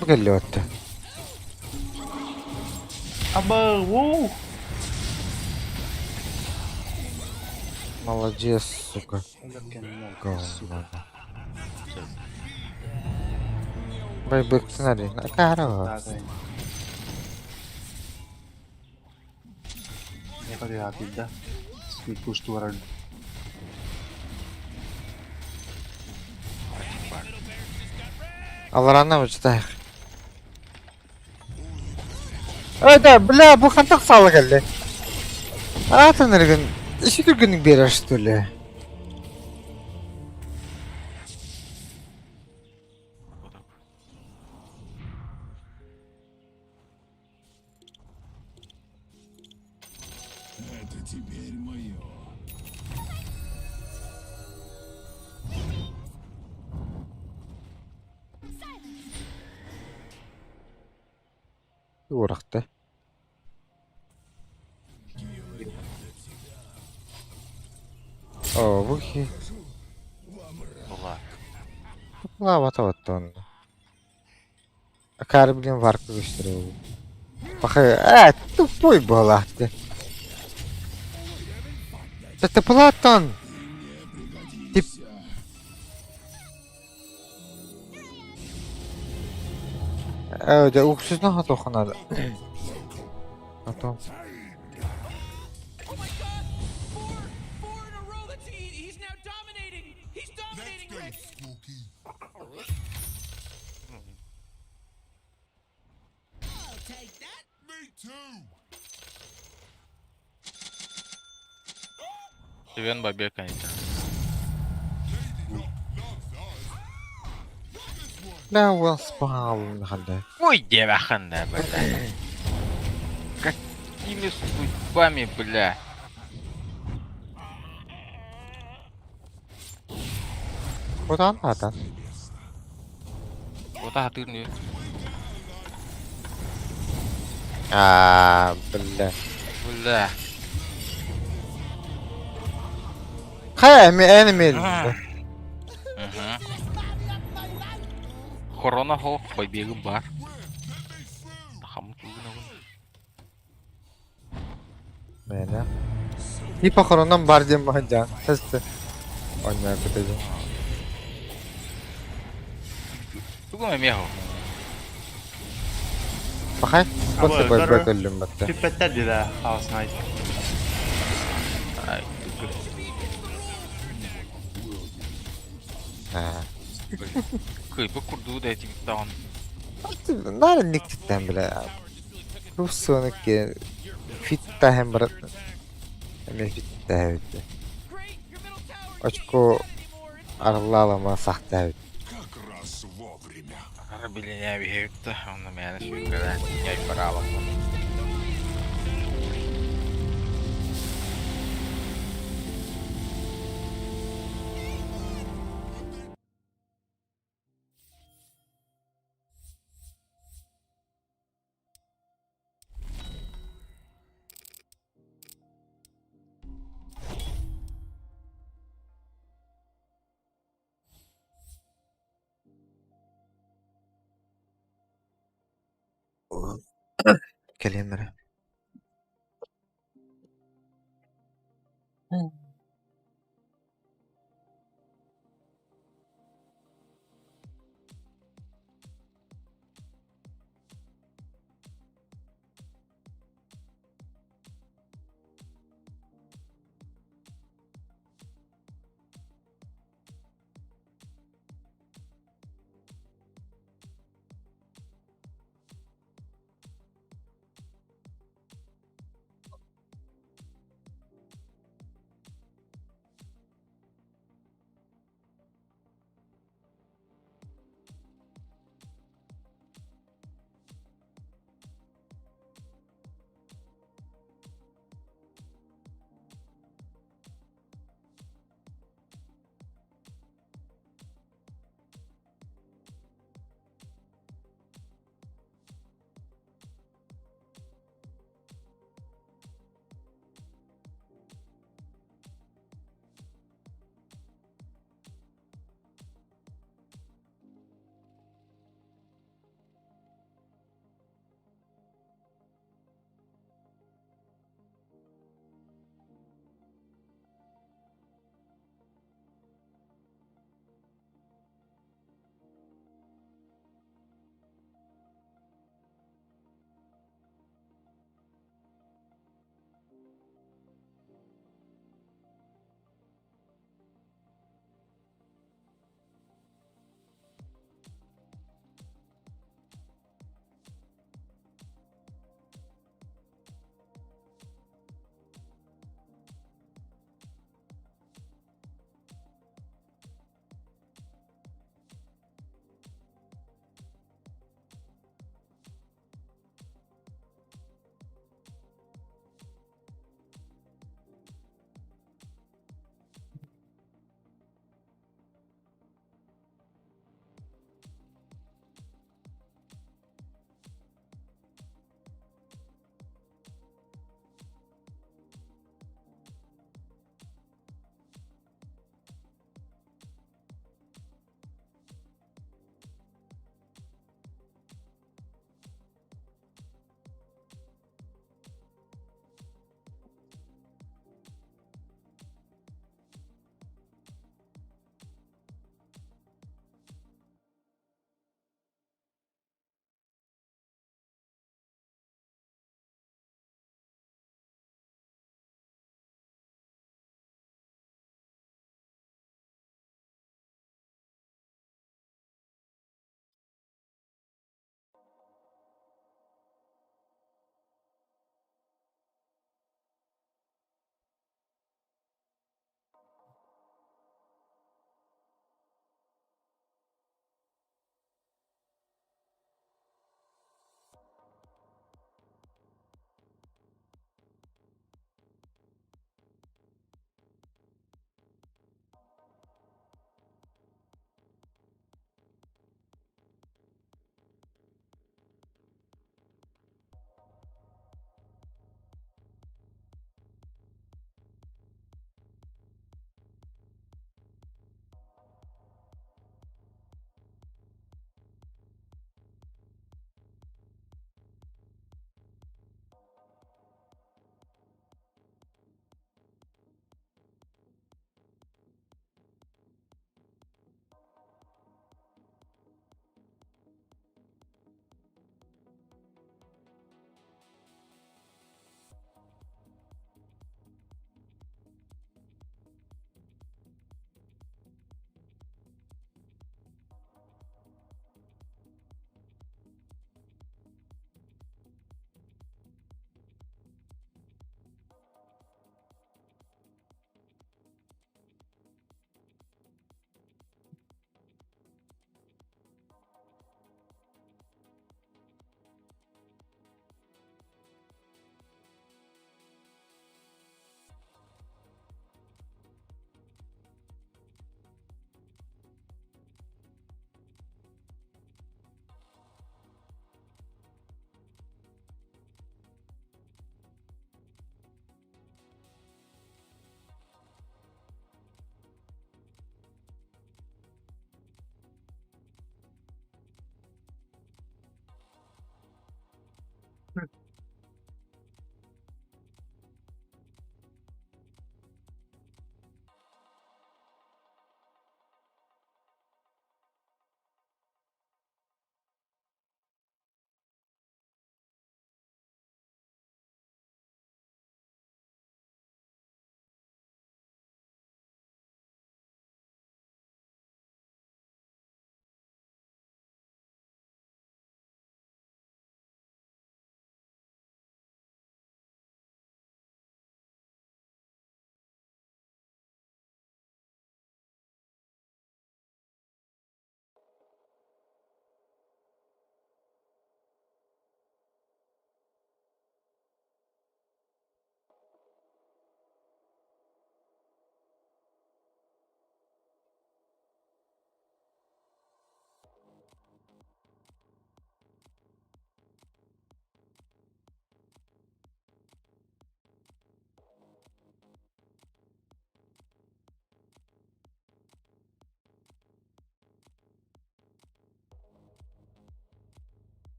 Бу кэллэ Аба, уу! Молодец, сука. Говно. Байбыктын арыйын. Акаара. Да. Спид-пуш туарар. Аларана учтаах. Эй да, бля, бу хантак саала кэллэ. Аатын эргин, иши түргенник берер что ли? Вот так. Это теперь мое. Уурахта. О, бу ки. Була. Лава таваттон. Акары, блин, варка көстөрө. Пахы, тупой была ты. Это Платон! Ты... Да уксусна хатоха надо. А то... Oh my god! Four! Four in a row! That's he's now dominating! He's dominating, Rick! I'll take that. Me too. Свен бабек конечно. Да, уол спал ханда. Ой, деваханда, бля. Какими судьбами, бля? Куда надо? Вот а ты не. А, бля. Бля. Хай, эми энеми. Угу. Корона хо, побегу бар. Хамут Мэна. Типа хоронан бар диэн баһыдьаан. Тэсте. Онньоо көтөдүн. Тугу мехо. Пахай, Абы, бот бой көрө. бөкөллүм батта. Түппэттэр дии Хаос Найт. Ай, Аа. Кыйбы курдуу да этим таон. Наар никтэн бля. Руссуны ке фитта хэм бар. Эме фитта хэвит. Great! Your middle tower can't Очко do that anymore! It's арлалама сахта хэвит. Как раз вовремя. Ара билине бихепти, онно мэне сүүргэрэ. Яй паралам. Кэлиэмэрэ.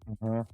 Мгм.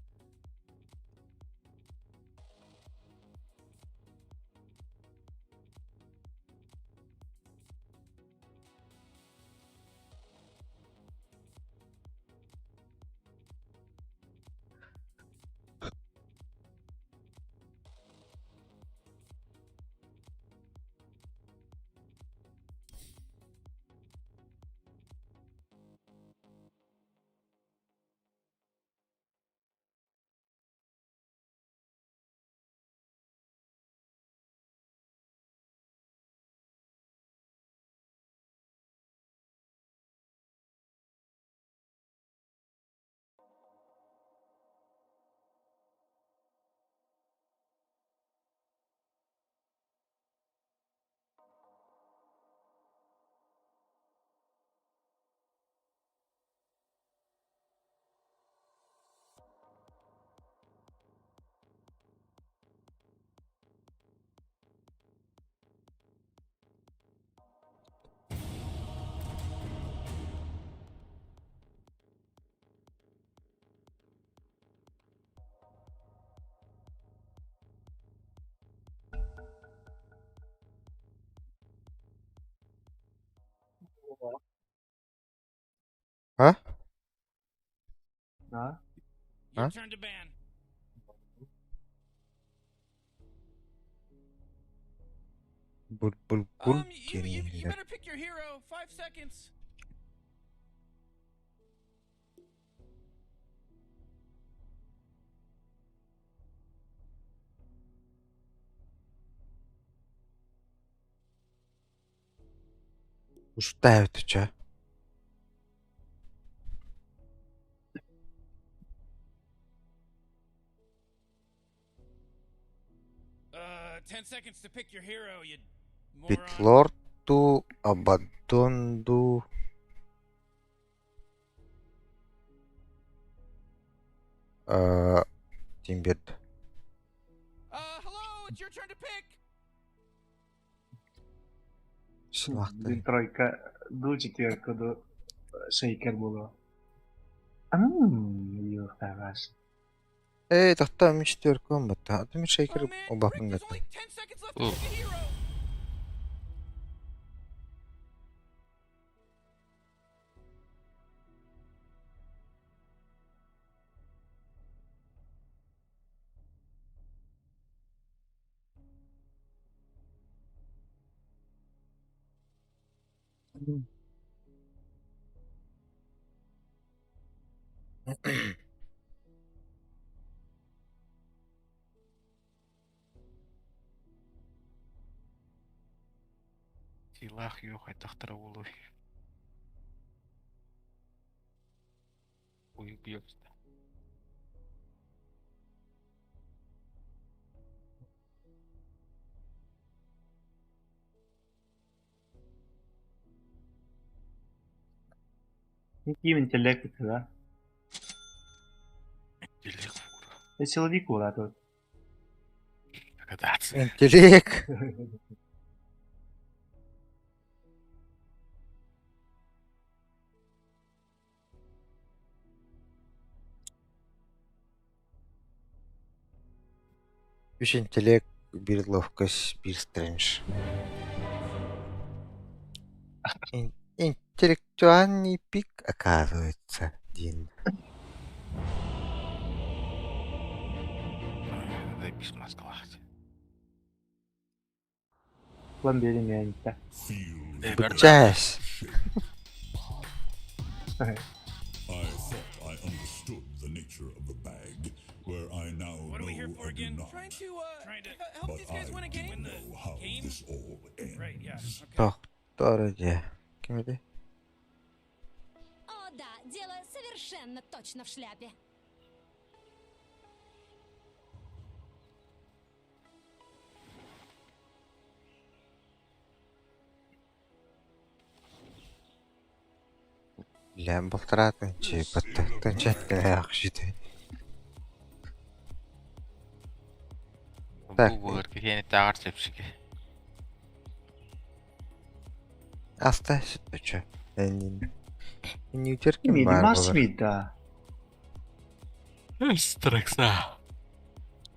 А? Да? Your А? turn to ban. Буль-буль-буль You, you, you диэн better pick your hero. 5 seconds. Устаивает чё? 10 seconds to pick your hero, you moron. Питлорд дуу, Абаддон дуу. Э, Тимбет. Hello, it's your turn to pick. Сылахтар. Тройка дуу, четверка дуу, шейкер буолуо. Юхтагас. Ээ, тохтоо мин четверка бата. Аты мин шейкер Oh man, quick, убапын there's гата. only 10 seconds left to Ooh. pick a hero. Силах yok тахтара буолуой. Ой, убьёшься. Ким интеллект да? Интеллект фура. Это силовик ула тут. Догадаться. Интеллект. Үс интеллект, биир ловкость, биир strength. Интеллектуальный пик, оказывается, Дин. Дай письма скалахать. Ылан биэриҥ эйиэхэ. Быччаас. I thought I understood the nature of the bag, where I now What are we here know for I do again? not. Trying to uh, Trying to help But these guys I win a do game. know how Game? this all ends. Right, yeah. Okay. Тохтор дьэ. Ким этэй? О, да, дело совершенно точно в шляпе. Бля, балтараа тынчи, батта тынчат кэлэ Так. Бу буолар киһиэни тааҕар чэпчэки. Аста сүтчү. Эннин. Ньютер ким Миди баар Марс буолар? мида. Стрекса.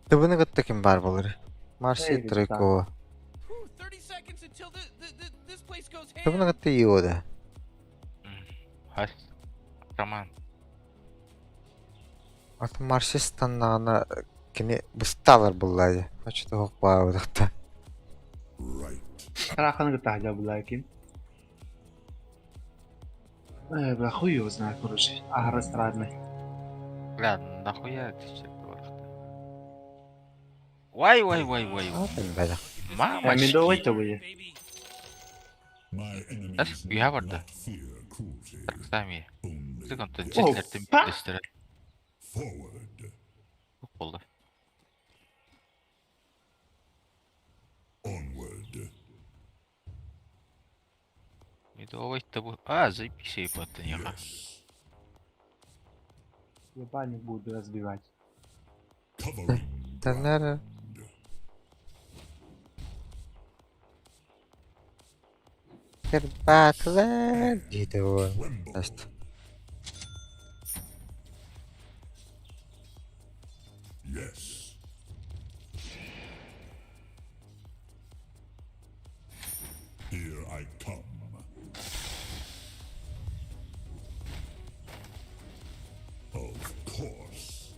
Тыбыны кытта ким баар буолар? Марси Эй, Тройкова. Whew, 30 seconds until the, the, the, this place goes ham. Тыбыны кытта Иода. Хас. Роман. Аты Марси станнаҕына кини быстаалар буллаа дии. Оччотуох баабытахта. Right. Тараханы кытта дьабылаакин. Э, бля, хуй его знает, короче. Ага, странный. Бля, нахуя это все говорит? Вай, вай, вай, вай. Атын бэлэх. Э, медовый Мамочки. то были. Baby. My enemies That's- you need have it. not fear cruelty, Сами. only Секунд, О, жетлерден па! билестер. forward. Болду. Onward. Медовый табу. А, заебись, я ебать, не Yes. Ебальник буду разбивать. Covering Танара. Кырбаатылар диэтэ уол. tremble. Аст. Yes. Here I come. Of course.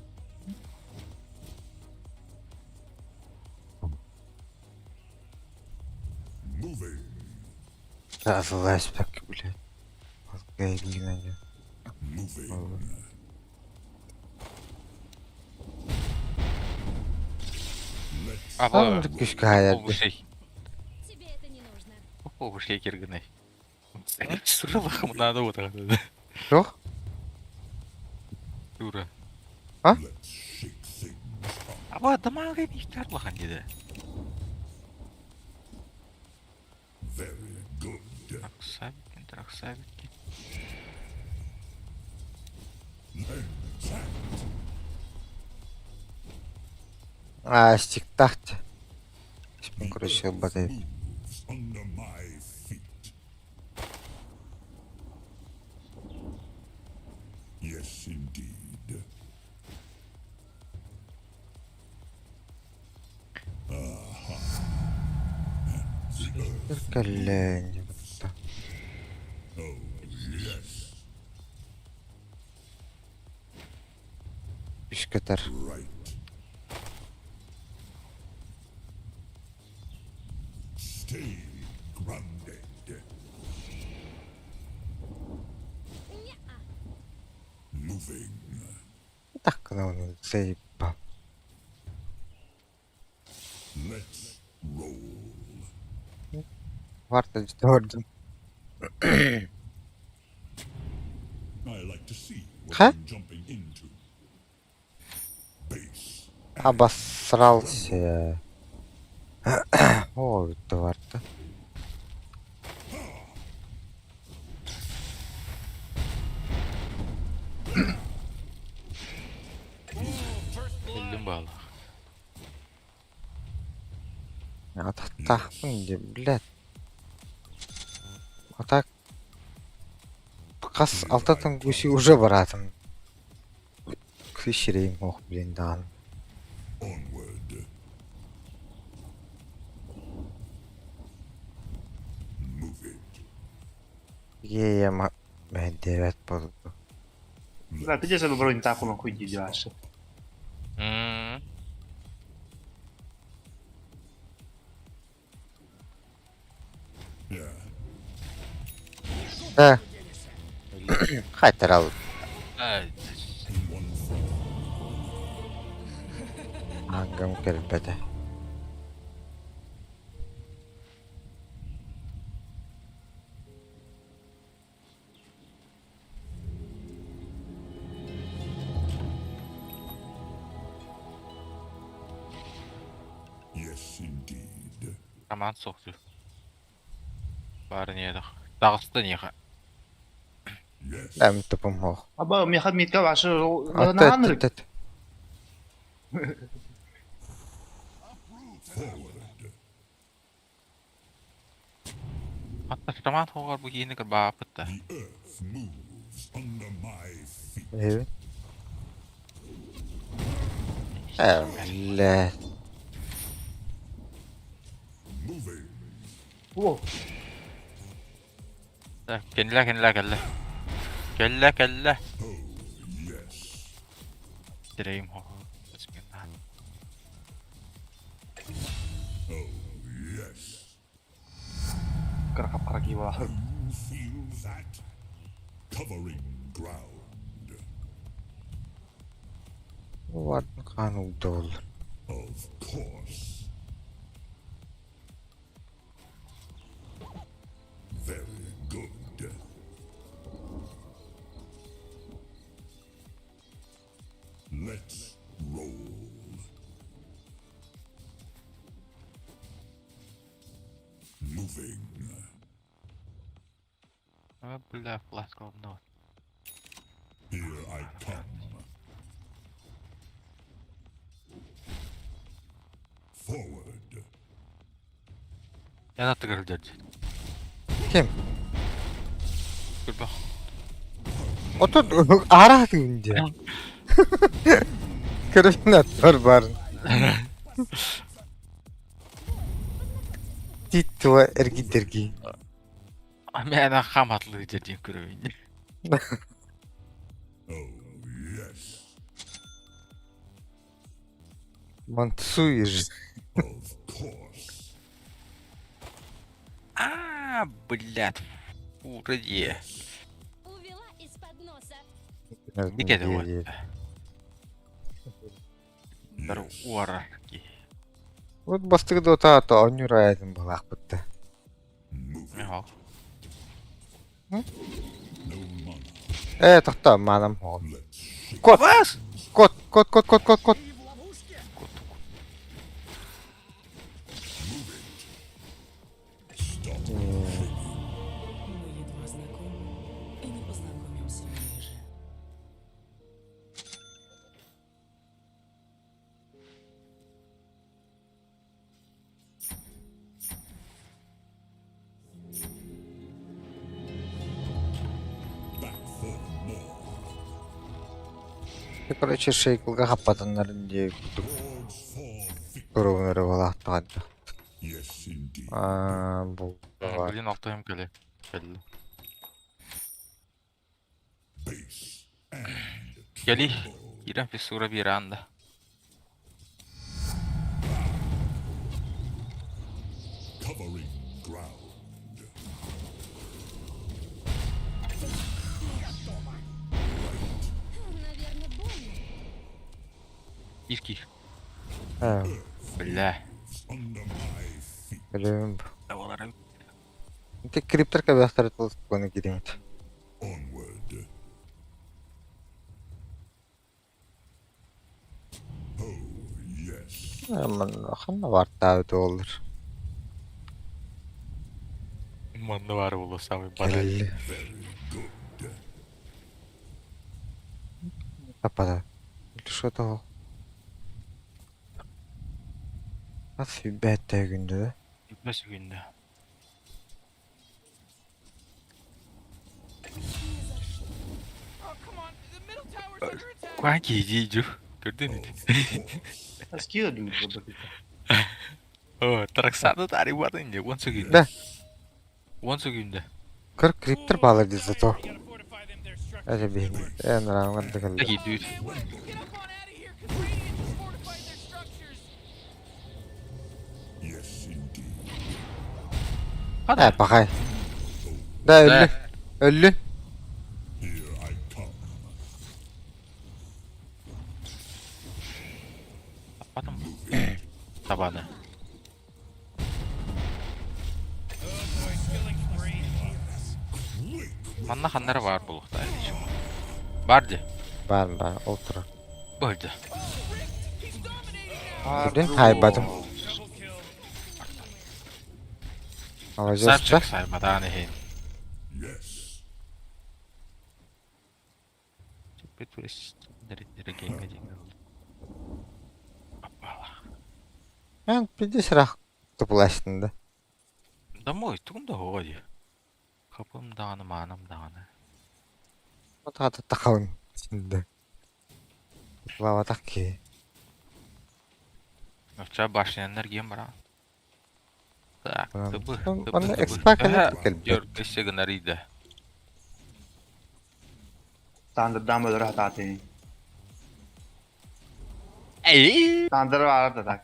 Moving, Флешбэк, блядь. Гайдина. moving. Let's Аба. Күскэ хаайар Бу шей. Тебе это не нужно. Бу шей киргиней. Суралахым надо вот. Суох? Дура. let's shake things up. Аба, дамага бихтар лахан диде. Very good. Траксабикин, траксабикин. Exact. Аа, стиктахт. Спин короче батай. Moves under my feet. Yes, indeed. Aha. And the earth. Кэллээн. Oh, yes. Күскэтэр. Right. Stay grounded. Не-а. Moving. Так, ну, заебал. Let's roll. Варта Джордан. I like to see what Huh? I'm jumping into. Base. Обосрался. О, это варта. Өлдүм баалах. Атахтаахпын дии, блядь. А так хас алтатын гуси уже бараатым. Кыщерейм ох, блин, даҕаны. Onward. Move it. Еема мэдэвэт буолду. Да, ты где бронь так он хуй делаешь. Мм. Да. Хайтарал. Ангам кэлбэтэ. Yes, indeed. Роман суох дуу. Баарын ийэтэх. Таҕыста эйиэхэ. Yes. Эм тупум суох. Аба, миэхэ митка ваша Ат наанырык. ат Forward. Хатта Роман хоҕор бу киһини кырбааппыт да. The earth moves under my feet. Эбит. Э, Moving. О, Так, кэллэ кэллэ кэллэ. Кэллэ кэллэ. Oh, yes. Сирэйим хоҕор. Бисмиллах. Oh, yes. кыра хап-хара киһи буолар. You feel that? Covering ground. Вардын хаан угда боллар. Of course. Very good. Let's roll. Moving. А, бля, фласка одно. Here I come. Forward. Я аттыгар сылдьар Ким? Кырбах. Отут араат дии. Көрүн аттар бар. Тит туа эргидерги. Мен хам атлы дьэр көрөбүн. Oh, yes. Мантсуешь. Of course. А, блядь. Вроде. Увела из-под носа. Нике да вот. Дар уара. Вот бастыгы дота то онюр аятын балаах бытта. Move. Михал. No mana. Э, тохто, манам хоол. Let's shake. Кот! Кот, кот, кот, кот, кот, кот. Move it. Stop shaking. Мы едва знакомы и не познакомимся ближе. Back for more. Короче, шейкылга хаппатаннарын дии Dogs for victory. туругунары балаахтаҕа. Yes, indeed. Аа, бу бар. Блин, алтайым кэлэ. Кэллэ. Base and Кэли. Кирен фиссура биранда. covering ground. Наверное, больно. Иски. Э, Бля. Under my feet. билим. Давалара. Те криптер кабяхтар тылысканы киримит. Onward. Oh, yes. Аман ханна бартаа доллар. Манна бар боло самый банальный. Кэлли. Very good. Апада. Что то? Ас бәттә күндө. Үпмәс күндө. Oh, come on. The middle tower's under attack. Куан киһи дьу. Көрдүн ити. Скио дуу буолбут. О, тараксады тари бардын же. Он сөкүндө. Да. Он сөкүндө. Кыр криптер балар дии зато. We gotta fortify them their structures. Әже бин. Э, нараңган дагал. Таки дүйт. Man, wait, get up on out of here, 'cause Radiant just fortified their structures. Yes, indeed. Э, пахай. Да, өллү. Өллүн. Here I come. Таппатым. Табаны. Манна ханнара баар буолуохтаах ини. Баар дии. Баар баар ол турар. Быһырдьа. Бүтүн хаайбатым. Сарчык сайбатаан иһин. Yes. Мен пиздец сырах тупуластын да. Домой, тугум да оҕо дии. Хапым даҕаны, маанам даҕаны. Отаата тахалын синде. Тупулаабатах киһи. Оччо башняннар гиэн баран. Так, тыбы, тыбы, Онно тыбы. экспа кэлэр кэлбит. Дьөргөсө гынар иде. Тандырдан өлөрө сатаатын. Эй! Тандыр баар да так.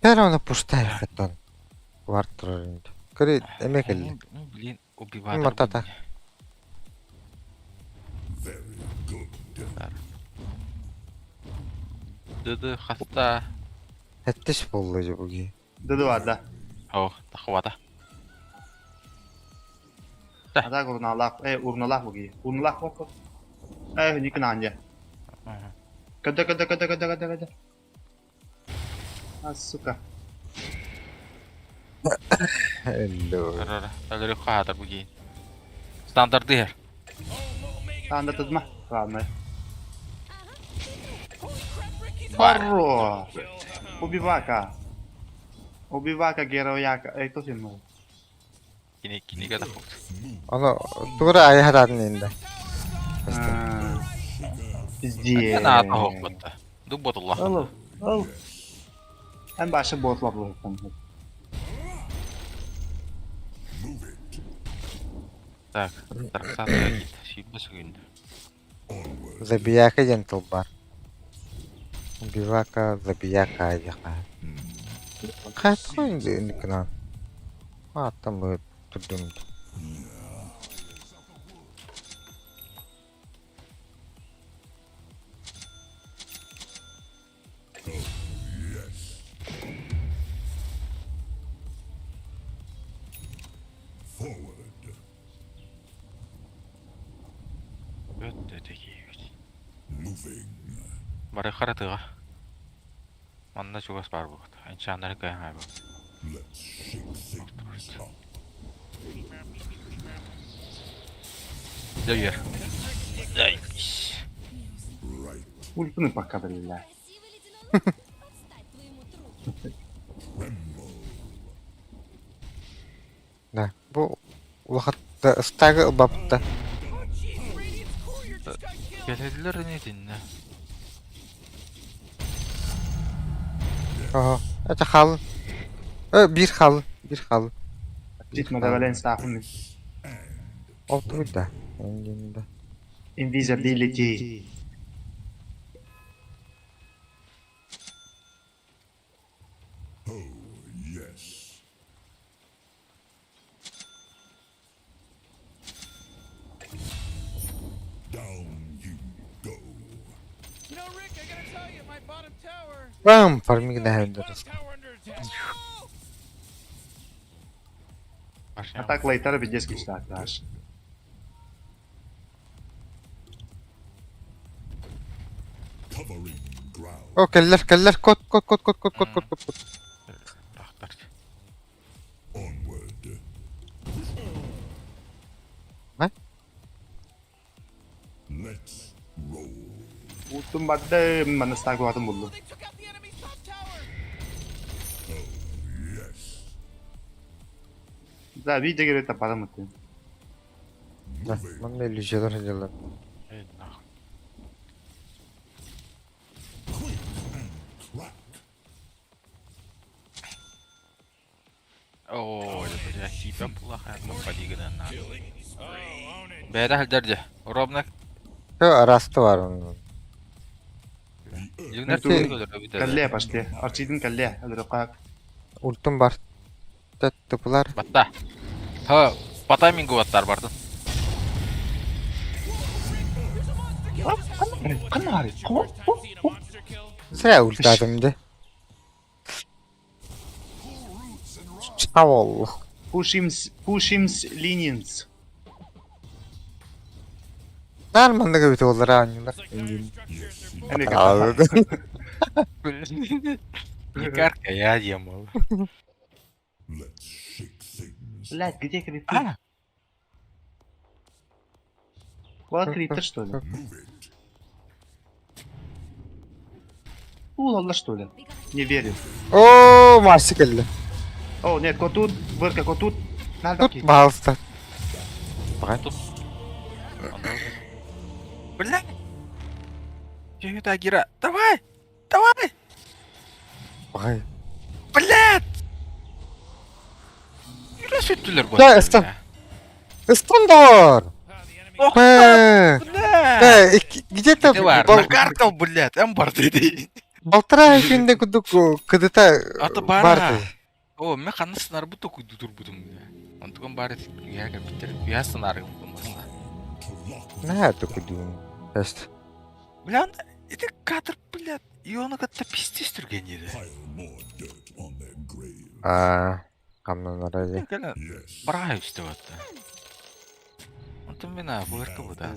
Тэр оны пустая хатан. Бар турар инде. Көрө эме кэлли. Ну, блин, убивать. Матата. Very good. Ды-ды хаста. Хэттис буолла дьэ буги. Ды-ды бар да. О, тахвата. Атак урналаах, э урналаах буги. Урналаах бок. Э, никин аанья. Көдө көдө көдө көдө көдө көдө. А, сука. Hello. Өлөрү хаатар буги. Стандарт дыһар. Стандарт Ладно. Хорош! Убивака. Убивака герояка. Эй, кто сильный? Кини кинигэ тахпыт. Ону тугура айаһараатын инде. Пиздец. Аата хоһуппутта. Дуб ботулла. Ол, ол. Эн башы ботлап лыһыттан. Так, Тарксатыга кит. Сүүрбэ секунд. Забияка диэн тыл баар. Убивака, забияка диэххэ. Хайдах инникинэн? Ааттан бу турдум. Forward. Өттө текиибит. Moving. Бары харатыга. Манна чугас баар буолбут. Анчааннары кыайан хаайбыт. Let's shake things up. Дьэ үөр. Ай. Right. Ультуны пока, бля. Красивый ледяной лук подстать твоему трупу. Да. Бу улахатта ыстаагы ылбапта. Кэлэллэр ини итиннэ. Оһо. Это хаалын. Э, биир хаалын. Биир хаалын. Жит мадавален стафын. Ол тугуй да. Энгин да. Invisibility. Oh, yes. Down you go. You know, Rick, I gotta tell you, my bottom tower. Бам! Фармиг My нэһэн bottom tower under attack. А так лайтар пиздец кичтааташ. Covering ground. О, кэллэр, кэллэр, кот, кот, кот, кот, кот, кот, кот, кот, кот. Тахтар. Onward. What? Let's roll. Ультун барды манна стагуатын булду. They took out the enemy's top tower. Oh, yes. Да, видео говорит, апарам ты. Да, манна иллюзиялар сылдьаллар. Эй, нахуй. Quick and crack. Оо, бля, хипа плохая, но полигона на. Бэйдэ хальдар дьэ. Ровно Хö, араста бар onun. Югнар Ты- тугун Калле пошли. Арчидин калле. Алрыкак. Ультум бар. Тыпылар. Батта. Ха, по таймингу баттар бардын. Ханна Зря ультадым да. Чавол. Push him linions. Нормально эбит олар оонньуулар. Не карка, я демал. Блядь, где крипы? А! Куда крипы, что ли? Улалла, что ли? Не верю. Оо, Марси кэллэ. О, нет, котут, вырка, котут. Надо Тут пожалуйста. Бля! Че это, Агира? Давай! Давай! Бай. Блядь! Юра сүттүлэр бу. Да, стан. Стандар! Ох, Бэ. бля! Бэ, где-то Где бар? Накаркал, блядь, эм бар деди. Балтара күндэ кудук кыдыта Аты бар. барды. О, мен ханна сынар бу току дутур будум. Онтуган бар я капитер, я сынар бу На, токудум. Тест. Бля, он, это кадр, блядь, и он как-то пиздец түрген еді. А, камнан ради. Барай үсті батты. Онтон мен а, бұларка бұ да.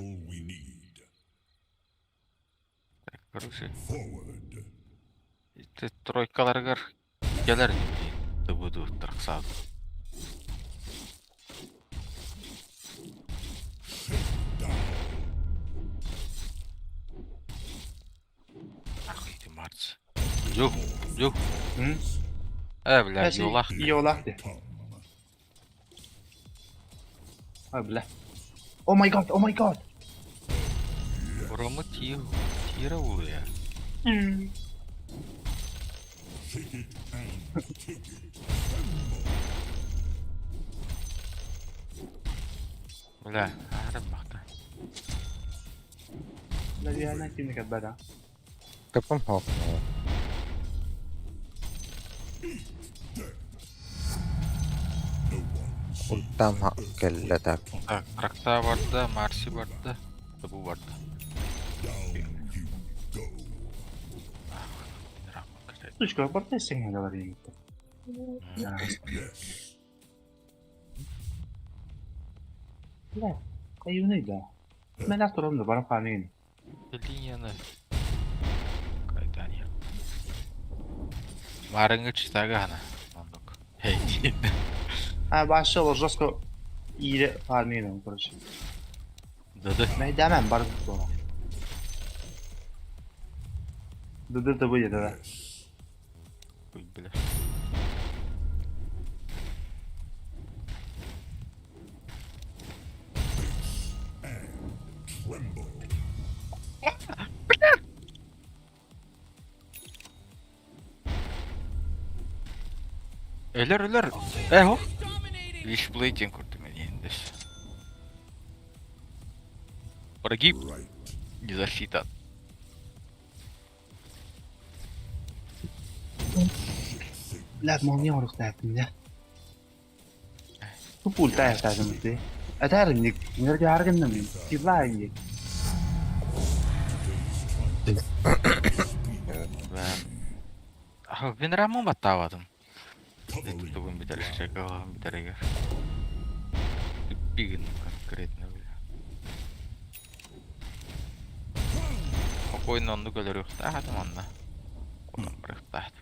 Так, короче. Это тройкаларгар келер не буду траксад. Нахуй ты, Марс. Ю, ю. Э, бля, юлах. Юлах де. А, бля. Oh my god, oh my god. Рома тихо, тира улыя. Бля, арып бақта. Бля, я на кимник бада. Капам хоп. Ультам кэллэ так. Так, тракта барды, Марси барды, Табу барды. Сучка, бардай сен говори. Бля, каюны да. Мен аттырым да барып камин. Линияны. Кайдан я. Марыңы читага ана. Ондук. Хей. А башы ол жестко ире фармин, короче. Да-да. Мен демем барып тура. Да да будет, да. Ой, бля. Өлөр, өлөр. Э, хо. Wishblade көрдүм мен енді. Прогиб. Не защита. Блядь, молния оруктаятым да. Туп ультаятым ти. Атарым нерге аргынным. Тилай. А, мен рамон баттабадым. Бүгін битер чекалам битерегер. Бигин конкретно бля. Спокойно онду көлөр юктаатым онда. Онан барыктаат.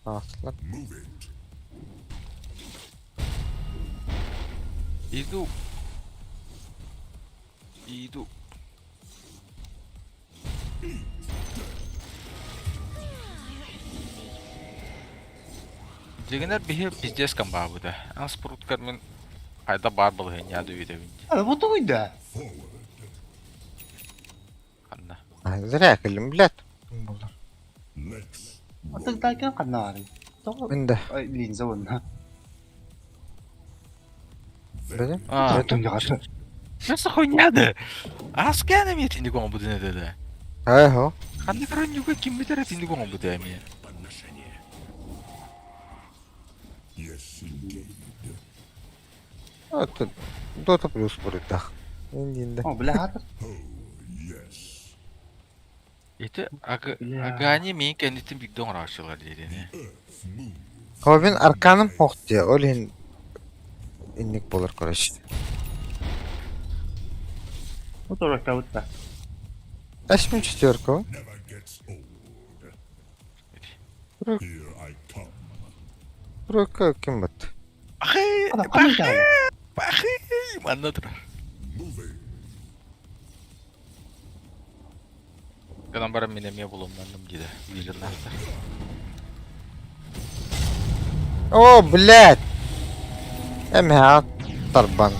Аслан. Иду. Иду. Дегенер биһи пиздец камбаабыта. Ан спруткар мен хайда бар был яды видебин. А вот уйда. Ханна. Зря кэллим, блядь. Атыгдаакын ханна баарый? Тоҕо Мин да. Ой, линза уонна. Били? А, Это? Что хуйня да? Аскан эми тинди оҥбутун этэ да. Айхо. Ханна коронюга ким бүтэр тинди оҥбута эми. Yes, indeed. Это Дота плюс бурдах. Индинде. О, бля, хатыр. Oh, yes. Ити Бля. агани мин кэннитин бигде оҥорааччылар диэни. Earth moves. Хобин арканым хохте, ол иһин инник болар короче. Вот уракка бутта. Ашмын четверка. Never gets old. Here I come. Тройка ким бат? Ахы, Ана, ким кэллэ? бахы, манна турар. Moving. Гынан баран мин эмиэ булумнанным диде. Виженнахтар. О, блядь! Эмһэ тарбан.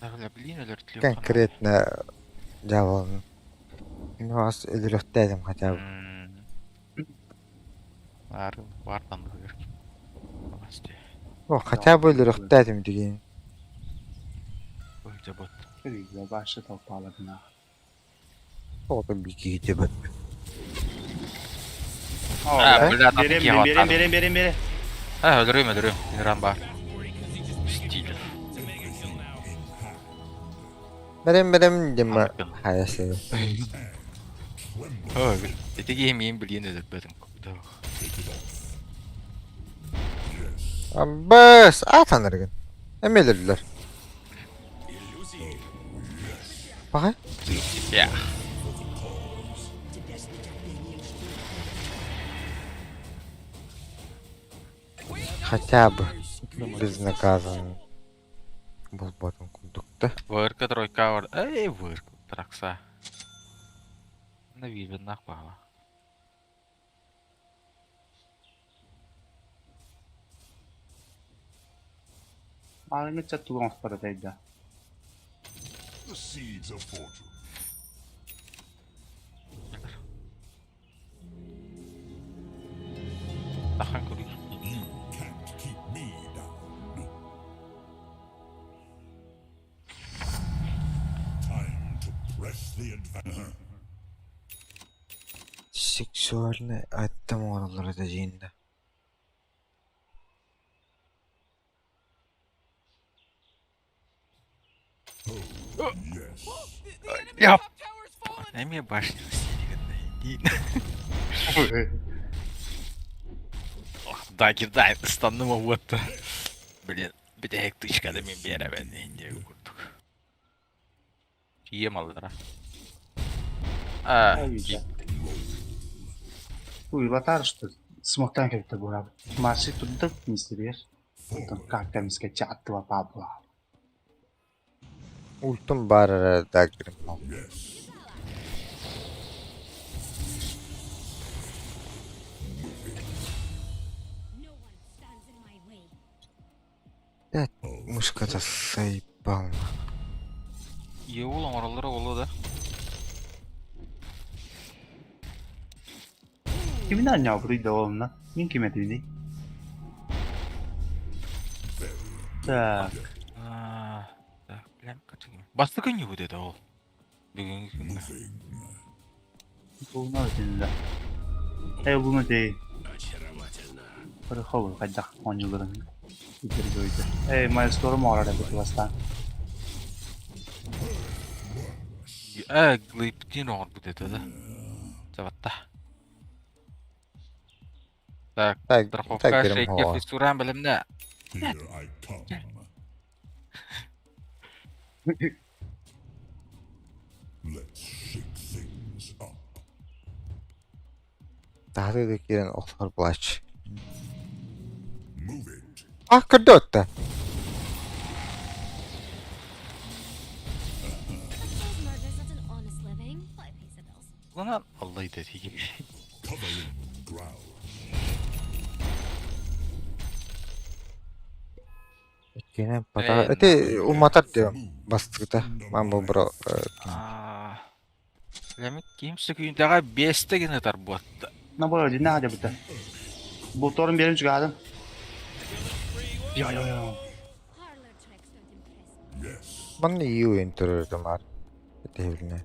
Бля, блин, өлөртлү. Конкретно дьаволн. Ну, ас өлөрөхтээдим хотя бы. Ары бартан бөгөр. Басты. О, хотя бы өлөрөхтээдим деген. Ой, жабот. Бля, башы толпаладына. Тоғытын бики бат. О, А, бля. бля, Берем, берем, берем, берем, берем. А, өлөрөм, өлөрөм. Иран бар. Стиль. Берем берем дем Анакын. хаясы. Ой, ити мин билин өдөрбөтүм. Куда? Бэс, атаныргын. Эмелерлер. Бага? Я. Хотя бы безнаказанно. Был батон кундукта. Вырка тройка бар. Эй, вырка тракса. На виженнах бала. Маңы чаттуган спаратайда. The seeds of fortune. Тахан көрүй. You can't keep me down. Time to press the advantage. Сексуальный аттым оғылары да жиында. Yes. The enemy Я. top tower's fallen. Эми башню стиль. Да, кидай, станным вот. Блин, битэ тычка да мен бере бен инде курдук. Тием алдыра. А, Уйлатар, что смоктан как-то бура. Марси тудда не стерешь. Потом как там искать чаттыва папла. Ультум бар да грим. Yes. No one stands in my way. Мышка-то заебал. Ие ол оңороллар олу да. Кимин аня буруйда олна? Мин ким этибини? Так, А, Так, билем качыгым. Басты күн югу деди ол. Бүгүнкү күнгө. буна өтүндө. Эй, буну дей. Бір хобу кайдак оңжуларын. Итер Эй, майсторм орара бит бастан. Э, глиптин оңор бу деди да. Жабатта. Так, Так, страховка так грим шейке хоа. фиссуран билимде. Here I come. Let's shake things up. Тахты да кирен охтар плач. Move it. А, кырдотта. I suppose murder's not an honest living, but it pays the bills. Лана Аллай деди. Covering ground. Кини пота Э, ити нахуй. уматар диэн бастыгыта ман бу бро Аа, Лемик ким сөкүүндэҕэ биэстэ гына ытар буотта. На бу дина хадьабыта. Булторун биэрин чугаһадым. Йо-йо-йо. Parlor tricks don't impress me. Yes, манна иу интервью Этиһилинэ.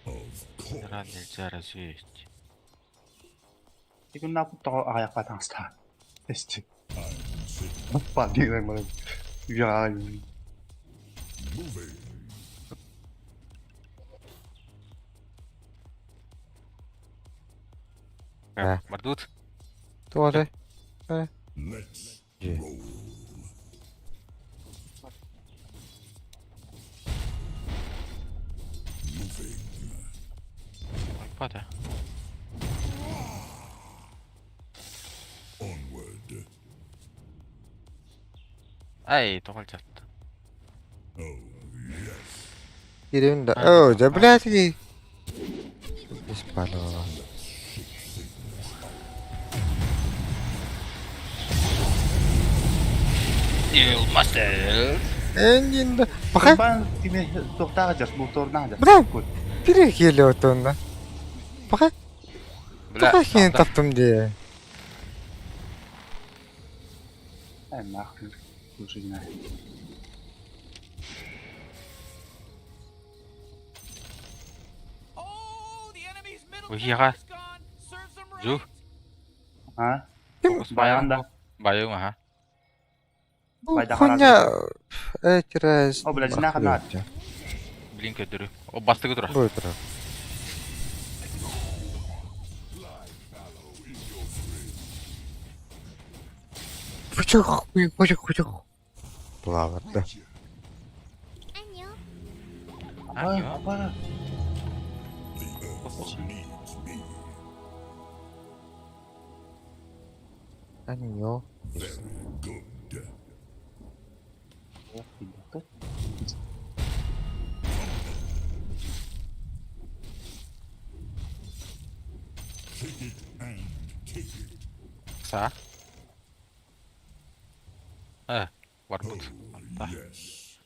of course. Ран нельзя развеять. Икунна тоҕо аҕайахха таҥастаа. Эсти. I'm sitting Пардигран баран. Я. moving. Да. Бардут. Туора. Let's Дьиэ. roll. Moving. Пата. Onward. Ай, тоҕо дьатта. Oh, yes. Кирин да. А, О, да а. блядь. Беспалево. Мастер. Эннин да. Пока Бан кини туохтааҕа дьар, булторун аҕа Бля. дьар. бiri келе отонна. Пока Бля. пока хин таптым де. Ай, нахуй. Слушай, не знаю. Oh, the enemy's middle Уйга. tower is gone. Serves them right. Жу. А? Ким Баян да. Байым, аха. Байда хуйня эти О, блядь, нахуй надо. Блин, көдөрү. О, бастыгы тура. Будет тура. Пучух, пучух, пучух. Плават, да. Анё. Апа, апа. The earth needs me. Анё. Very good. Take it and take it. Са. Э, барбут. Oh, Да. yes.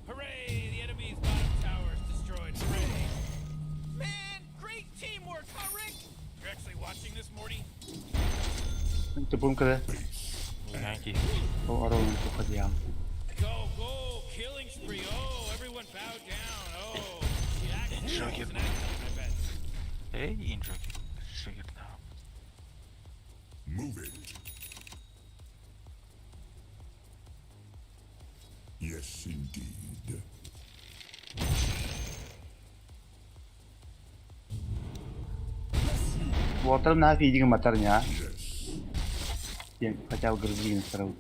Hooray! The enemy's bottom tower is destroyed. Hooray! Man, great teamwork, huh, Rick? You're actually watching this, Morty? Тупым кыда. Янки. О, оролун тухадьям. Go, go! Killing spree! Oh, everyone bow down! Oh, the accident Enjoy was an accident, I bet. Эй, инжоки. Шигирна. Move it. Yes, indeed. Уотарым нафиг идиген батар ня. Yes. Я хотя бы грызгин сразу.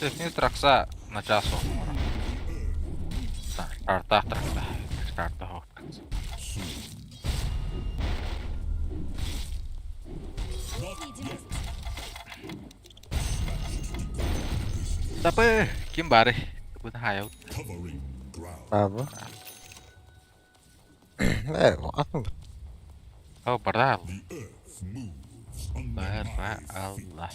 Техни тракса на часу. Старта тракса. Старта хо. Тапы, ким бары? Бу хаял. Covering ground. Бабы. Э, атын О, барда. The earth moves under my Бара feet. Алла.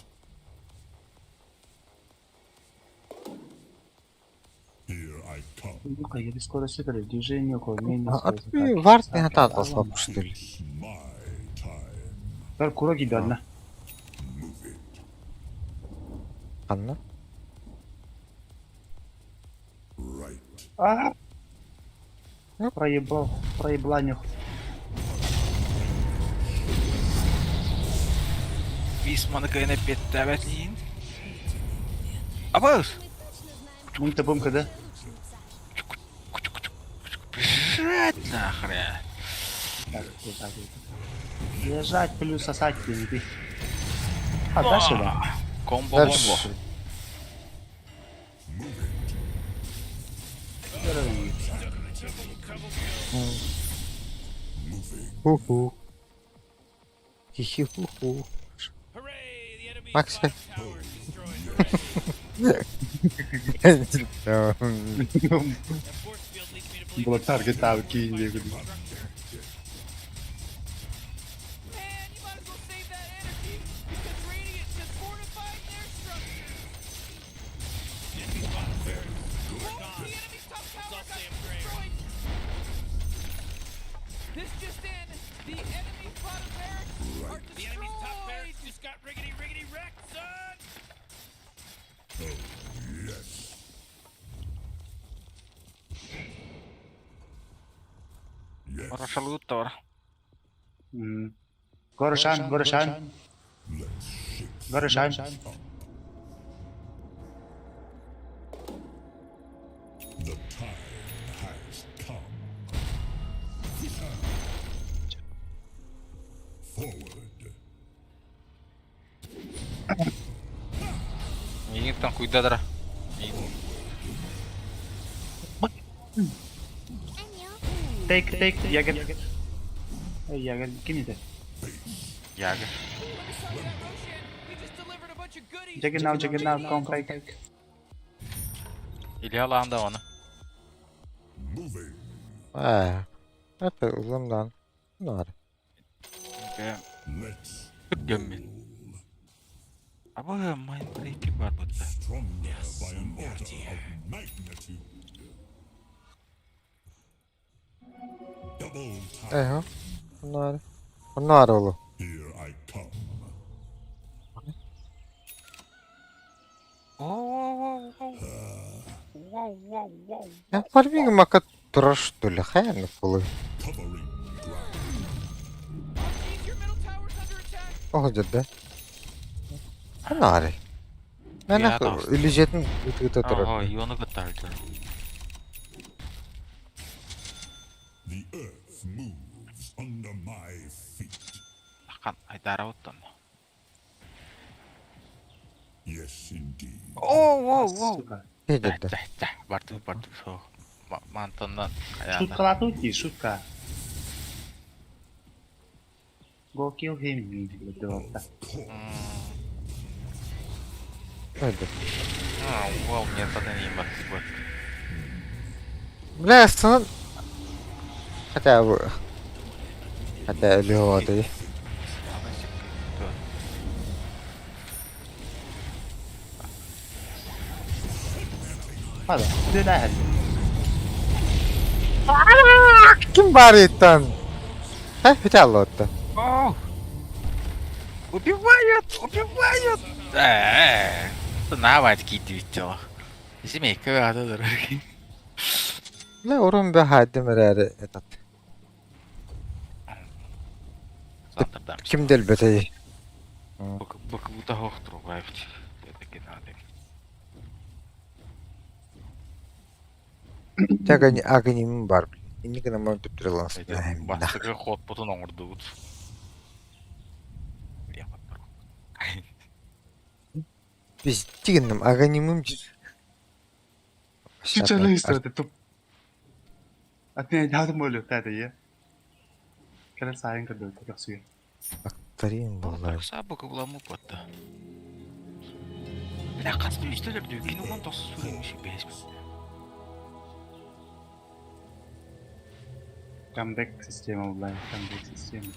Here I come. Ну-ка, я без скорости передвижения, уклонение, А скорость ты атаки. варт не хатат что ли? It's my time. Бер кура киданна. Move it. Анна. Right. А! Ну. Проебал, проебланил. Висманы кайна петтәбәтлин. Абыз. Мы точно знаем, Ну тупым кыда. лучница. Бежать нахрен. Так, лежать. Лежать плюс сосать ты. А дальше да. Комбо бомбо. Дальше. Ху-ху. Хи-хи-ху-ху. Hooray! The enemy's Макс. bottom tower is destroyed. Hooray! That force field leads me to believe Было there's таргет some out, кинь, find я your говорю. structure. Man, you might as well save that This just in, the enemy's bottom barracks are The enemy's top barracks just got riggedy riggedy wrecked, son! Oh, yes. Yes. Хорошо тор. Горошан, Горошан, Let's shake Горошан. things up. The time has come. Forward. Миигин там куйдадара. Take, take, Ягер. Эй, Ягер, ким это? Яга. Let me sell you that Roshan. He just delivered a bunch of goodies. Juggernaut, Juggernaut, come back. Илья лаанда оны. Moving. Ээ. Это улам Нар. Let's Gömmin. roll. Аба майнбрейки бар бутта. Stronger by an order of magnitude. Double time. Ээ. Нар. Нар олу. Here I come. Я фарминг мака турар что ли? Хаян полы. Covering ground. Oh, jeez, your middle tower's under attack. Ох, да. Нар. Мен Я там. үлүжетін үтүгүтө Ага, турар. ионы кытарды. The earth moves under my feet. Ақан айдара оттон. Yes, indeed. О, воу, воу. Сука. Деді. Барды, барды. Мантоннан. Шутка латути, шутка. Go kill him. Of course. Деді. А, вау, мне тогда не бат. Бля, станан. Хотя бы. Хотя өлү Хада, ты да. Ким бар иттан? Хэ, хотя аллотта. О! Убивают! Убивают! Э, Навать кидите. Семейка, да, дорогие. Бля, урун бе хайдым эрээри этот. Ким делбетей? Бак будто хохтру вайфт. Это надо. Тягани агоним бар. Инник на мой тутриланс. Бастыгы ход потун оңордубут. Биз тигинним агонимым. Чичалыйсы туп. Атне дадым болю тада я. Кара сайын кырды токсуя. Тарин болар. Сабы кыбламы потта. Бля, касты үстелер кинуган тос сүрмүш бес. Comeback система булай, comeback система.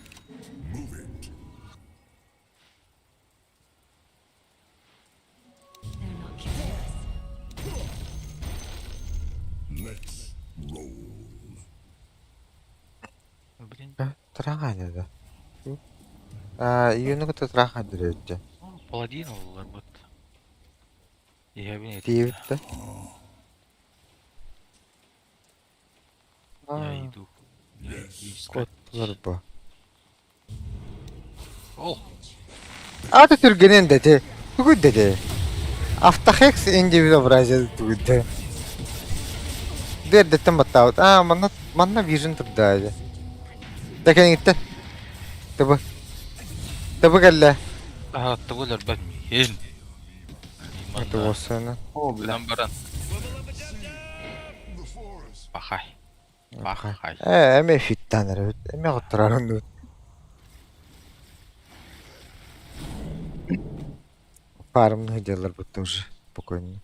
Move it. They're not killing us. Let's roll. Блин, Трагане да. А, юну кыта траха директе. паладин олар бут. Я бин Тиебит да. Я иду. Я иду искать. Котлар бу. О, Аты түргенен дети. Тугуд дети. Автохекс индивидуобразие тугуд. Дердеттен баттаут. А, манна манна вижен турда. Такен гитте. Табы. Табы келле. а, тогулар бат миен. Это болсаны. О, бля. Баран. Пахай. Пахай. Э, эме фиттанер. Эме готтарарын. Фармных делар будто уже спокойно.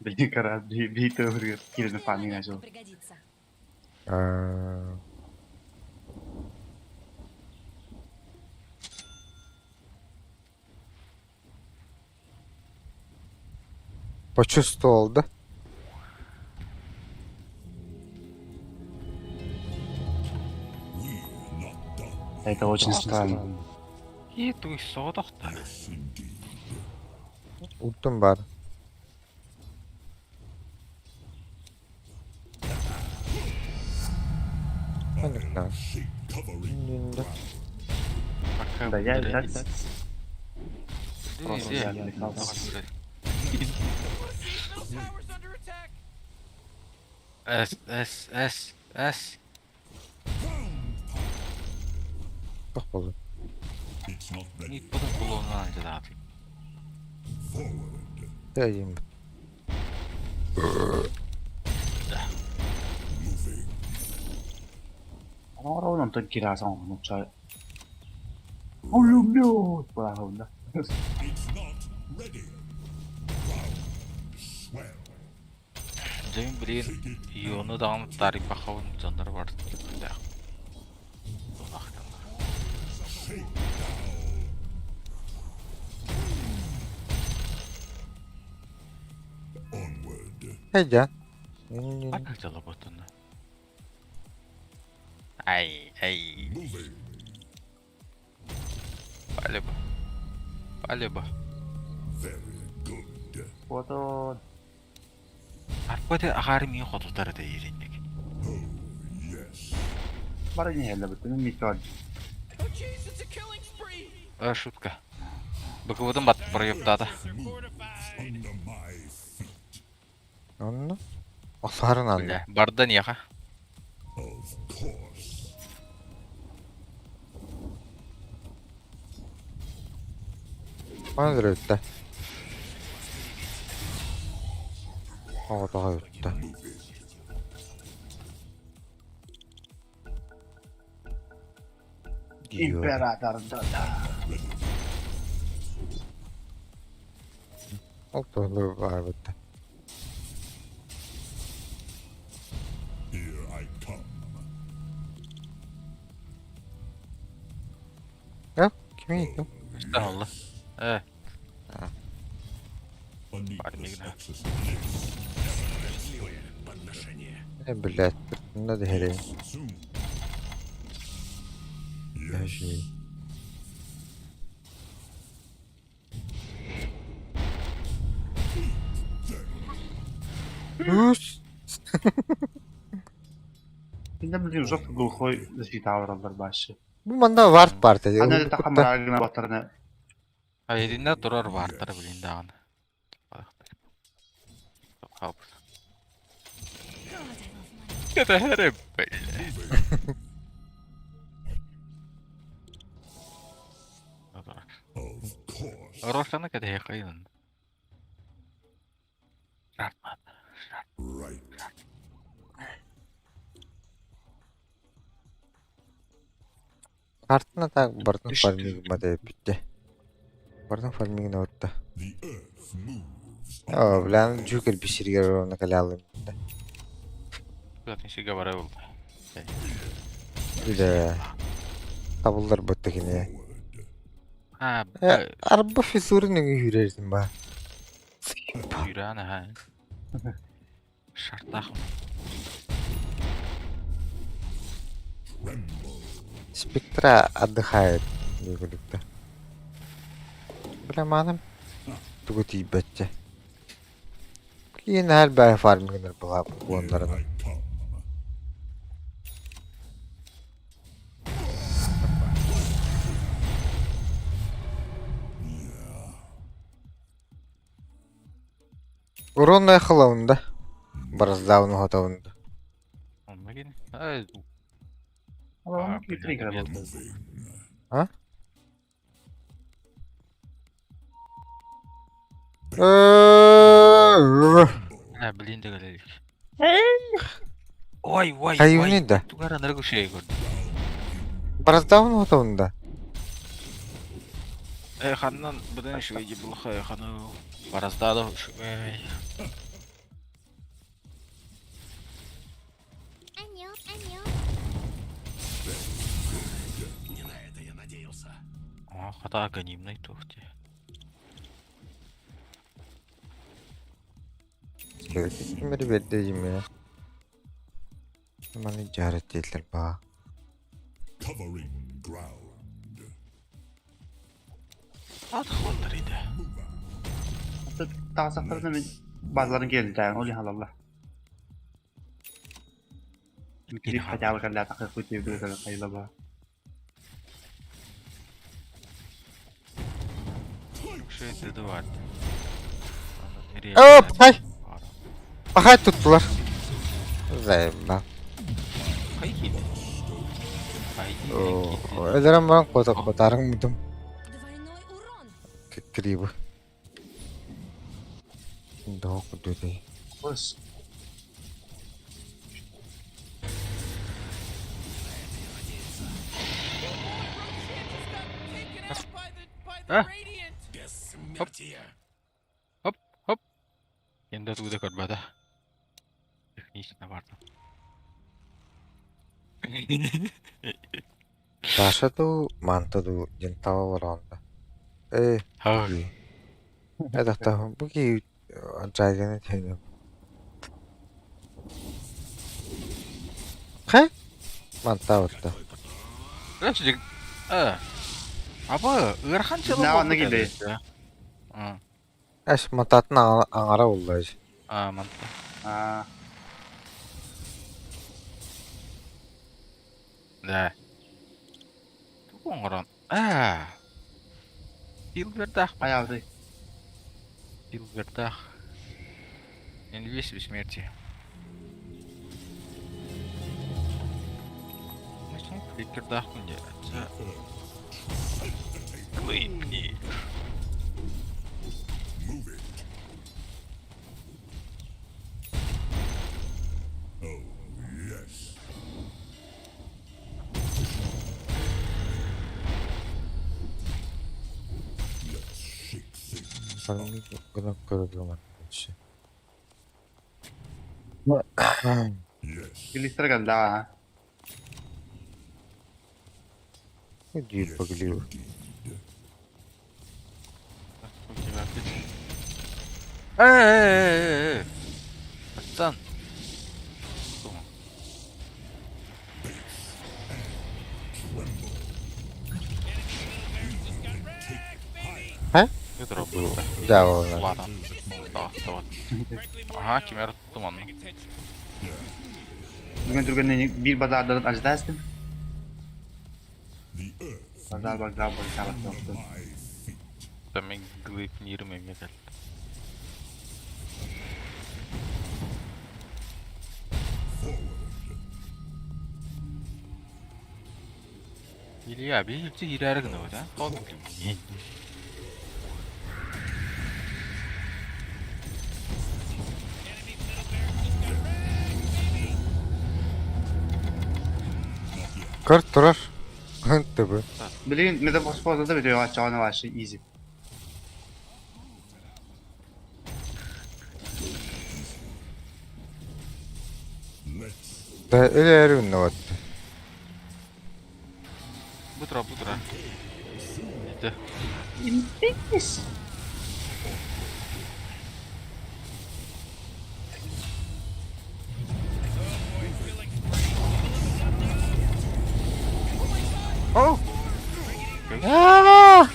Блин, кара, би төгүр кирни фарминг начал. Пригодится. А, Почувствовал, да? Это очень странно. И туй соҕотохто. Yes, indeed. Ультум бар. Ханнык Shape covering Да. Пока Да я блядь. так просто Иди, взял и иди. Middle tower's under attack. С, С, С, С. Туох буолла? It's not ready. Ниппотун булуонунан дьадаатый. Forward. Тэйим. Moving. Оҥоробун онтон киирээсэн оҥоччо Олюмлю буолаһында. It's not ready. Ground swell. Дьэҥ билигин Иону даҕаны таарыйбаккабын дьоннор барытын Shake down. Onward. Эдьа. Ханнык дьолоботуна? Ай, ай. Moving. Палеба. Палеба. Very good. Отон Арпа те ахаары миин хотутар этэ ииринник. Oh, yes. бары ньиһэллэ бүтүн микро. Oh jeez, it's a killing spree. Э, шутка. Быкыбытын бат проептаата. They're fortified. Under my feet. Онно. Охсарын анна. Бля, барда ньяха. Of course. Маны өттө. Оҕотоҕо өттө. Император да. Ол туһунан баар бытта. Here I come. Э, кими иттим? Алла. Э, A needless Парень, да. exercise. Э, блядь, надо херей. Soon. Yes. Даже. Үс. Инде билин жопа глухой защита аларалар башы. Бу манда вард бар dedi. Аны да хамрагына батарына. Айринна турар баартар билин даҕаны. Хаалбыт. God, I love money. Кэтэһэрим, бля. Of course. Рошаны кэтэһиэххэ Шартман. Right. Картына так бардын фарминг мада битте. Бардын фарминг отта. The earth moves. О, бля, жүкер биширгер оны калалым. Куда сига бара булды. Биле. Табылдар бытты кине. Forward. А, Э, арба физурын хүрердим ба. Юрана ха. Шартах. Tremble. Спектра отдыхает. Дегуликта. Бля, маным. Тугу тиибэтче. Кийин хәл бай фармингнер була Here буоннарын. I come. Урон эхлаунда. Бараздауны хотаунда. Онна кини. Ай, Алар китригер блин, болды. Moving. Бля, блин дегелек. Ой, ой, ой. Хайуни да. Тугара ныргы шей көрдү. Бараздауны хотаунда. Э, ханнан бұдан шуги булха хану бараздады шугай. Анё, анё. А, хата гонимный тухти. Кимери бердейим я. Маны жарет дейлер ба. Covering. ground. Атхондар иде. Таҕысахтарына мин базаларын киэлитээҥ ол иһин алаллар. Кирип хотя бы когда хайла Шесть два. Оп, хай. Пахай туттулар. Заебал. Өлөрөн баран куотарың мутум. Двойной урон. Кирибы. Доо кудуди. Бос. А? Хоп. Хоп, хоп. Енді тугда көрбөтө. Технично бардым. Даша дуу, манта дуу диэн таба олороонда. Ээ, Хаа. это бу киһи Dragon'ы түһүнүм. Хэ? Мантаабытта. Короче, э. Аба, ыарахан дьыала На, буолбут онно килбэйи. эбит, да. А, Эс мантаатын аҥара булла а, манта. Аа, Да. Тугу оҥорон. Аа. Силвердаах хайаабытый? Силвердаах. Инвиз бессмертие. Фликердаахпын дии. Клейпни. Move it. Oh, yes. Let's shake things. Гынан көрөргө Yes. Билистер кэллэҕэ. Диир паглиу. Э-э-э-э! Пацан. Ха? Ытырбыта. Да, ол. Ладно. Да, давай. Ага, кимэр туман. Бүгүн түргэнник биир базаардан аждаастым. The earth Базар базар базар базар. my feet. Да мен глейпнирим эмиэ кэллэ. Forward. Илья, биир киирээри гынабыт, а? Тоҕо билбэппин. Көр турар. Төбө. Билигин метаморфоза да бүтүөҕэ оччоҕуна вообще easy. Let's Да өлөөрү гыннабат. Бу тура, бу тура. Ити. О! Аа!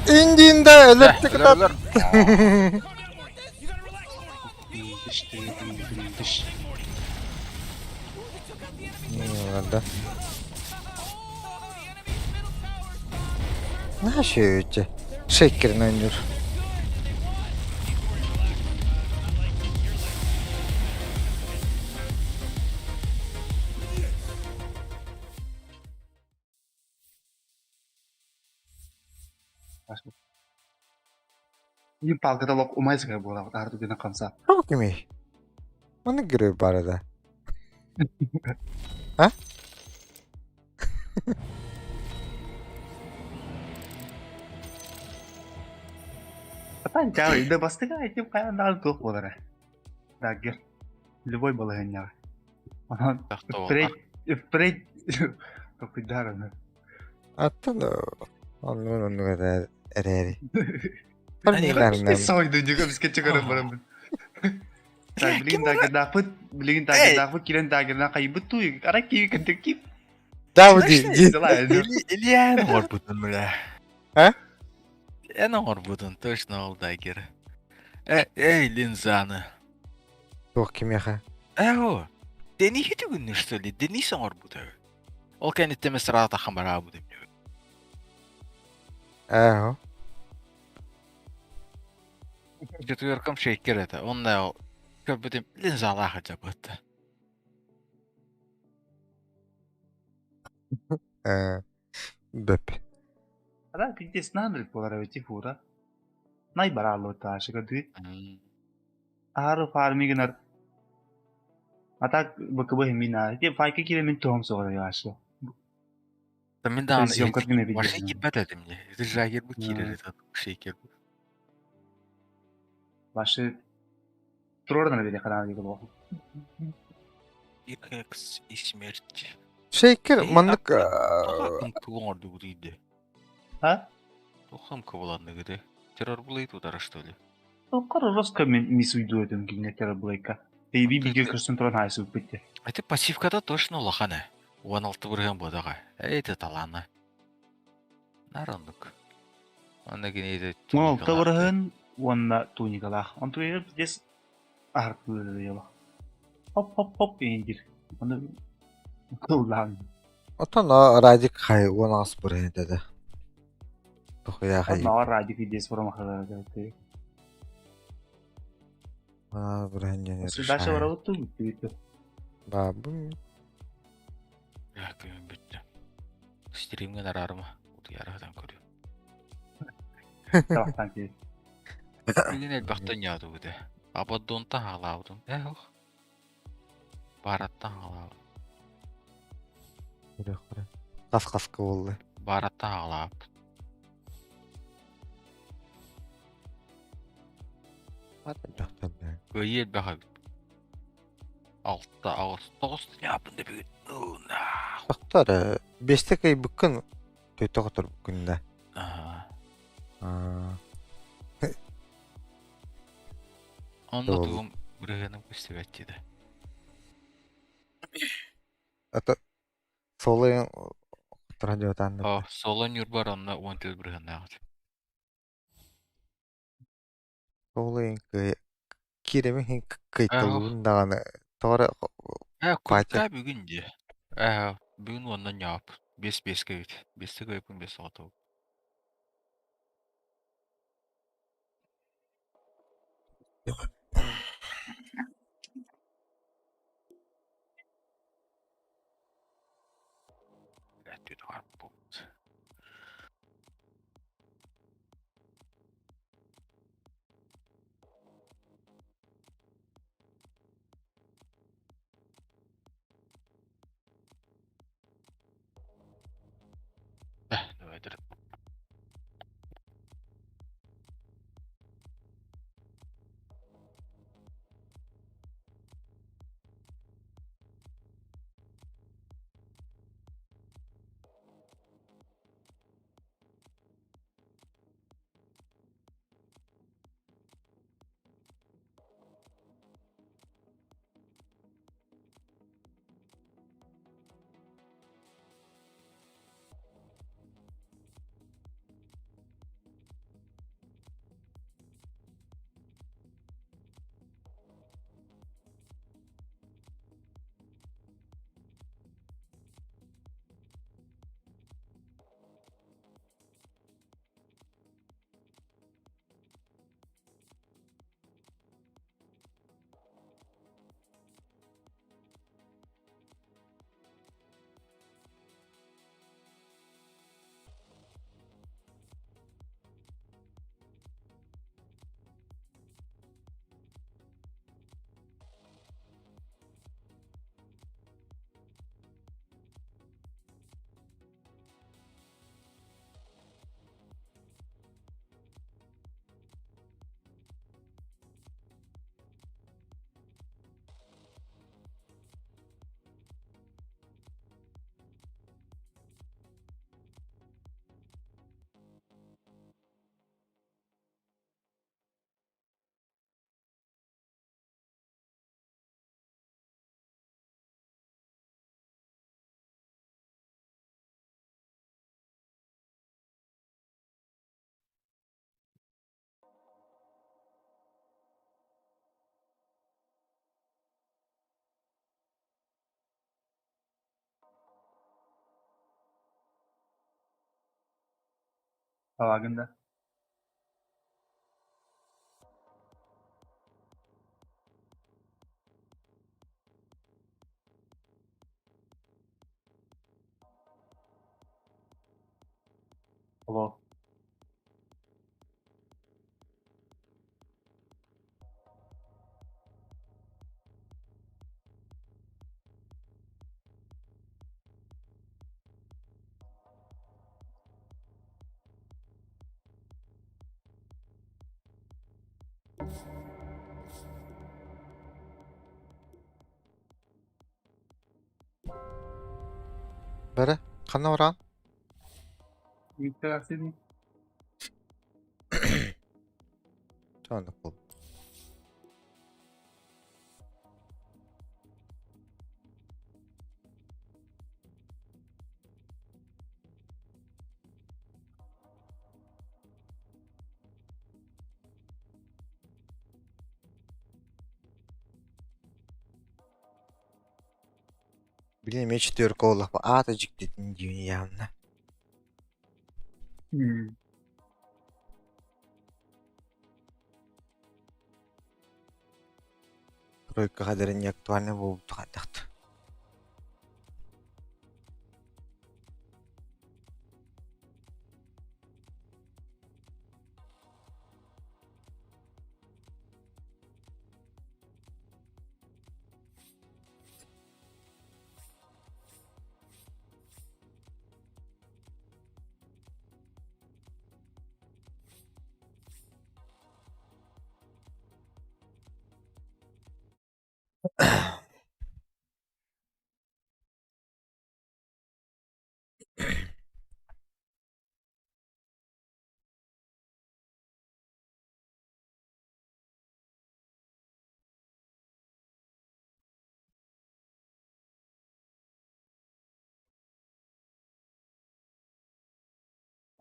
Индинда өлөртүк Өлөр, өлөр. Дыш дыш. Да. Наша өтө. Шейкерин ойнуур. Биир палката олох умай сыгар буолабыт аар түгэнэ хамсаат. Тоҕо кимий? Маны герой баар да. А? Атан чаары да бастыга этим хайаан даҕаны туох буолара. Даггер. Любой балаһыанньаҕа. Онон Тахта впредь, впредь. Топпуйдаар аны. Аттан оннугун оннук эрээри. Они Сойду дьүгө бискэ чыгарын бараммын. Так, билигин тагердаахпыт, билигин тагердаахпыт, кирен тагерна хайбыт туу, ара киви кентекки. Да, ди. Или эн оҥорбутун, бля. А? Эн оҥорбутун, точно ол дагер. Э, эй, линзаны. Туох кимиэхэ? Эго, Дениһи түгүннү, что ли? Денис оҥорбута. Ол кэнниттэн сразу хамараабыт эмне. Ээ. Четверкам шейкер это. Он көрбүтүм линзалаах дьабыт. Ээ. Бөп. Ара китес нанрык болар эти фура. Най барааллы таашыга дүй. Ары фармигинар. А так БКБ мина. Те файка кире мин тоом соғара яшы. Мен даҕаны Съемка гына вообще видео. киирбэт этим мне. Это жагер бу киирэр этот шейкер. Башы турордан бере канал диге бу. Икс и смерть. Шейкер Эй, маннык Тоқам тугун орду гудиде. А? Тоқам кыбыланны гыды. Террор булайт удара что ли? Тоққар роска мен мис уйду этим кингетер булайка. Бейби биге көрсөн туран хайсы битте. Это пассивкада точно улахан. 16 бырган бодаға. Эй, это таланы. Нарандык. Анда генейді. 16 бырыһын уонна туникалаах. Онтугар здесь арпылы яла. Хоп хоп хоп индир. Оны кыллаан. Отон Радик хай 18 бырыһын деді. Тохуя хай. Онно радик здесь формахалар. 18 бырыһын дьэн Дальше барабыт ту. Бабым. Күн бүтті. Стримген арарма. Утуярадан көрү. Табактан кел. Билин элбахтан яды буде. Абаддонтан халаудум. Эх. Бараттан халаудум. Қас қасқы болды. Бараттан халаап. Көйі элбаха бит. Алта, ағыз, тоғыз япын деп бүгін. Тоқтар, бесте кай бүкін төте қотыр бүкінде. Онда тугум бүрегенім көстебет деді. Ата солайын радиотан. О, солон юрбар онна 14 бүреген ағыт. Солайын кай киреме хин кайтылуын дағаны. Тоғра Ә, күркә бүгін де. Ә, бүгін оннан яп. 5-5 бит. 5-те көйпін 5 сағат. Давай, Талагын да. Алло. Бэрэ, ханна бараҕын? Миттэ син Чэ оннук буол. Блин, эмиэ четверка буоллахпа аата дьиктитин диибин явно. Тройкаҕа дэрэ не актуальный буолбут хайдахт.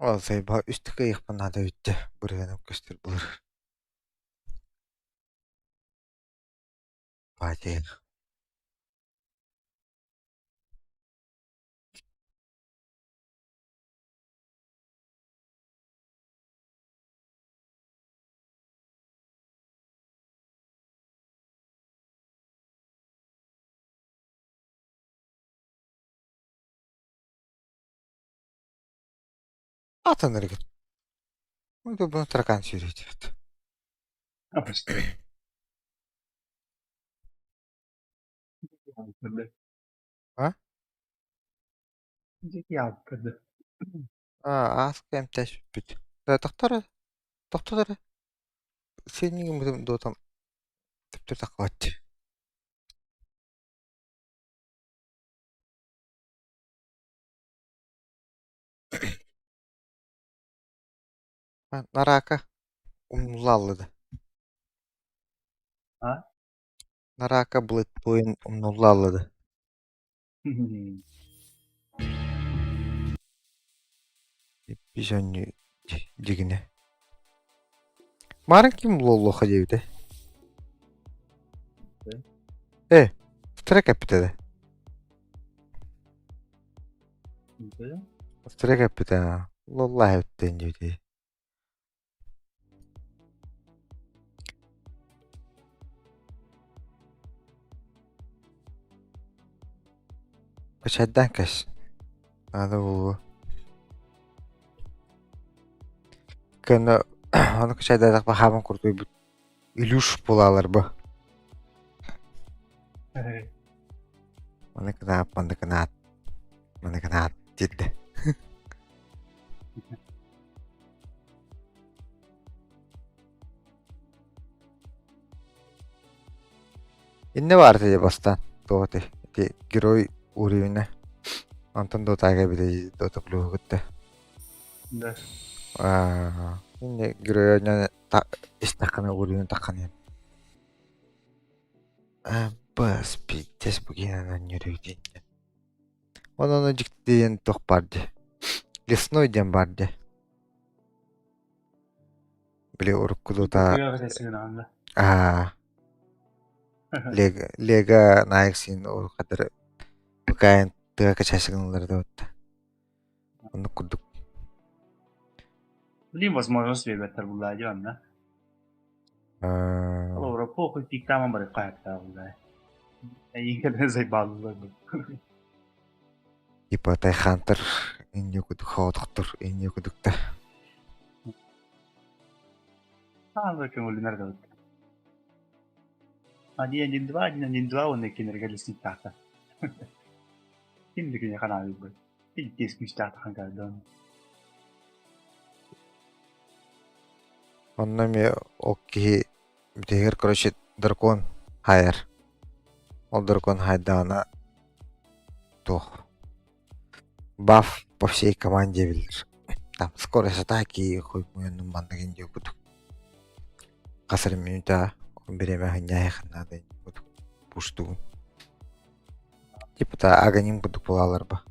Ол сайба үстэ кыайыахпын наада эбит дьэ, бырыһыаным көстөр булар. Паатиа. Атын эргит. Бұны таракан сүйретеді. А? А, ааска эмтээспиппит. Тохтор тохтор эрэ. Сиэнньигим дотам төптөр таххыбат. Нарака умнуллааллыда. А? Нарака Блэкпоин умнуллааллыда. Бизонню дигинэ. Марын ким лоллоха диэбитэ? Э, трек эппитэ Трек эппитэ Лоллаах эбиттэн диэбитэ. Кычайдаан кэс. Наада буолуо. Кэннэ ону кычайдаатахпа хааман курдуйбут Илюш буолаалар бу. Маны кынаап, маны кынаат, маны кынаат диирдэ. Иннэ баар этэ бастаан туох этэй ити герой уровенэ онтон Дотаҕа эбитэ Дота плюһу кытта Да. Аа иннэ герой истэххинэ уровень тахханыан Бас пиздец бу киһинэн оонньуур Онон дьикти диэн туох баар дии Лесной диэн баар дии Били урукку Дота аа Лего Лего Найксин уруккатыр ПК тыа качаачыгын ылларда оннук курдук. Блин, возможность биэрбэттэр буллаа дии онно. Холобура, похуй пиктааман барыахха хаһыаттаах буллаа. Эйиин кэлэн зайбааллар бу. Типа Тайхантер инньэ кудук хоотохтор инньэ кудукта. Аалы көҥүлүнэр да бут. 1-1-2, 1-1-2 уонна кинилэргэ лесниктаахтар. Ким да киниэхэ наадыйбат. Пиздец күүстээх каардон. Онно эмиэ ол киһи бүтэһигэр короче дракон хаайар. Ол дракон хаайдаҕына туох баф по всей команде биллэр. Там скорость атаки хуй маннык диэн курдук. Хас эрэ мүнүүтэ бириэмэ ханньаайах наада курдук пуштугун. Типа та аганим курдук буолалар ба.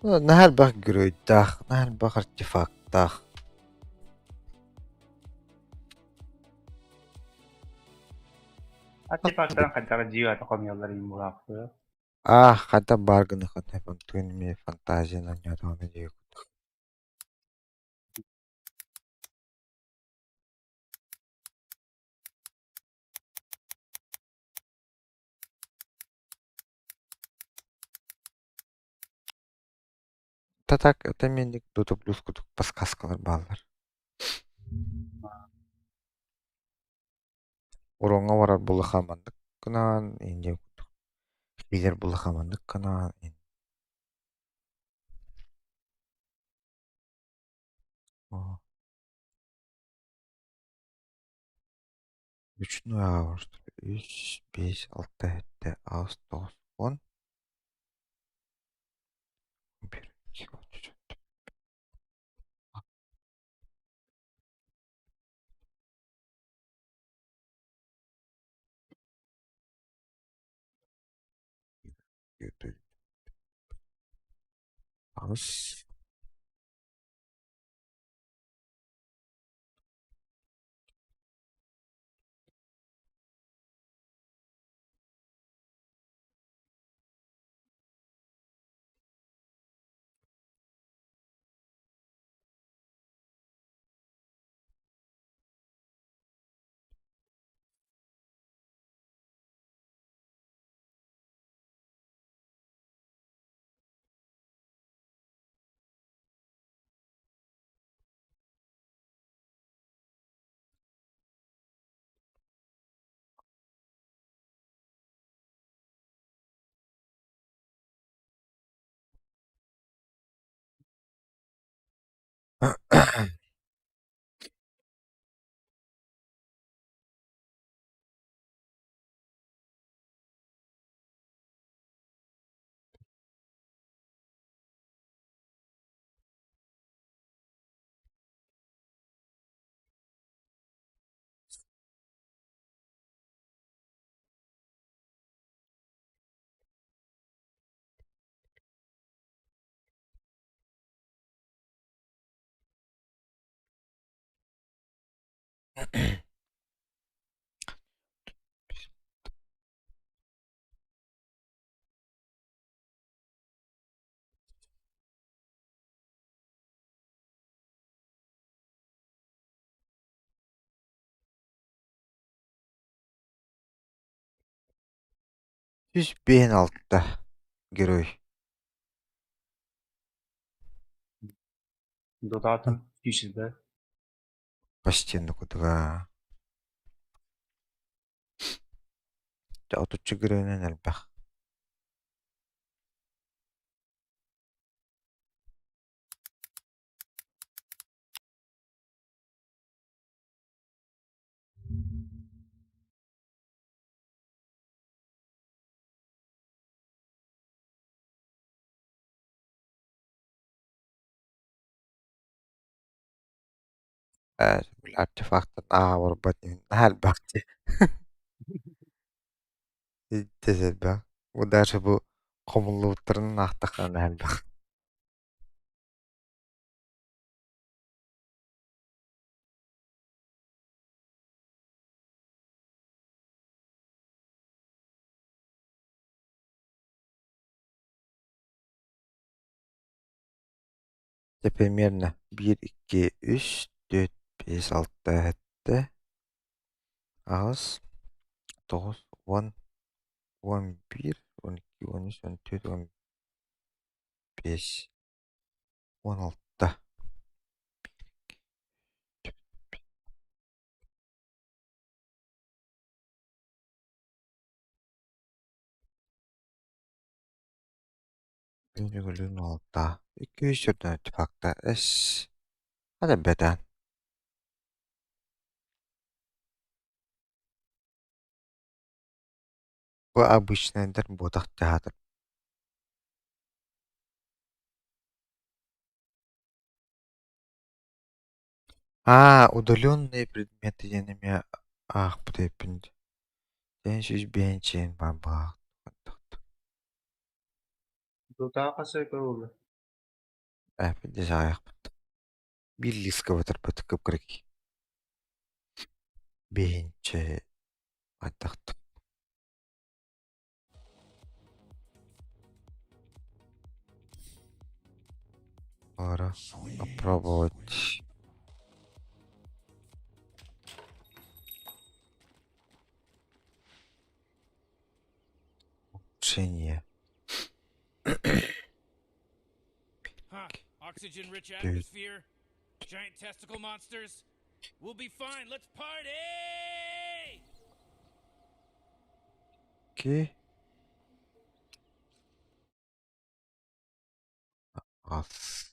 Наһаа элбэх геройдаах, наһаа элбэх артефактаах. Артефактарын хайдах дьиэ хомуйаллар иһин буолаахтыы. Аа, хата баар гыныххына онтугун эмиэ фантазиянан ньуотаҕына диэки курдук. Так это мендик Дота плюс курдук подсказкалар бааллар. Уроҥҥа барар булаха маннык гынан, инде курдук. Билэр булаха маннык гынан. Үчүн үс, биэс, алта, сэттэ, аҕыс, тоҕус, уон. Биир, икки, үс, түөрт, аҕыс. 156 герой. Дотатын күүсүбэ. Почти кутуга. Отуччу геройунан элбэх. Артефактан ааҕа барбат иһин наһаа элбэх дии. Иттэс элбэх. Бу даже бу хомуллубуттарын аахтахха наһаа элбэх. Дьэ примерно биир, икки, үс, түөрт, биэс, алта, сэттэ, аҕыс, тоҕус, уон, уон биир, уон икки, уон үс, уон түөрт, уон биэс, уон алта. Күнүгүлүн алта, икки үс үрдүн артефакта эс Хата Бу обычнайдар буотах театр. Аа, удаленные предметы диэн эмиэ аахпыт эбиппин дии. Сүүс биэһинчиэн баҕа Тутаах хасыка буолла. Ээ, аҕыйахпыт. Биир лиискэ батарбыт кып-кыра Биэһинчэ хайдах Пора попробовать. Улучшение. Huh. Oxygen-rich atmosphere, giant testicle monsters. We'll be fine. Let's party! Окей. Ас.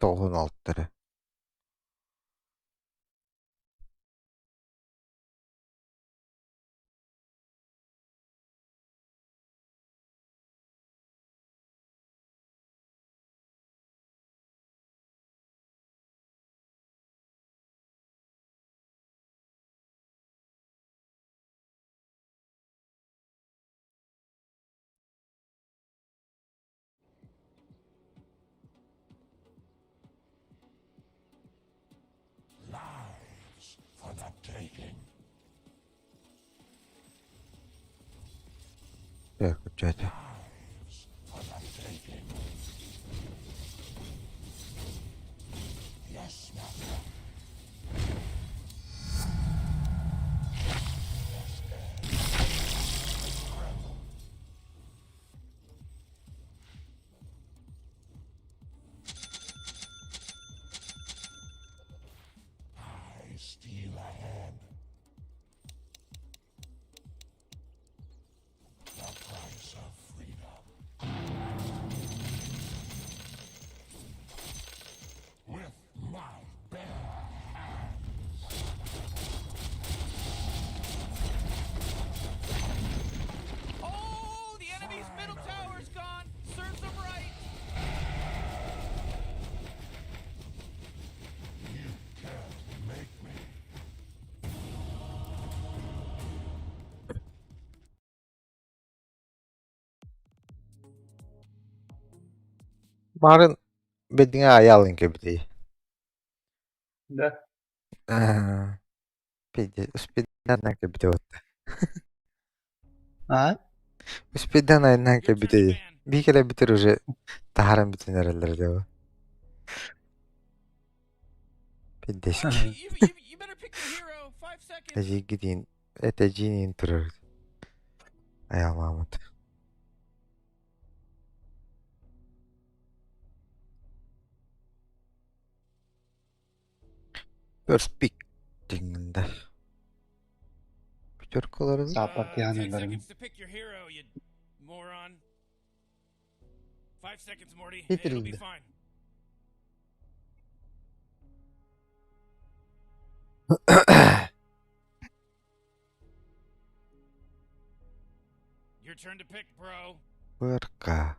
Тоҕун алтары. Lives for the taking. Так, включайте. For the taking. Yes, master. Yes, I tremble. I steal ahead. The price of freedom. With my bare hands. Oh, the enemy's middle tower's gone. Serves them right. You can't make me. Баарын бэдиҥэ айаалын кэбитий. Да. Успедан кэбитэ уотта. А? Успедан айнаан Your turn to кэбитэй. ban. Бии кэлэбитэр уже таһааран бүтэн эрэллэр дии. Пиздец. You, you, you better pick your hero. 5 seconds. Эдьиийгитин этэдьиинин турар. Айаалааммыт. First pick диҥҥинда. Пятеркалары Сааппар 10 тиһанылларым. seconds to pick your hero, you moron. 5 seconds, Morty. It'll be Хитрилди. fine. Your turn to pick, bro. Бырка.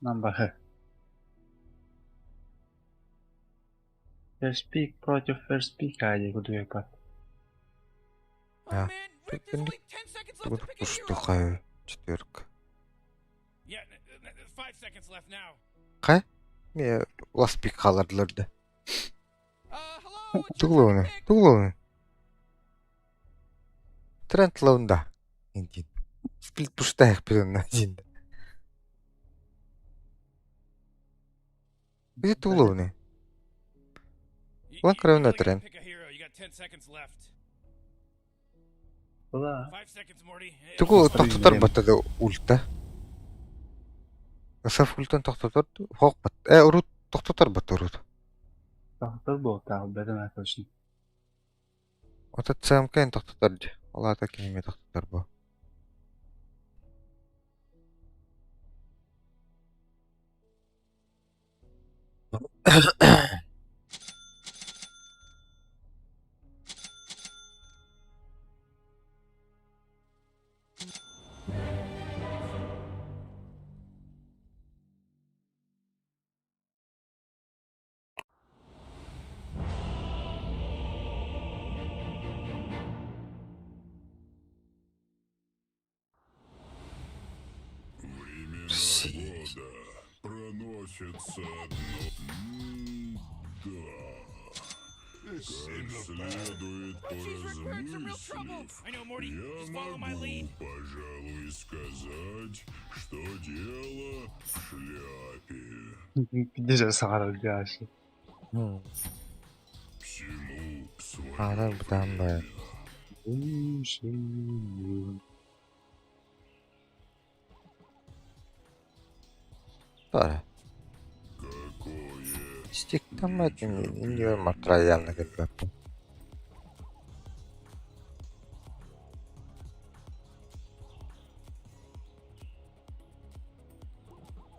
Number. First pick против first pick ади кудуепат. Oh Да. man, Rick, there's only 10 seconds left to pick a hero. Пустухаю. Четверка. Yeah, 5 seconds left now. Хай? Мне last pick хаалардылар да. Hello, it's your turn to Туглуны. pick. Туглуны. Тренд лаунда. Индин. Сплит пуштаах онно диэн. Ити туулугуный? You, Улан you кыравын really gotta өтөрөн. pick a hero. You got 10 seconds left. Была. 5 seconds, Morty. Тугу Сорри, тохтотор блин. баттады ульта. Ысаф ультан тохтотор хоқ бат. Э урут тохтотор бат урут. Тохтор буолтаах бэтэн точно. Ота ЦМК-н тохтотор дии. Ол аата киними тохтотор бу. Время Си. года проносится одно. Да. Как следует She's Red Baron's in real trouble. поразмыслив, I know, Morty. я Just follow my могу, lead. пожалуй, сказать, что дело в шляпе. Где саҕарар дьашы. Всему свое Аанар бытаан баар. Бара. Какое Стиктаммат инниор матраялна кэлбэппин.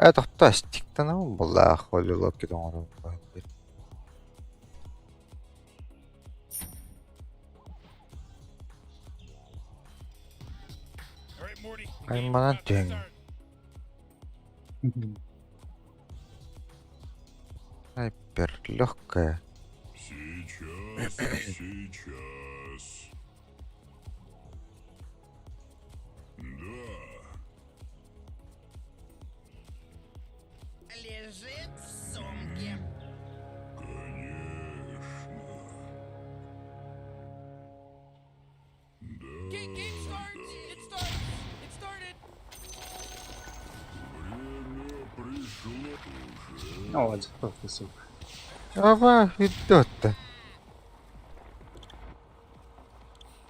Э тохтоо стиктанабын буоллаах холлолокки тоҥорон All right, Morty. The game's Айманан about to түһэҥ start. Снайпер легкая. Сейчас, сейчас. Да, Лежит в сумке. конечно. Game, game starts. It starts. It started. Время пришло уже. Оо, дьэ, сука. Ава, идет-то.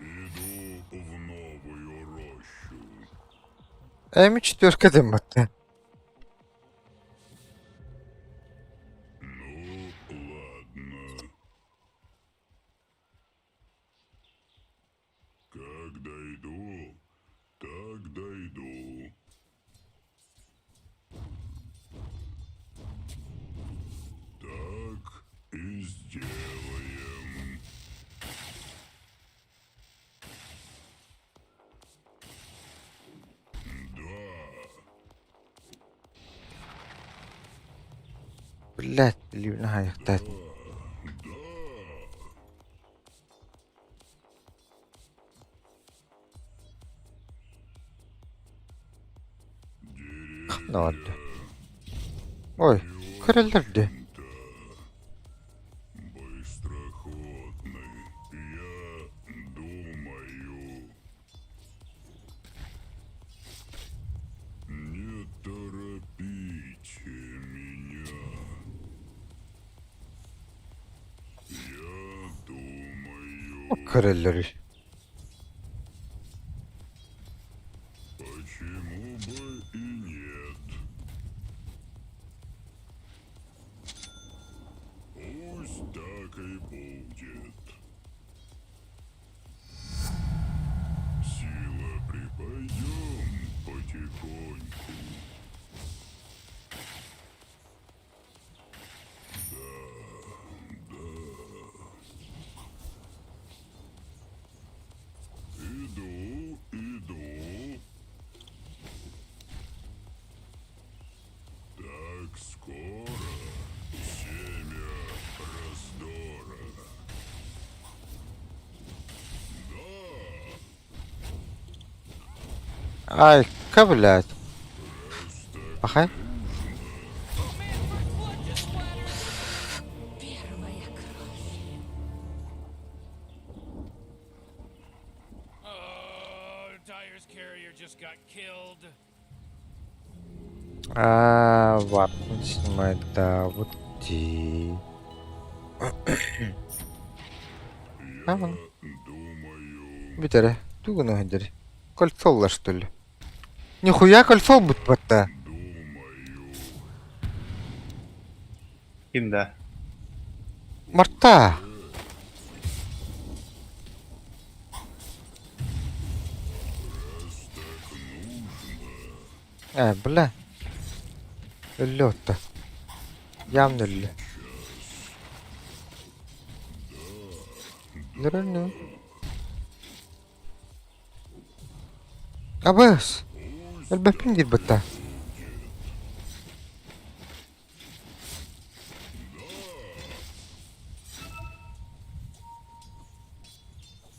Иду в новую рощу. Эми четверка дэммэтэ. Ну, ладно. Как дойду, так дойду. Так и сделаем. Да. Блядь, ливнаһайахтаат. Да. Ханна Ой, көрөллөр дии. Быстроходный, я думаю. Не торопите меня. Я думаю. Көрөллөр. Почему бы и нет? Пусть так и будет. Сила припойдем потихоньку. Да, да. Иду, иду. Так скоро семя раздора. Да, Ай, ка блядь. Пахай. Oh man, first blood just splattered. Первая кровь. Oh, Dire's Аа, варпын снимайдаабыт дии. Я думаю... Бүтэрэ. Тугун оһдер? Кольцолла что ли? Нихуя кольцо бутпатта. Думаю... Ким да? Марта! Раз так нужно... Э, бля. Өллө отто. Явно өллө. Нөрөнү. Абыс! Өлбөппүн диир бытта.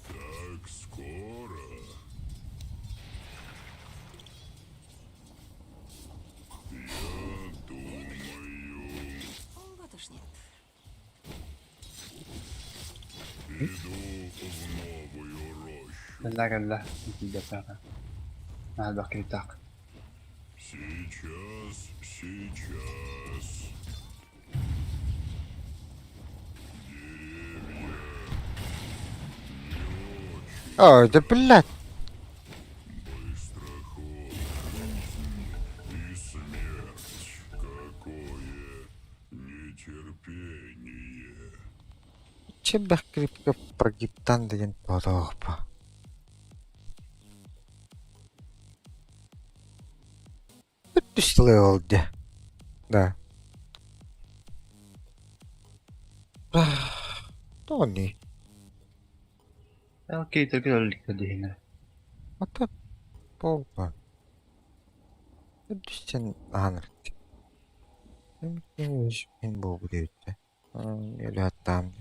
Так скоро... Я думаю... Вот уж нет. Иду в новую рощу. Кэллэ кэллэ. Тиийбэтэҕэ. Наада киирдэх. Сейчас, сейчас. Деревья не очень Ой, да блядь. быстроход. Жизнь и смерть. Какое нетерпение. Чебэх крипка прогиптан деген тоодоохпа. Бүттүс дии. Да. Тони. Эл киирдэргит өллүккэ диһинэ. Ата полба. Бүттүстен аанырт. Мен буолбут эбит. Өлө аттаам.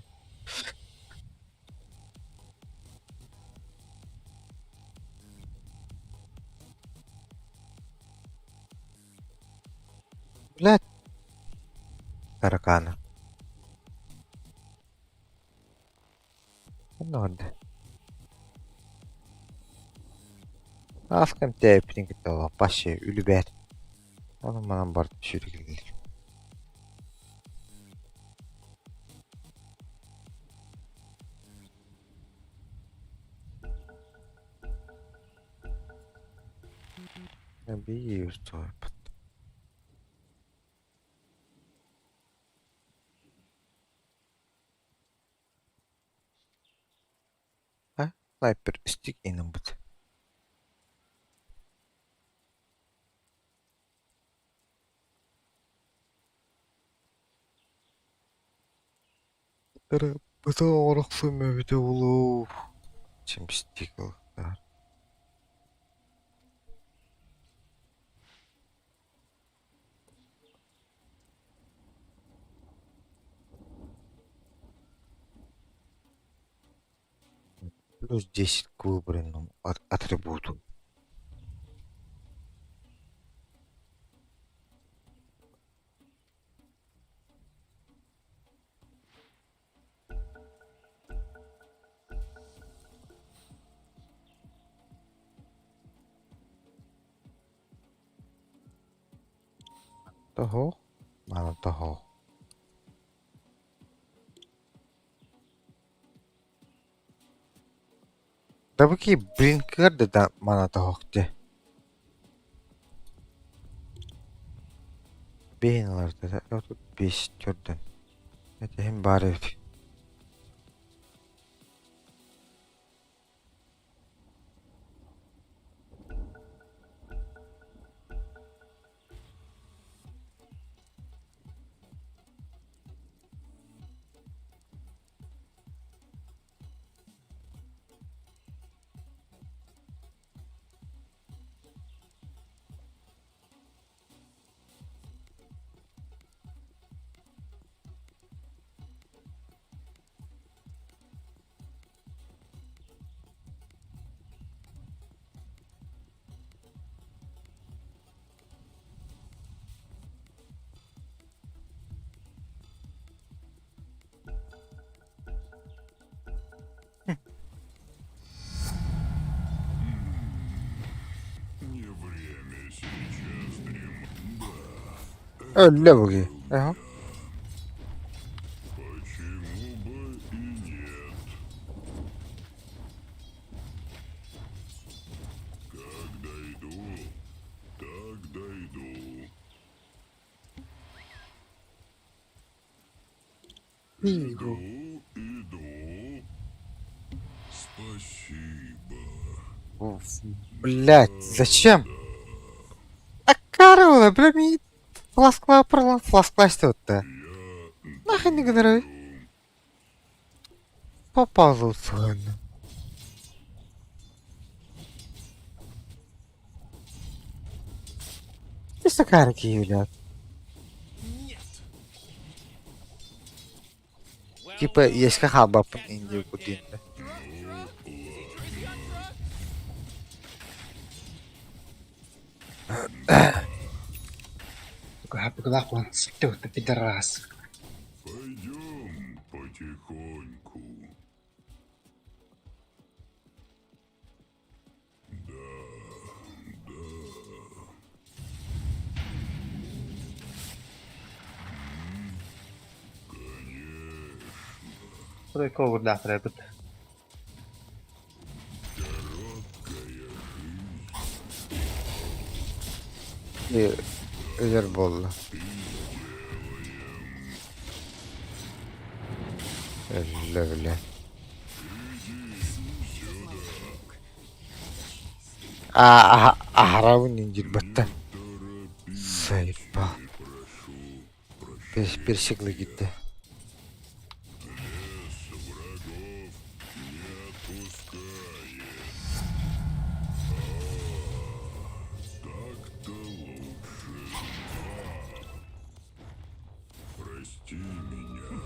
Блядь. Таракана. Онно Ааскам тээппитин кытта лаппашы үлүбэр. Онон манан барыт сүрүгүллэр. Биир туойбут. А? Снайпер стик инымбыт. Быта оҥорохсун эбитэ буолуо. Чимстик ылыктаар. Плюс 10 к выбранному атрибуту. Того, мало того. Дабыки блинкер да мана того где. Бейнлар да тут бес түрден. Это hem bari. Өллө бу киһи. Эһэ. Почему бы и нет? Как дойду, так дойду. Иду, иду. Спасибо. Блять, зачем? А Карла, бля, ми фласкла пролан фласкластёт-то. Нахрен не говорю. Попал ладно. Ты сакарки, блядь. Типа, есть хаба Индию кудинда. Только хапыглах он ты пидорас. Пойдем потихоньку. Да, да. Кудай ковурдаах эбит. Өлөр буолла. Өллө бля. А, аһарабын индирбэттэн. Заебал. Пересекли gitti. Так-то лучше. Прости меня.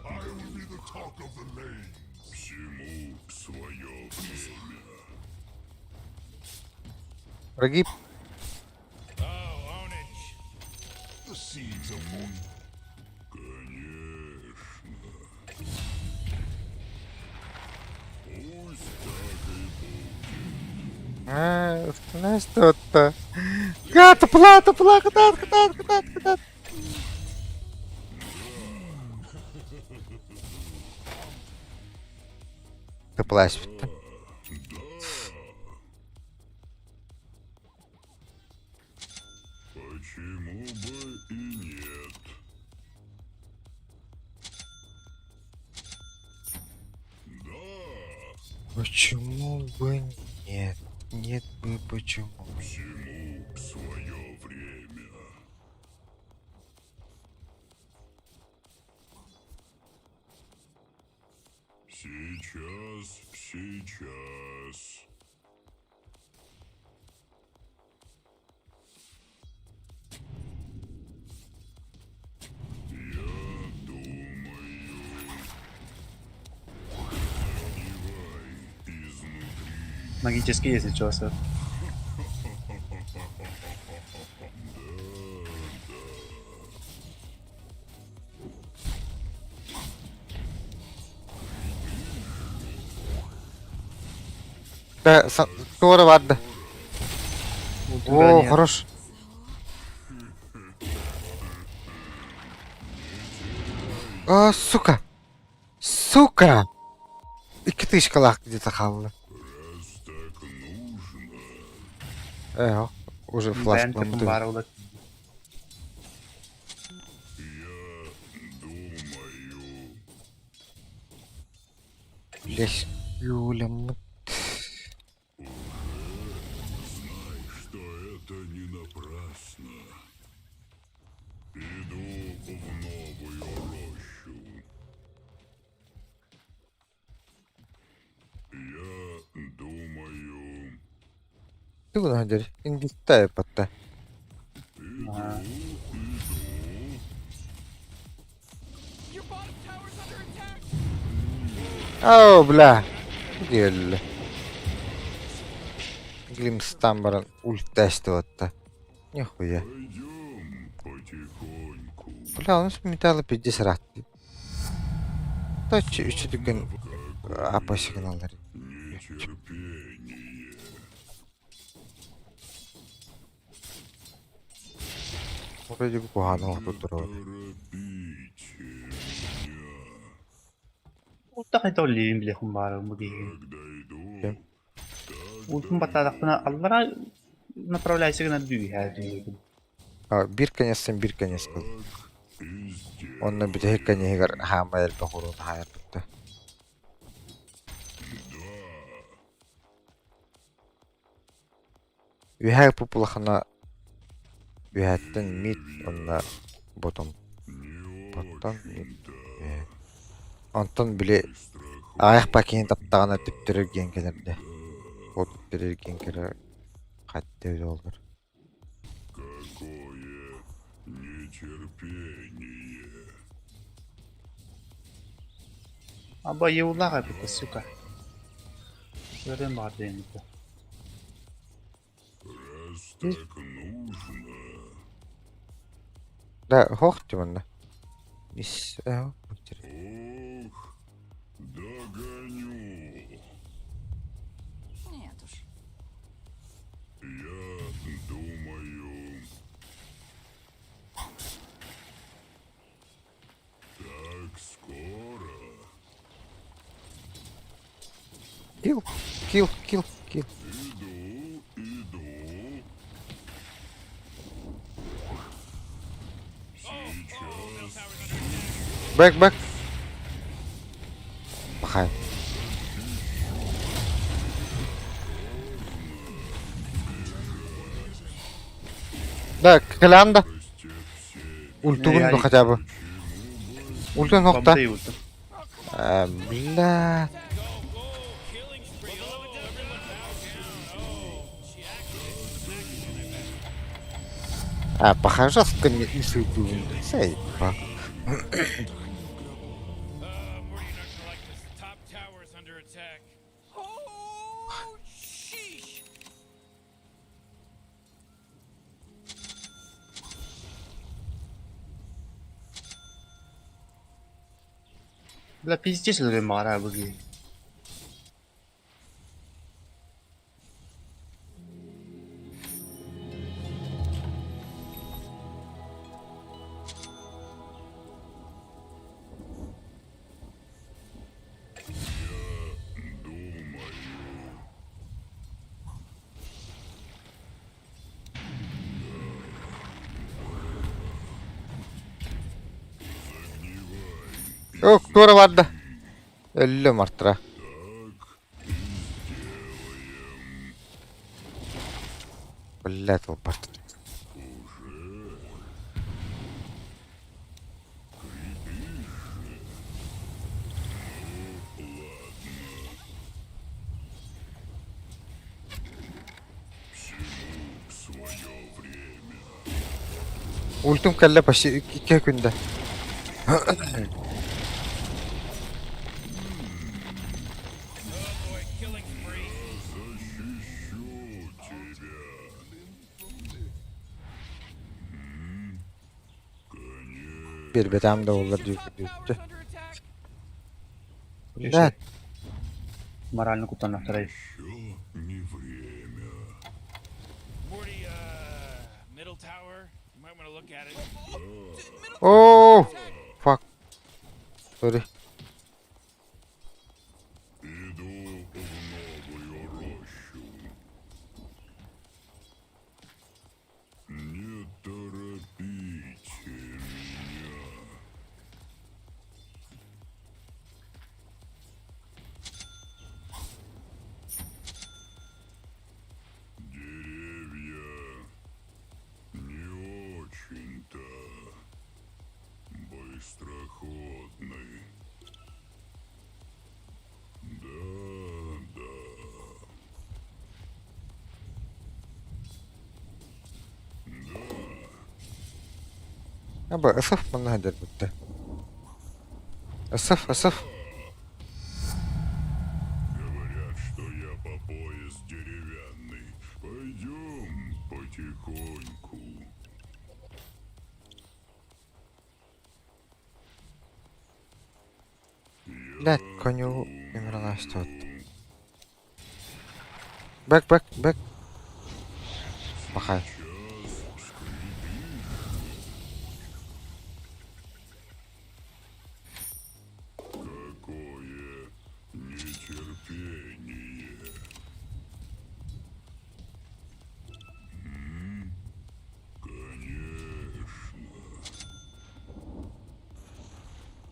I will be the talk of the lane. Всему свое время. Враги Oh, ownage. The seeds of fortune. Конечно. Пусть так и будет. А, знаешь что-то. Ката, плата, плата, катат, катат, катат, катат. Ты плащ. Почему бы и нет? Да, Почему бы нет? Нет бы почему. всему свое время. Сейчас, сейчас. Я думаю. Загнивай изнутри. Магический если чё, сэр. Да, скоро vardı. О, хорош. А, сука. Сука. Икки тысячкалаах где-то хаалла. Раз так нужно. Э, уже флаг Бэйэн тыпын баар буолар. Я думаю. Блять, Юля, мы... Знай, что это не напрасно. Иду в новую рощу. Я думаю. Ты куда идешь? Ингистай потта. Аа. Your bottom tower's under attack. О, бля. Гель. Глимстан баран ультасты вот-то. Нихуя. Пойдем потихоньку. Бля, у нас металла 50 рат. Точно, еще дүкен апа сигналлар. Нетерпение. Вроде бы куһаҕаны оҥорбуттар Торопите меня. Utta хайда оллиин билиэхпин баҕарабын бу киһигин. Когда Ким? иду, Уутун тогда баттаатахпына аллара направляйся гына дүүһээ диибин. А, биир конецтан биир конец кыл. так и Онно бүтэһик сделаем. конеһыгар хаамай элбэх уруун хаайарбытта. Да, Үөһээ пупулахана үөһээттэн мид уонна ботом не боттон мид очень-то үөһээ. Онтон били аҕыйах пакеты таптаҕына төптөрү эргийэн кэлэрдэ. Ол төптөрү эргийэн кэлэр хатты олор. Какое нетерпение. Аба еулаах эбит сука. Көрөн баар диэн этэ. Раз так нужно, Да, хох манна. Ис э, ох, догоню. Нет уж. Я думаю... Так скоро. Килл, килл, килл, килл. Иду, иду. Сейчас Бэк, бэк. Пахай. Да, кэлээн да. растет семя. Ультугун Я- да хотя бы. Ультун хохта. Бамты ульту. А, бля. Killing spree. Oh, everyone bow down. Oh, she actually smacked him, I bet. А, похожа не суету. Сэй, па. Morty, you're not gonna like this. Top tower's under attack. Oh, sheesh! Бля пиздец өлөрүөн баҕарар бу киһи. Думаю. О, туора барда. Өллө мартыра. Бля, толпат. Свое время. Ультум кэллэ почти икки күндэ. Oh boy, killing spree. Защищу тебя. Биэрбэтээм да буоллар Your дии top дии. tower's under attack. Бля, Морально куттанахтарай. Еще не время. Morty, middle tower. You might want to look at it. Оо, fuck. Sorry. Иду в новую рощу. Не торопите меня. Деревья не очень-то быстроходны. Да, да. Аба, ысыф манна дэрбитте. Ысыф, ысыф. Говорят, что я по пояс деревянный. Пойдем потихоньку. Бля, коню имралаштот. Бэк, бэк, бэк. Пахай. Сейчас скрипишь. Терпение. М? Конечно.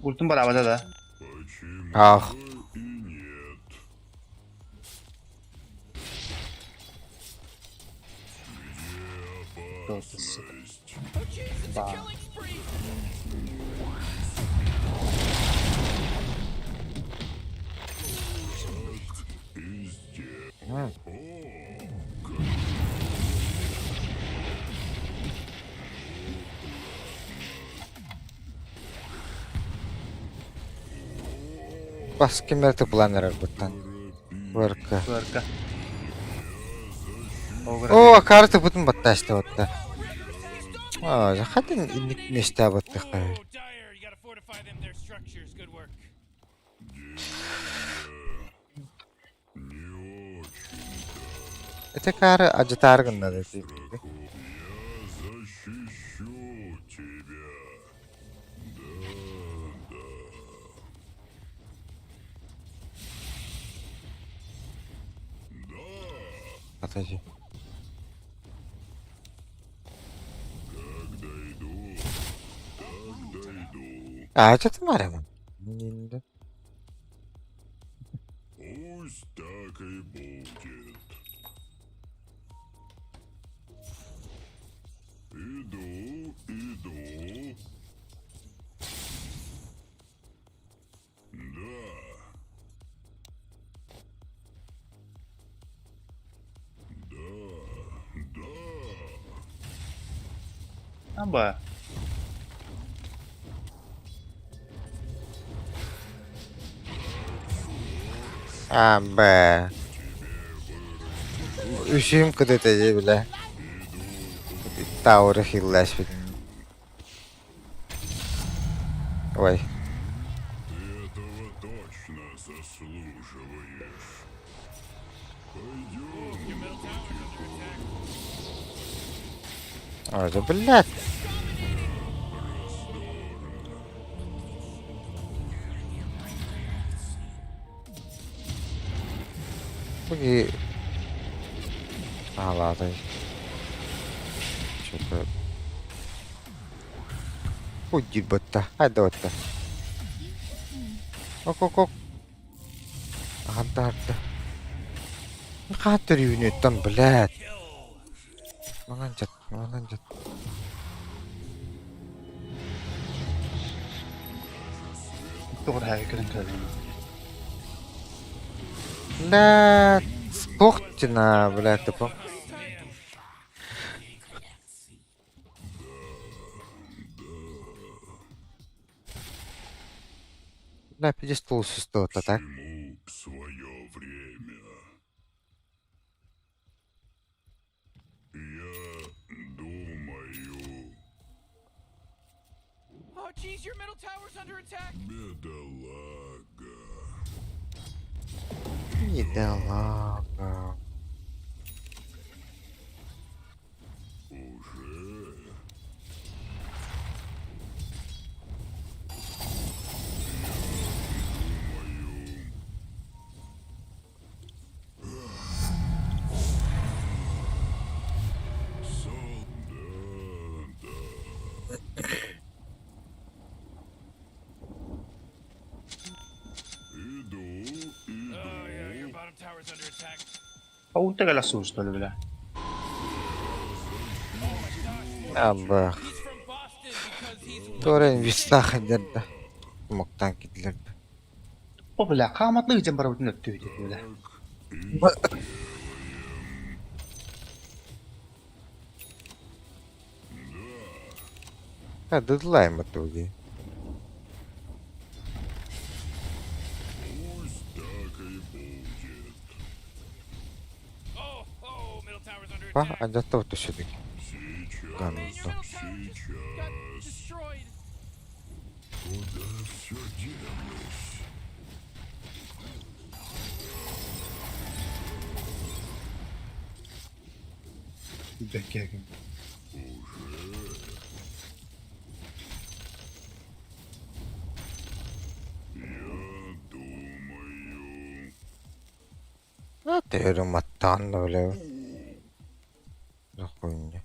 Ультум бараабата да? Почему Ах. бы и нет? Где опасность? Oh jeez, it's a Ба. killing spree. И здесь. М. Бас кимэр тыплан эрэр буттан. ВРК. ВРК. О, акары тыпытын баттаашта батта. Аа, хатын инник месте баттыхка. Oh, Dire, you gotta fortify them their structures. Good work. Не очень-то. Это кары ажытаар гыннады. Я защищу тебя. Да, да. Да, Атажы. как дойду, так дойду. Аа, жатын бар юм. Пусть так и будет. Иду, иду. Да. Да, да. Аба. Аа, бэ. Үшүм кыдыта же биле. Таура хиллаш бит. Ой. Ты этого точно заслуживаешь. Пойдем. Your middle tower's under attack. Ой, да блядь. Буги. А, ладно. Что-то. Худи батта. Хайда батта. Ок, ок, ок. Харда, харда. Хатыр юнеттан, блядь. Манан жат, манан жат. Тоҕо хайа кэлэн кэлэн. Блядь, спохтина, блядь, тупо. Бля, пиздец стол так? Всему свое время. Я думаю, Oh jeez, your middle tower's under attack. бедолага. Бедолага. Уже? Я думаю. Сол, да, да. Иду, Oh yeah, your иду. bottom tower's under attack. Аунта кэлэ суустал бля. Абах. He's from Boston because he's Торен вистах дерда. Моктан кидлерді. О бля, хааматлы дьэн барабытын өттүбүт бля. Ha, дедлайн батуги. Пусть так и будет. Oh, oh, middle tower's under Па, attack. ажатта утушудик. Сейчас, Oh man, your middle tower just got сейчас. destroyed. Куда все делось? Бэккэгин. Уже? Я думаю. А ты маттаан да бля. За хуйня.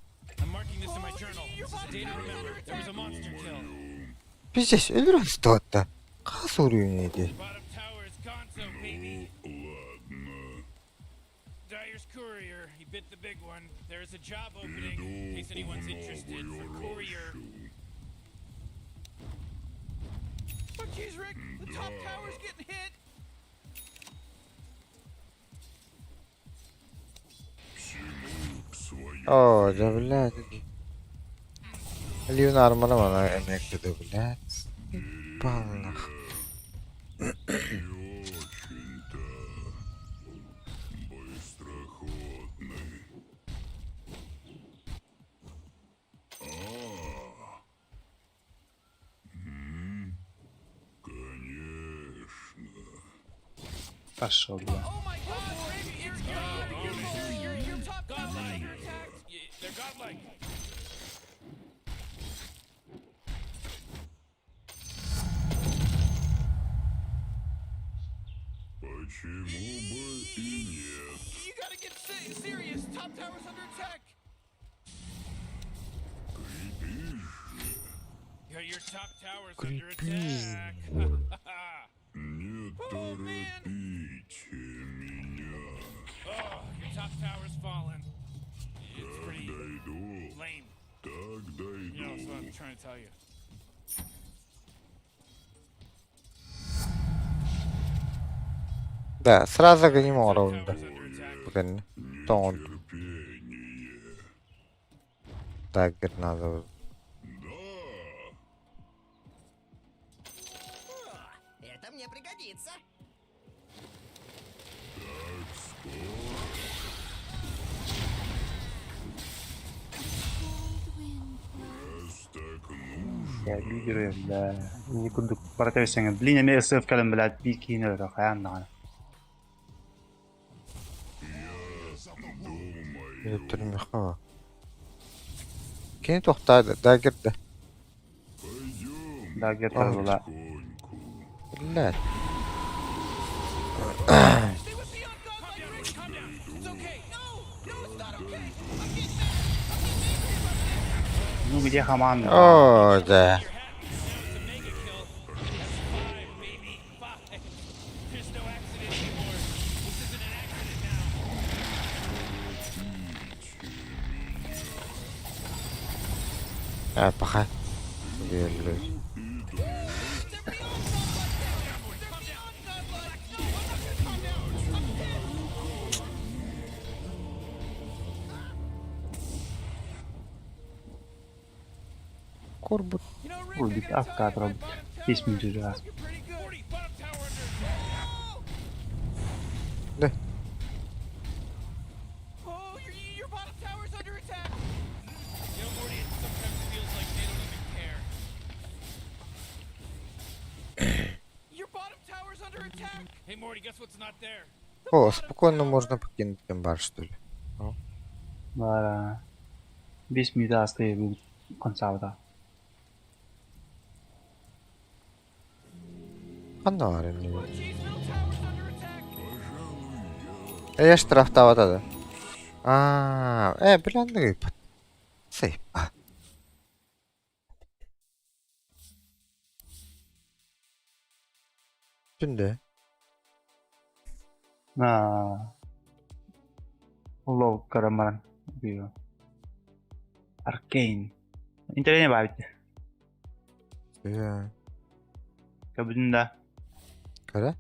Пиздец, өлөрөн стоотта. Хас уровень ди. Оо, да блядь. Леонард мана эмиэ кыды, блядь. Ебал нах. Пошел, бля. Крепись. Да, сразу гоним раунда. Блин, тон. Даггер надо. Это мне пригодится. Я лидеры, бля. Не курдук барата берсең, блин, эме СФ кэлэн, блядь, биир киһини өлөрө хайаан даҕаны. Өлөртөрүмүөххэ. Кини тохтаа даггер да. Даггер була. Блядь. Ну где команда? О, да. А, пока. Верю. Корбут. Рубит, авкат робит. 10 минут уже раз. Да. О, спокойно можно покинуть амбар, что ли? Бара. 5 минут ааста концабыта. Ханна мне. Я штрафтаабата да. Аа, э, билэн Сейп. А. Түндэ. Аа. Лоу карамаран. Био. Аркейн. Интернет баабит. Ээ. Көбүтүн да. Көрө?